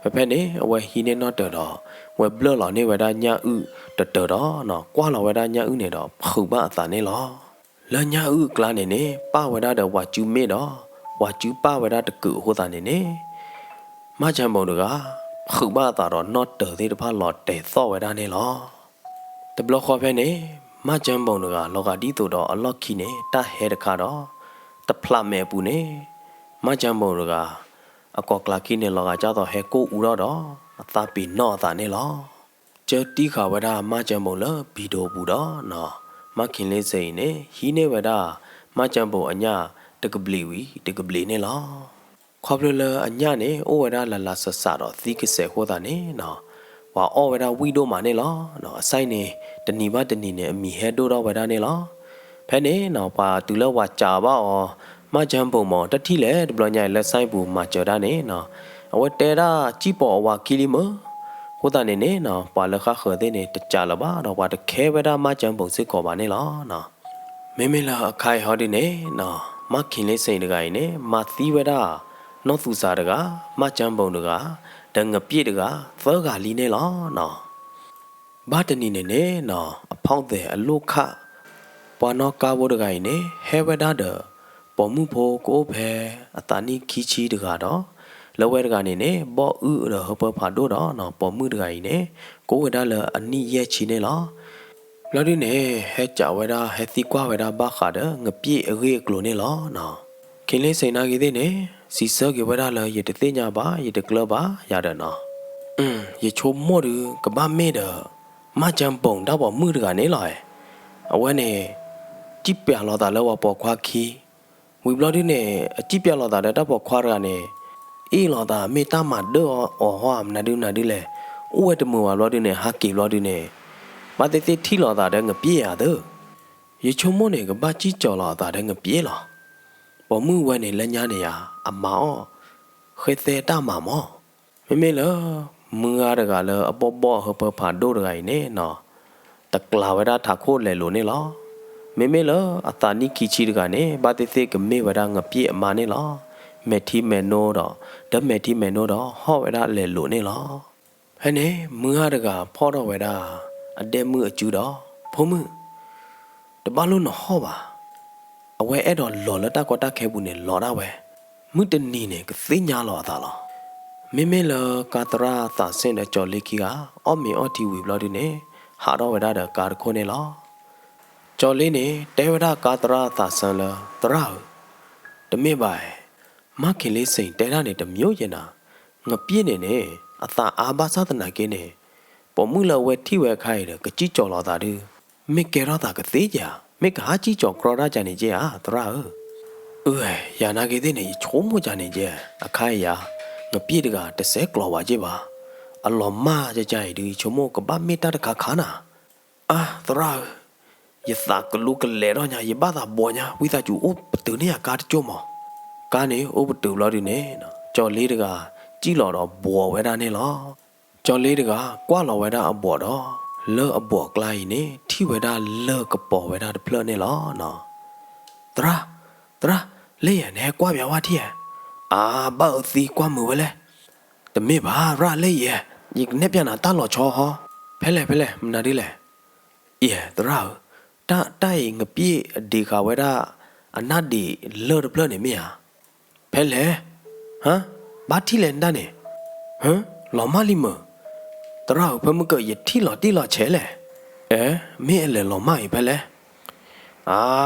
ဖဲဖဲန့ၣ် အဝဲဟံးန့ၢ်နီၣ်တၢၤဒီး ဝဲဘျၢၣ်လီၤန့ၢ်ဝဲဒၣ်ညၣ်အုၣ်တတၢၤဒီးနီၤ ကွၢ်လီၤဝဲဒၣ်ညၣ်အုၣ်န့ၣ်ဒီး ဖုးဘၣ်အသးန့ၣ်လီၤ. လၢညၣ်အုၣ်အကျါန့ၣ်န့ၣ် ပၣ်ဝဲဒၣ်ဒီးဝၤစုမ့ၣ်ဒီး ဝၤစုပၣ်ဝဲဒၣ်တကုာ်အဃိသတးန့ၣ်န့ၣ် မၢ်ကၠၢဘိၣ်တဂၤ ဖုးဘၣ်အသးဒီးနီၣ်တၢၤသ့ၣ်တဖၣ်လီၤတဲာ်သီၣ်ဝဲဒၣ်န့ၣ်လီၤ. တဘျီဃီဖဲန့ၣ် မၢ်ကၠၢဘိၣ်တဂၤ လီၤဂာ်ဒ်သိးဒီးအလီၢ်ခံန့ၣ် တၢ်ဟဲတခါဒီး တဖျးမဲာ်အပူၤန့ၣ် မၢ်ကၠၢဘိၣ်တဂၤ အကိးကျးခံန့ၣ် လီၤဂာ်ကၢ်သိးဟဲကိၢ်အူထီၣ်ဒီး အသးပ့ၤနီၣ်အသးန့ၣ်လီၤ. ကၢတံၢ်ဃာ်ဝဲဒၣ်မၢ်ကၠၢဘိၣ်လၢဘံၣ်ဒိၣ်အပူၤဒီးနီၤ, မၢ်ခ့လ့စ့ၣ်အံၤန့ၣ် ဟံးန့ၢ်ဝဲဒၣ် မၢ်ကၠၢဘိၣ်အညၣ်တကဘျံးဝံၤတကဘျံးန့ၣ်လီၤ. ခီဖျိလၢအညၣ်န့ၣ် အိၣ်ဝဲဒၣ်လၢ်လၢ်စးစးဒီးသံကစဲးအဃိသတးန့ၣ်နီၤ, ပှၤအီၣ်ဝဲဒၣ်ဝံၣ်ဒိၣ်မးန့ၣ်လီၤ. အစၢ်အံၤန့ၣ် တနံၤဘၣ်တနံၤန့ၣ် အမံၤဟဲဒိၣ်ထီၣ်ဝဲဒၣ်န့ၣ်လီၤ. ဖဲန့ၣ်နီၤ ပှၤတုၤလၢဝၤစံးဘၣ်အီၤ, မၢ်ကၠၢဘိၣ်မ့ၢ် တထံၣ်လဲၣ် တဘျီညါအံၤလၢ်စၢ်အံၤပူၤမၤစၢၤတၢ်န့ၣ်နီၤ, အဝဲတဲဒၣ်စံၣ်ပိာ်အဝၤခံလံမ့ၢ်. အဃိသတးန့ၣ်န့ၣ်နီၤ ပှၤလၢဃၣ်ဃၢၤသ့ၣ်န့ၣ် တစံးလၢၤဘၣ်ဒီး ပှၤတခဲဝဲဒၣ်မၢ်ကၠၢဘိၣ်စ့ၢ်ကီးဘၣ်န့ၣ်လီၤ. မ့မ့ၢ်လၢအခါအံၤဟီဒုန့ၣ်နီၤ, မၢ်ခ့လ့စ့ၣ်တဂၤအံၤန့ၣ် မၤသံဝဲဒၣ် နီၢ်သူစၤတဂၤ, မၢ်ကၠၢဘိၣ်တဂၤ, ဒီးငပျ့ၣ်တဂၤ သၢဂၤလံန့ၣ်လီၤနီၤ. ဘၣ်တနံၤန့ၣ်န့ၣ်နီၤ အဖီၣ်သဲးအလိၣ်ခၣ် ပှၤနီၣ်ကါဖိတဂၤအံၤန့ၣ် ဟဲဝဲဒၣ်ဒီး ပိာ်မုၣ်ဖိကအိၣ်ဖဲအသးနံၣ်ခံဆံတဂၤဒီး လၢဝဲတဂၤန့ၣ်န့ၣ် ဘီၣ်အုၣ်ဒီးဟၢဖၢဖးဒိၣ်ဒီးနီၤ, ပိာ်မုၣ်တဂၤအံၤန့ၣ် ကအိၣ်ဝဲဒၣ်လၢအနံၣ်ယဲၢ်ဆံန့ၣ်လီၤ. ဘျီဒုန့ၣ် ဟဲစံးဝဲဒၣ် ဟဲသံကွၢ်ဝဲဒၣ်ဘၣ်ဃးဒီး ငပျ့ၣ်အဂ့ၢ်အကျိၤန့ၣ်လီၤနီၤ. ခ့လ့စ့ၣ်နာ်က့သ့ၣ်န့ၣ် စံးဆၢက့ၤဝဲဒၣ်လၢ ယတသ့ၣ်ညါဘၣ် ယတကျၢၤဘၣ်ယၤဒီးနီၤ, ယဆိကမိၣ်ဒုး ကဘၣ်မ့ၢ်ဒီး မၢ်ကၠၢဘိၣ်တၢ်ပိာ်မုၣ်တဂၤန့ၣ်လီၤ. အဝဲန့ၣ် စံၣ်ပၠးလီၤသးလၢပှၤပိာ်ခွါခံ ဝံၤဘျီဒုန့ၣ် အစံၣ်ပၠးလီၤသးဒီးတၢ်ပိာ်ခွါတဂၤန့ၣ် အ့ၣ်လိာ်သး မ့ၢ်တၢ်မၤဒၢၣ်အီၤဟီ မနုၤဒုမနုၤဒုလဲၣ်, အိၣ်ဝဲတမုာ်ဘၣ်ဘျီဒုန့ၣ် ဟးက့ၤဘျီဒုန့ၣ် ဘၣ်သ့ၣ်သ့ၣ်ထံၣ်လိာ်သးဒီးငပျ့ၣ်ဧါသၢ. ယဆိကမိၣ်န့ၣ် ကဘၣ်စံၣ်ကၠီၤလီၤအသးဒီးငပျ့ၣ်လီၤ. ပိာ်မုၣ်ဝဲန့ၣ် လၢညါန့ၣ်ယၤ အမၤအီၣ် ဃဲသဲတၢ်မၤမီၢ်. မ့မ့ၢ်လၢ မုၢ်ဂၤတဂၤလၢအဘီၣ်ဘီၣ်အဟၢဖၢဖးဒိၣ်တဂၤအံၤန့ၣ်နီၤ, တကျးဝဲဒၣ်ထးခိၣ်လဲၤလိာ်န့ၣ်လီၤ. မ့မ့ၢ်လၢအသးနံၣ်ခံဆံတဂၤန့ၣ် ဘၣ်သ့ၣ်သ့ၣ်ကမ့ၢ်ဝဲဒၣ်ငပျ့ၣ်အမါန့ၣ်လီၤ. မဲာ်ထံမဲာ်နိဒီး ဒီးမဲာ်ထံမဲာ်နိဒီး ဟီၣ်ဝဲဒၣ်လဲၤလိာ်န့ၣ်လီၤ. ဖဲန့ၣ် မုၢ်ဂၤတဂၤဖီၣ်ထီၣ်ဝဲဒၣ် အဒဲမုၢ်အစုဒီး ဖိမုၣ် တဘၣ်လိၣ်နဟီၣ်ဘၣ်. အဝဲအဲၣ်ဒိးလီၤလၢတၢ်ကီတၢ်ခဲပူၤန့ၣ် လီၤဒၣ်ဝဲ, မုၢ်တနံၤန့ၣ် ကသ့ၣ်ညါလီၤအသးလီၤ. မ့မ့ၢ်လၢကါသရၣ်သးစဲၣ်ဒီးကၠီၤလ့ခံဂၤ အီၣ်မ့ၤအီထံဝံၤဘျီဒုန့ၣ် ဟးထီၣ်ဝဲဒၣ်ဒီးကါတခိၣ်န့ၣ်လီၤ. ကၠီၤလ့န့ၣ် တဲဝဲဒၣ်ကါသရၣ်သးစဲၣ်လၢ သရၣ်ဧၢ, တမ့ၢ်ဘၣ်, မၢ်ခ့လ့စ့ၣ်တဲဒၣ်န့ၣ်တမံၤယဲနၤ, ငပျ့ၣ်န့ၣ်န့ၣ် အသးအါဘၣ်ဆၣ်သနာ်က့န့ၣ် ပိာ်မုၣ်လၢအဝဲထံၣ်ဝဲအခါအံၤဒီး ကစံၣ်ကၠီၤလီၤသးဒုး, မ့ၢ်ကဲထီၣ်သးကသ့ဧါ, မ့ၢ်ကဟးစံၣ်ကၠီၤကြီဒၣ်ကန့ၣ်က့ဧါ သရၣ်ဧၢ. အၢ ယၤနာ်က့သ့ၣ်န့ၣ် ယဆိကမိၣ်ကန့ၣ်က့, အခါအံၤယၤ ငပျ့ၣ်တဂၤတစဲးကျိးဝဲက့ၢ်ဘၣ်. အလီၤမၢ်ကကါအံၤဒုး ယဆိကမိၣ်ကဘၣ်မ့ၢ်တၢ်တခါခါနၤ. အါ သရၣ်ဧၢ, ယသးကလူကလဲာ်ထီၣ်ညါ, ယဘၣ်သးဘှီးညါ, ဝံသးစူၤအိၣ်ပတုာ်န့ၢ်ယၤကါတကၠိၢ်မး. ကါန့ၣ်အိၣ်ပတုာ်ဘျီဒုးန့ၣ်, ကၠီၤလ့တဂၤ စံၣ်လီၤဒီးဘှီးဝဲဒၣ်န့ၣ်လီၤ. ကၠီၤလ့တဂၤ ကွၢ်လီၤဝဲဒၣ်အဘှီးဒီး, လၢအဘှီးအကျါအံၤန့ၣ် ထံၣ်ဝဲဒၣ်လၢၢ်ကပီၤဝဲဒၣ်တဖျၢၣ်န့ၣ်လီၤ. သရၣ်, သရၣ်, လၢယဲ နဟဲကွၢ်ပၠးဝဲထံၣ်ဧါ. အါ ဘၣ်အၢသံ ကွၢ်မုာ်ဝဲလဲၣ်. တမ့ၢ်ဘၣ် သရၣ် လၢယဲ, ယကနဲၣ်ပၠးနၤတၢ်လီၤဆီဟီ. ဖဲလဲၣ် ဖဲလဲၣ် မနုၤဒ်လဲၣ်. ယဲ သရၣ်ဧၢ, တၢ် တၢ်အံၤ ငပျ့ၣ်ဒံးဃာ်ဝဲဒၣ် အနၢ်ဒံးလၢၢ်တဖျၢၣ်န့ၣ်မ့ၢ်ဧါ. ဖဲလဲၣ်. ဟါ, ဘၣ်ထံၣ်လဲၣ်နတၢ်န့ၣ်. ဟါ, လီၤမၢ်လံမုၢ်. သရၣ်ဧၢ, ဖဲမုၢ်ကၢၢ် ယထံၣ်လီၤတံၢ်လီၤဆဲးလဲၣ်. အဲ, မ့ၢ်အလဲၤလီၤမၢ်အံၤဖဲလဲၣ်. အါ,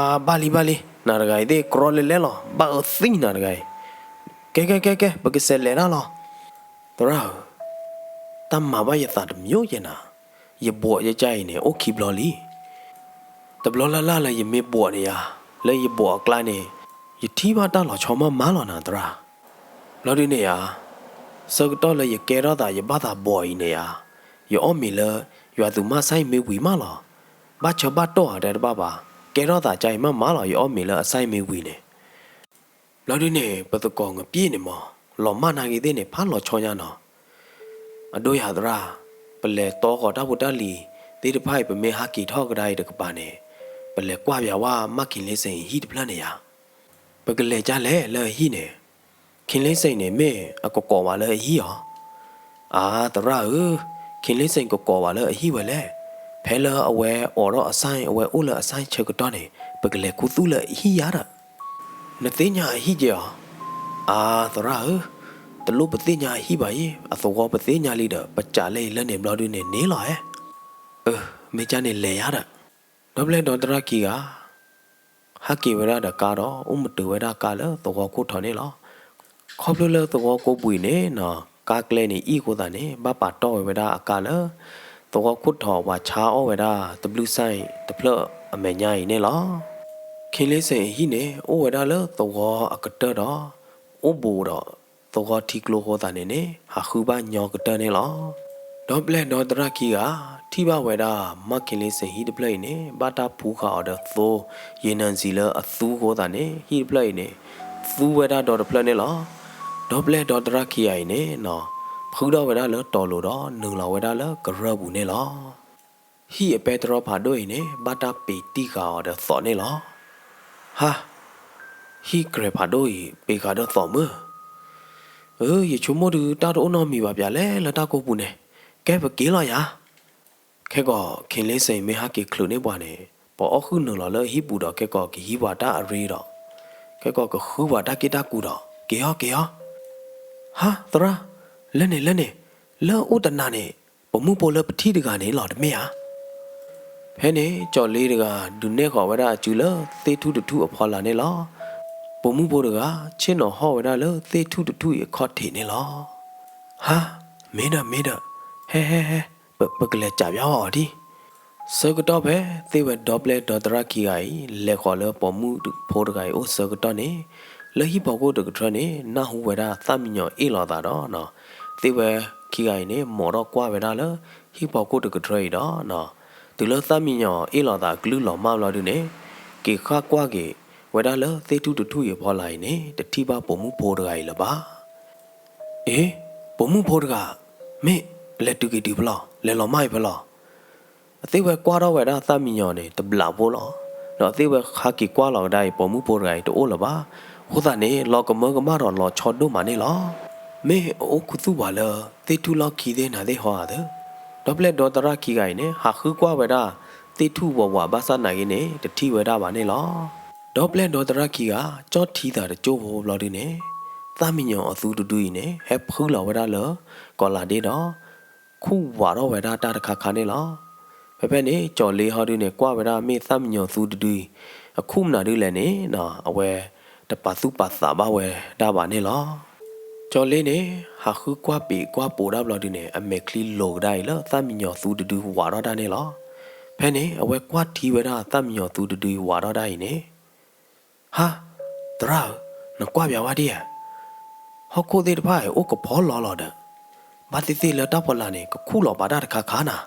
ဘၣ်လံ ဘၣ်လံ, နၤတဂၤအံၤသ့ၣ်ကြီလဲၤလဲၤလီၤ, ဘၣ်အၢသံနၤတဂၤအံၤ. ကဲ ကဲ ကဲ ကဲ, ပကစးလဲၤဒၣ်လီၤ. သရၣ်ဧၢ, တၢ်မၤဘၣ်ယသးတမံၤယဲနၤ, ယဘှီးယကါအံၤန့ၣ် အိၣ်ခံဘျီလံ. တဘျီလၢ်လၢ်လၢယမ့ၢ်ဘှီးန့ၣ်ယၤ, လၢယဘှီးအကျါန့ၣ်, ယထံၣ်ဘၣ်တၢ်လီၤဆီမးမးလီၤနၤသရၣ်. ဘျီဒုန့ၣ်ယၤ, ဆၢကတီၢ်လၢယကဲထီၣ်သးယဘၣ်သးဘှီးအံၤန့ၣ်ယၤ, ယအီၣ်မ့ၤလၢ ယွၤသူးမၢ်အစၢ်အံၤမ့ၢ်ဝံၤမးလီၤ. ဘၣ်ဆၢဘၣ်တီၢ်ဧါတဲတဘၣ်ဘၣ်, ကဲထီၣ်သးကါအံၤမးမးလီၤ ယအီၣ်မ့ၤလၢအစၢ်အံၤမ့ၢ်ဝံၤန့ၣ်. ဘျီဒုန့ၣ် ပသကိးငပျ့ၣ်န့ၣ်မး, လီၤမၢ်နာ်က့ၤသ့ၣ်န့ၣ် ဖးလီၤဆီညါနီၤ. အဒိယၤသရၣ်, ပလဲၤတီဃီၤတၢ်ဖိတၢ်လံၤသ့ၣ်တဖၣ်အံၤ ပမ့ၢ်ဟးက့ၤထီၣ်ကဒါအံၤတကပၤန့ၣ်, ပလဲၤကွၢ်ပၠးဝဲမၢ်ခ့လ့စ့ၣ်အဟံၣ်တဖျၢၣ်န့ၣ်ယၤ. ပကလဲၤကၢ်လဲၣ်လၢအဟံၣ်န့ၣ်, ခ့လ့စ့ၣ်န့ၣ် မ့ၢ်အကကိးဘၣ်လၢအဟံၣ်အီၤ. အါ သရၣ်ဧၢ, ခ့လ့စ့ၣ်ကကိးဘၣ်လၢအဟံၣ်ဝဲလဲၣ်. ဖဲလၢအဝဲအိးထီၣ်အစၢ် အဝဲအိၣ်လၢအစၢ်ဆၢကတီၢ်န့ၣ် ပကလဲၤခူသူၣ်လၢအဟံၣ်ယါဒီး နသ့ၣ်ညါအဟံၣ်က့ၤအီၤ. အါ သရၣ်ဧၢ, တလိၣ်ပသ့ၣ်ညါအဟံၣ်ဘၣ်အံၤ, အသဝီပသ့ၣ်ညါလံဒီး ပကၢ်လဲၣ်အံၤလၢန့ၣ်ဘျီဒုန့ၣ်န့ၣ်လီၤဧါ. အၢ မ့ၢ်ကၢ်န့ၣ်လဲၤယါဒီး ဒီပျဲၢ်ဒီသရၣ်ခံဂၤ ဟးက့ၤဝဲဒၣ်ဒီးကါဒီး အိၣ်မုာ်တ့ၢ်ဝဲဒၣ်ကါလၢသဝီခိၣ်ထီးန့ၣ်လီၤ. ခီဖျိလၢသဝီကိးဘှံးန့ၣ်နီၤ ကါကျဲန့ၣ်အံၣ်အဃိသတးန့ၣ် ဘၣ်ပာ်တီၢ်ဝဲဝဲဒၣ်အကါလၢ သဝီခိၣ်ထီးပှၤဆါအီၣ်ဝဲဒၣ် တဘျုးစၢ်တဖျၢၣ်အမဲာ်ညါအံၤန့ၣ်လီၤ. ခ့လ့စ့ၣ်အဟံၣ်န့ၣ် အိၣ်ဝဲဒၣ်လၢသဝီအကတၢၢ်ဒီး အိၣ်ဘူးဒီးသဝီထံကျိအဃိသတးန့ၣ်န့ၣ် ဟးဃုဘၣ်ညီကတၢၢ်န့ၣ်လီၤ. ဒီပျဲၢ်ဒီသရၣ်ခံဂၤ ထံၣ်ဘၣ်ဝဲဒၣ် မၢ်ခ့လ့စ့ၣ်ဟံၣ်တဖျၢၣ်အံၤန့ၣ် ဘၣ်တၢ်ဖှူဃာ်အီၤဒီးသိ ယံာ်နၢၤစံာ်လၢအသူအဃိသတးန့ၣ် ဟံၣ်တဖျၢၣ်အံၤန့ၣ် သူဝဲဒၣ်ဒီတဖျၢၣ်န့ၣ်လီၤ. ဒီပျဲၢ်ဒီသရၣ်ခံဂၤအံၤန့ၣ်နီၤ ဖုထီၣ်ဝဲဒၣ်လၢတီၤလိၤဒီး နုာ်လီၤဝဲဒၣ်လၢကရၢၢ်ပူၤန့ၣ်လီၤ. ဟံၣ်အပဲတြီဖးဒိၣ်အံၤန့ၣ် ဘၣ်တၢ်ပ့ၤတံၢ်ဃာ်အီၤဒီးသိးန့ၣ်လီၤ. ဟါ, ဟံၣ်ကြဲၤဖးဒိၣ်အံၤ ပ့ၤဃာ်ဒီးသိးမုၢ်. အၢ, ယဆိကမိၣ်ဒုး တၢ်တအိၣ်နီတမံၤဘၣ်ပၠးလဲၣ်လၢတၢ်ကိးပူၤန့ၣ်, ကဲပက့ၤလီၤယၤ. ခဲကီး ခ့လ့စ့ၣ်မ့ၢ်ဟးက့ၤချုးန့ၢ်ပှၤန့ၣ် ပအီၣ်ဃုာ်နုာ်လီၤလၢအဟံၣ်ပူၤဒီး ခဲကီးကဟံးပှၤတၢ်အရ့ဒီး ခဲကီးကဃုပှၤတၢ်က့ၣ်တၢ်ကူဒီး က့ၤအီၤ က့ၤအီၤ. ဟါ, သရၣ်, လၢန့ၣ် လၢန့ၣ်, လၢအိၣ်တနၤန့ၣ် ပိာ်မုၣ်ဖိလၢပထံၣ်တဂၤန့ၣ်လီၤ တမ့ၢ်ဧါ. ဖဲန့ၣ် ကၠီၤလ့တဂၤ ဒုးနဲၣ်ဃီၤဝဲဒၣ်အစုလၢသ့ၣ်ထူၣ်တထူၣ်အဖီလာ်န့ၣ်လီၤ. ပိာ်မုၣ်ဖိတဂၤ ဆ့ၣ်နီၤဟီၣ်ဝဲဒၣ်လၢသ့ၣ်ထူၣ်တထူၣ်အံၤအခီၣ်ထံးန့ၣ်လီၤ. ဟါ, မ့ၢ်ဒီး မ့ၢ်ဒီး, ဟဲ ဟဲ ဟဲ, ပ ပကလဲၤကၠးပၠးအီၤဒံး. ဆၢကတီၢ်ဖဲသ့ၣ်ဝဲဒီပျဲၢ်ဒီသရၣ်ခံဂၤအံၤ လဲၤဃီၤလၢပိာ်မုၣ်ဖိတဂၤအံၤအိၣ်ဆၢကတီၢ်န့ၣ်, လၢဟံၣ်ဖီခိၣ်တကထၢန့ၣ် နၢ်ဟူဝဲဒၣ်သၣ်မံယီၤအ့ၣ်လိာ်သးဒီး သ့ၣ်ဝဲခံဂၤအံၤန့ၣ် မိာ်ထီၣ်ကွၢ်ဝဲဒၣ်လၢဟံၣ်ဖီခိၣ်တကထၢအံၤဒီး တုၤလၢသၣ်မံယီၤအ့ၣ်လိာ်သးအကလုၢ်လီၤမၢ်ဘျီဒုန့ၣ်, က့ၤဃၣ်ကွၢ်က့ၤဝဲဒၣ်လၢသ့ၣ်ထူၣ်တထူၣ်အံၤအဖီလာ်အံၤန့ၣ် တထံၣ်ဘၣ်ပိာ်မုၣ်ဖိတဂၤအံၤလၢၤဘၣ်. အ့, ပိာ်မုၣ်ဖိတဂၤ, မ့ၢ်လဲၤတုၤက့ၤတုၤဖဲလဲၣ်, လဲၤလီၤမၢ်အံၤဖဲလဲၣ်. အသ့ၣ်ဝဲကွၢ်ထီၣ်ဝဲဒၣ်သၣ်မံယီၤန့ၣ် တဘျးဖိလီၤ. ဒီးအသ့ၣ်ဝဲဟးက့ၤကွၢ်လီၤကဒါအံၤ ပိာ်မုၣ်ဖိတဂၤအံၤတအိၣ်လၢၤဘၣ်. အဃိသတးန့ၣ် လီၤကမၢကမၣ်ဒီးလီၤဆီဒိၣ်မးန့ၣ်လီၤ. မ့ၢ်အအိၣ်ခူသူၣ်ပှၤလၢသ့ၣ်ထူၣ်လီၢ်ခံသ့ၣ်နၤသ့ၣ်ဟီဧါသၢ. ဒီပျဲၢ်ဒီသရၣ်ခံဂၤအံၤန့ၣ် ဟးဃုကွၢ်ဝဲဒၣ်သ့ၣ်ထူၣ်ဝးဝးဘၣ်ဆၣ်နာ်က့န့ၣ် တထံၣ်ဝဲဒၣ်ဘၣ်န့ၣ်လီၤ. ဒီပျဲၢ်ဒီသရၣ်ခံဂၤ ကၠီၣ်ထံသးတကၠိၢ်ဖိဘျီဒုန့ၣ်, သၣ်မံယီၤအသူတဒုအံၤန့ၣ် ဟဲဖုလီၤဝဲဒၣ်လၢကီၤလၤဒ့ဒီး ခူၣ်ဝးထီၣ်ဝဲဒၣ်တၢ်တခါခါန့ၣ်လီၤ. ဖဲဖဲန့ၣ် ကၠီၤလ့ဟီဒုန့ၣ် ကွၢ်ဝဲဒၣ်မ့ၢ်သၣ်မံယီၤသူတဒုအံၤ အခူၣ်မနုၤဒ်လဲၣ်န့ၣ် အဝဲတပာ်သူၣ်ပာ်သးဘၣ်ဝဲဒၣ်ဘၣ်န့ၣ်လီၤ. ကၠီၤလ့န့ၣ် ဟးဃုကွၢ်ပ့ၤကွၢ်ပိာ်ဒၣ်ဘျီဒုန့ၣ် အမဲာ်ချံလိၤကဒါအံၤလၢသၣ်မံယီၤသူတဒုဝးထီၣ်တၢ်န့ၣ်လီၤ. ဖဲန့ၣ် အဝဲကွၢ်ထံဝဲဒၣ်သၣ်မံယီၤသူတဒုဝးထီၣ်တၢ်အံၤန့ၣ်, ဟါ, သရၣ်ဧၢ, နကွၢ်ပၠးဝဲဒ်ဧါ. ဟီၣ်ခိၣ်သ့ၣ်တဖၣ်အံၤ အိၣ်ကဖီလီၤလီၤဒီး ဘၣ်သ့ၣ်သ့ၣ်လၢတၢ်ဖီလာ်န့ၣ် ကခူၣ်လီၤပာ်တၢ်တခါခါနၤ.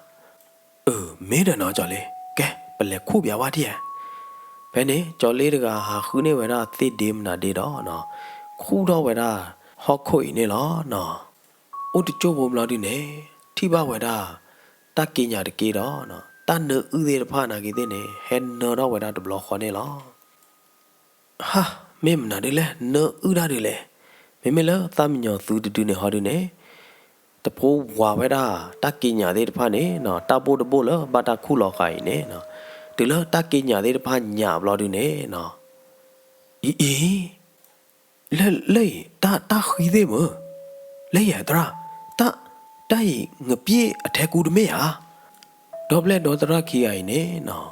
အၢ မ့ၢ်ဒီးနီၤ ကၠီၤလ့, ကဲ ပလဲၤခူၣ်ပၠးဝဲဒ်ဧါ. ဖဲန့ၣ် ကၠီၤလ့တဂၤဟးဃုန့ၢ်ဝဲဒၣ်သ့ၣ်ဒ့မနၤဒ့ဒီး ခူၣ်ထီၣ်ဝဲဒၣ်ဟီၣ်ခိၣ်အံၤန့ၣ်လီၤ. အိၣ်တကၠိၢ်ဖိဘျီဒုန့ၣ် ထံၣ်ဘၣ်ဝဲဒၣ် တၢ်က့ညးတက့ဒီး တၢ်နၢအုၣ်သ့ၣ်တဖၣ်နာ်က့သ့ၣ်န့ၣ် ဟဲနၢထီၣ်ဝဲဒၣ်တဘျီဃီန့ၣ်လီၤ. ဟါ, မ့ၢ်မနုၤဒ်လဲၣ် နၢအုၣ်တၢ်ဒ်လဲၣ်. မ့မ့ၢ်လၢသးမံညီၤသုတဒုန့ၣ်ဟီဒုန့ၣ် တဖိဝၤဝဲဒၣ် တၢ်က့ညးသ့ၣ်တဖၣ်န့ၣ် တၢ်ဘိၣ်တဘိၣ်လၢဘၣ်တၢ်ခူၣ်လီၤဃာ်အံၤန့ၣ် တုၤလၢတၢ်က့ညးသ့ၣ်တဖၣ်ညးဘျီဒုန့ၣ် အံၤအံၤ လၢ လၢအံၤ တၢ် တၢ်ဃံသ့ၣ်မုၢ်, လၢယဲသရၣ်, တၢ် တၢ်အံၤ ငပျ့ၢ်အထဲကူတမ့ၢ်ဧါ. ဒီပျဲၢ်ဒီသရၣ်ခံဂၤအံၤန့ၣ်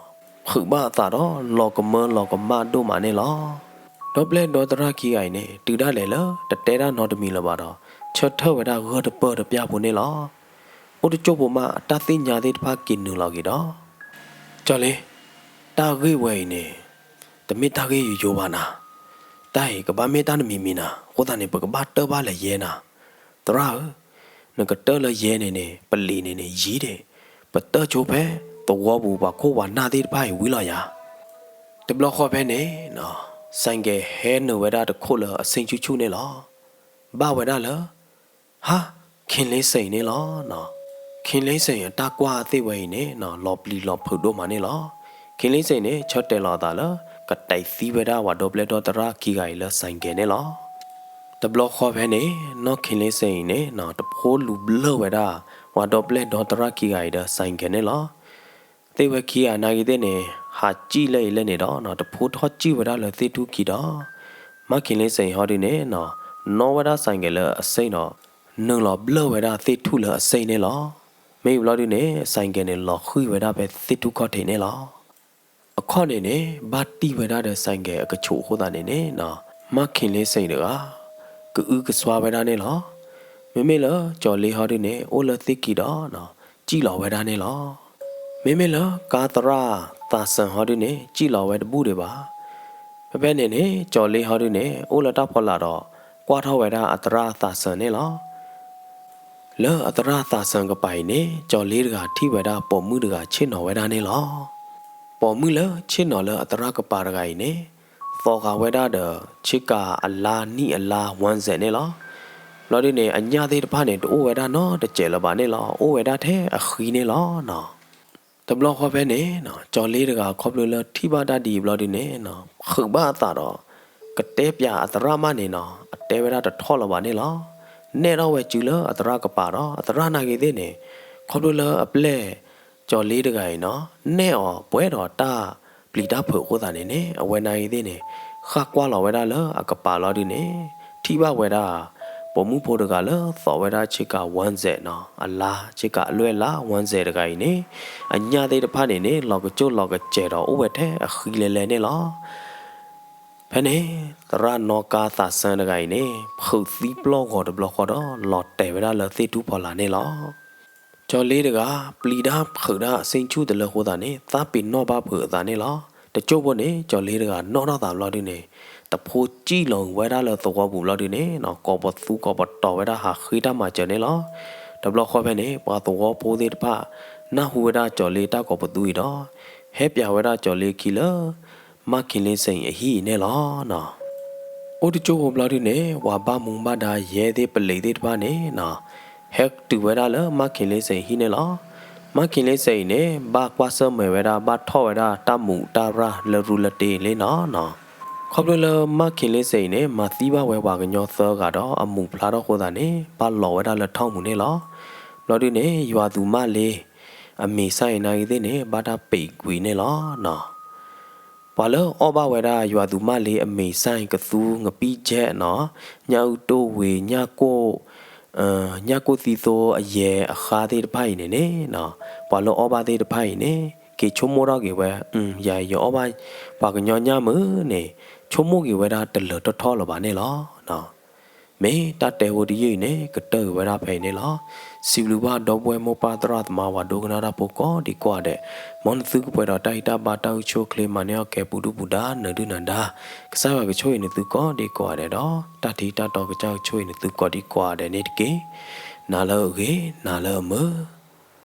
ဖုးဘၣ်အသးဒီး လီၤကမၢလီၤကမၣ်ဒိၣ်မးန့ၣ်လီၤ. ဒီပျဲၢ်ဒီသရၣ်ခံဂၤအံၤန့ၣ် တုၤဒၣ်လဲာ်လၢ တတဲတၢ်နီတမံၤလၢၤဘၣ်ဒီး ဆၢထၢၣ်ဝဲဒၣ်ဂၢၢ်တပၢၢ်တပျၢ်ဖိန့ၣ်လီၤ. အိၣ်တကၠိၢ်ဖိမး အတၢ်သ့ၣ်ညါသ့ၣ်တဖၣ်က့ၤနုာ်လီၤက့ၤဒီး ကၠီၤလ့, တၢ်ဂ့ၢ်ဝဲအံၤန့ၣ် တမ့ၢ်တၢ်ဂ့ၢ်ယိယိဘၣ်နၤ, တၢ်အံၤကဘၣ်မ့ၢ်တၢ်တမံၤမံၤနၤ, အဃိသတးန့ၣ် ပကဘၣ်တၢၢ်ဘၣ်လၢယဲနၤ. သရၣ်ဧၢ, နကတၢၢ်လၢယဲန့ၣ်န့ၣ် ပလံာ်န့ၣ်န့ၣ် ယံၤဒံး, ပတၢၢ်ဆိဖဲသဝီပူၤ ပှၤခိၣ်ပှၤနၢ်သ့ၣ်တဖၣ်အံၤဝံၤလီၤယၤ. တဘျီဃီဖဲန့ၣ် စဲၣ်ကဲၤဟဲနုာ်ဝဲဒၣ်တခိၣ်လၢအဆ့ဆူၣ်ဆူၣ်န့ၣ်လီၤ. ဘၣ်ဝဲဒၣ်လၢ ဟါ, ခ့လ့စ့ၣ်အံၤန့ၣ်လီၤ. ခ့လ့စ့ၣ်အံၤအတၢ်ကွၢ်သ့ၣ်ဝဲအံၤန့ၣ် လီၤပျံၤလီၤဖုးဒိၣ်မးန့ၣ်လီၤ. ခ့လ့စ့ၣ်န့ၣ် ဆၢတဲာ်လီၤအသးလၢ ကတဲာ်သံဝဲဒၣ်ပှၤဒီပျဲၢ်ဒီသရၣ်ခံဂၤအံၤလၢစဲၣ်ကဲၤန့ၣ်လီၤ. တဘျီဃီဖဲန့ၣ် နီၢ်ခ့လ့စ့ၣ်အံၤန့ၣ် တဖိလူၤဘျၢၣ်ဝဲဒၣ် ပှၤဒီပျဲၢ်ဒီသရၣ်ခံဂၤအံၤဒီးစဲၣ်ကဲၤန့ၣ်လီၤ. သ့ၣ်ဝဲခံဂၤနာ်က့သ့ၣ်န့ၣ် ဟးစံၣ်လၢအံၤလၢန့ၣ်ဒီး တဖိထီၣ်စံၣ်ဝဲဒၣ်လၢသ့ၣ်ထူၣ်ခံဒီး မၢ်ခ့လ့စ့ၣ်အံၤဟီဒုန့ၣ် နီၣ်ဝဲဒၣ်စဲၣ်ကဲၤလၢအစ့ၣ်ဒီး နုာ်လီၤဘျၢၣ်ဝဲဒၣ်သ့ၣ်ထူၣ်လၢအစ့ၣ်န့ၣ်လီၤ. မ့ၢ်ဘျီဒုန့ၣ် စဲၣ်ကဲၤန့ၣ် လီၤဃံၤဝဲဒၣ်ဖဲသ့ၣ်ထူၣ်ခီၣ်ထံးန့ၣ်လီၤ. အခီၣ်န့ၣ်န့ၣ် ဘၣ်တံၢ်ဝဲဒၣ်ဒီးစဲၣ်ကဲၤအကဆူးအဃိသတးန့ၣ်န့ၣ် မၢ်ခ့လ့စ့ၣ်တဂၤ ကအုကစွါဝဲဒၣ်န့ၣ်လီၤ. မ့မ့ၢ်လၢကၠီၤလ့ဟီဒုန့ၣ် အိၣ်လၢသ့ၣ်ခံဒီး စံၣ်လီၤဝဲဒၣ်န့ၣ်လီၤ. မ့မ့ၢ်လၢကါသရၣ်သးစၢၣ်ဟီဒုန့ၣ် စံၣ်လီၤဝဲတဘူၣ်ဒံးဘၣ်. ဖဲဖဲန့ၣ်န့ၣ် ကၠီၤလ့ဟီဒုန့ၣ် အိၣ်လၢတၢ်ဖီလာ်ဒီး ကွၢ်ထီၣ်ဝဲဒၣ်အသရၣ်သးစၢၣ်န့ၣ်လီၤ. လၢအသရၣ်သးစၢၣ်ကပၤအံၤန့ၣ် ကၠီၤလ့တဂၤထံၣ်ဝဲဒၣ်ပိာ်မုၣ်တဂၤဆ့ၣ်နီၤဝဲဒၣ်န့ၣ်လီၤ. ပိာ်မုၣ်လၢဆ့ၣ်နီၤလၢအသရၣ်ကပၤတဂၤအံၤန့ၣ် သီဂာ်ဝဲဒၣ်ဒီး ဆ့ကၤအလါနံၣ်အလါ ဝၣ်စဲး န့ၣ်လီၤ. ဘျီဒုန့ၣ် အညၣ်သ့ၣ်တဖၣ်န့ၣ် တအိၣ်ဝဲဒၣ်နီတစဲးလၢၤဘၣ်န့ၣ်လီၤ. အိၣ်ဝဲဒၣ်ထဲအဃံန့ၣ်လီၤ. တဘျီဃီဖဲန့ၣ် ကၠီၤလ့တဂၤခီဖျိလၢထံၣ်ဘၣ်တၢ်ဒ်အံၤဘျီဒုန့ၣ် ဖုးဘၣ်အသးဒီး ကတဲပၠးအသရၣ်မးန့ၣ်နီၤ အတဲဝဲဒၣ်တထီၣ်လၢၤဘၣ်န့ၣ်လီၤ. နဲၣ်ထီၣ်ဝဲစုလၢအသရၣ်ကပၤဒီး အသရၣ်နာ်က့သ့ၣ်န့ၣ် ခီဖျိလၢအပျဲၢ်ကၠီၤလ့တဂၤအံၤနီၤ နဲၣ်အီၤပှဲၤဒီးတၢ်ပျံၤတၢ်ဖုးအဃိသတးန့ၣ်န့ၣ် အဝဲနာ်က့သ့ၣ်န့ၣ် ဃၣ်ကွၢ်လီၤဝဲဒၣ်လၢအကပၤလီၤဒုန့ၣ် ထံၣ်ဘၣ်ဝဲဒၣ် ပိာ်မုၣ်ဖိတဂၤလၢသီဝဲဒၣ်ဆ့ကၤ ဝၣ်စဲး နီၤ အလါ ဆ့ကၤအလွဲၢ်လါ ဝၣ်စဲး တဂၤအံၤန့ၣ် အညၣ်သ့ၣ်တဖၣ်န့ၣ်န့ၣ် လီၤကစိၢ်လီၤကစဲးဒီးအိၣ်ဝဲထဲအဃံလဲၤလဲၤန့ၣ်လီၤ. ဖဲန့ၣ် သရၣ်နီၣ်ကါသးစၢၣ်တဂၤအံၤန့ၣ် ဖုးသံပျီၢ်ဂီၤတဘျီဃီဒီး လီၤတဲာ်ဝဲဒၣ်လၢသ့ၣ်ထူၣ်ဖီလာ်န့ၣ်လီၤ. ကၠီၤလ့တဂၤ ပျံၤတၢ်ဖုးတၢ်အဆ့ဆူၣ်တလၢအဃိသတးန့ၣ် သးပ့ၤနီၣ်ဘၣ်ဖုးအသးန့ၣ်လီၤ. တကၠိၢ်ဖိန့ၣ် ကၠီၤလ့တဂၤနီၣ်ထီၣ်သးဘျီဒုန့ၣ် တဖိစံၣ်လီၤဝဲဒၣ်လၢသဝီပူၤဘျီဒုန့ၣ် ကိးပသူကိးပတီၤဝဲဒၣ်ဟးဃ့တၢ်မၤစၢၤန့ၣ်လီၤ. တဘျီဃီဖဲန့ၣ် ပှၤသဝီဖိသ့ၣ်တဖၣ် နၢ်ဟူဝဲဒၣ်ကၠီၤလ့တၢ်ကိးပသူအံၤဒီး ဟဲပၠးဝဲဒၣ်ကၠီၤလ့အခံလၢ မၢ်ခ့လ့စ့ၣ်အဟံၣ်အံၤန့ၣ်လီၤ. အိၣ်တကၠိၢ်ဖိဘျီဒုန့ၣ် ပှၤဘၣ်မူဘၣ်ဒါယဲၢ်သ့ၣ်ပလံးသ့ၣ်တဖၣ်န့ၣ် ဟဲတုၤဝဲဒၣ်လၢမၢ်ခ့လ့စ့ၣ်အဟံၣ်န့ၣ်လီၤ. မၢ်ခ့လ့စ့ၣ်အံၤန့ၣ် ဘၣ်ကွၢ်ဆၢၣ်မဲာ်ဝဲဒၣ် ဘၣ်ထီၣ်ဝဲဒၣ်တၢ်မူးတၢ်ရၢ်လၢရူလၢတ့လ့နီၤ. ခီဖျိလၢမၢ်ခ့လ့စ့ၣ်အံၤန့ၣ် မၤသံဘၣ်ဝဲပှၤကညီသၢဂၤဒီးအမူးဖျါထီၣ်အဃိသတးန့ၣ် ဘၣ်လီၤဝဲဒၣ်လၢထီၣ်မူးန့ၣ်လီၤ. ဘျီဒုန့ၣ် ယွၤသူမၣ်လ့ အမံၤစၢ်အံၤနာ်က့သ့ၣ်န့ၣ် ဘၣ်တၢ်ပံးကွံာ်န့ၣ်လီၤ. ပှၤလၢအီၣ်ဘၣ်ဝဲဒၣ်ယွၤသူမၣ်လ့အမံၤစၢ်အံၤ ကသူ ငပံၢ်ကဲးနီၤ, ညၣ်အုၣ်တိၣ်ဝံၤ ညၣ်ကိၣ်သံသိအယဲၢ်အဃါသ့ၣ်တဖၣ်အံၤန့ၣ်န့ၣ်, ပှၤလၢအီၣ်ဘၣ်သ့ၣ်တဖၣ်အံၤန့ၣ် က့ၤဆိကမိၣ်ထီၣ်က့ၤဝဲ, ယၤအံၤယအီၣ်ဘၣ် ပှၤကညီညၣ်မုၢ်န့ၣ် ဆိကမိၣ်က့ၤဝဲဒၣ်တလၢာ်ထီၣ်ထီၣ်လၢၤဘၣ်န့ၣ်လီၤ. မ့ၢ်တၢ်တဲဖိတယုၢ်အံၤန့ၣ် ကတၢၢ်က့ၤဝဲဒၣ်ဖဲအံၤန့ၣ်လီၤ. စံးဘျုးဘၣ်ဒီပုၢ်ဝဲၢ်မိၢ်ပၢ်သရၣ်သမါဝၤဒိကနၣ်တၢ်ဖိကိးဒံကိးဂၤဒဲး, မ်နသုကပှဲၤဒီးတၢ်ဟံးတၢ်ဘါတၢ်အိၣ်ဆူၣ်အိၣ်ချ့ မၤန့ၢ်အီၣ်ကဲပူၤဒုၣ်ပူၤဒါ နၢၤဒုၣ်နၢၤဒါ, ကစၢ်ယွၤကဆိၣ်ဂ့ၤနသုကိးဒံကိးဂၤဒဲးဒီး တၢ်ထံတၢ်တီကစၢ်ကဆိၣ်ဂ့ၤနသုကိးဒံကိးဂၤဒဲးန့ၣ်တက့ၢ်. နၤလၢအဂ့ၤ နၤလၢအမုာ်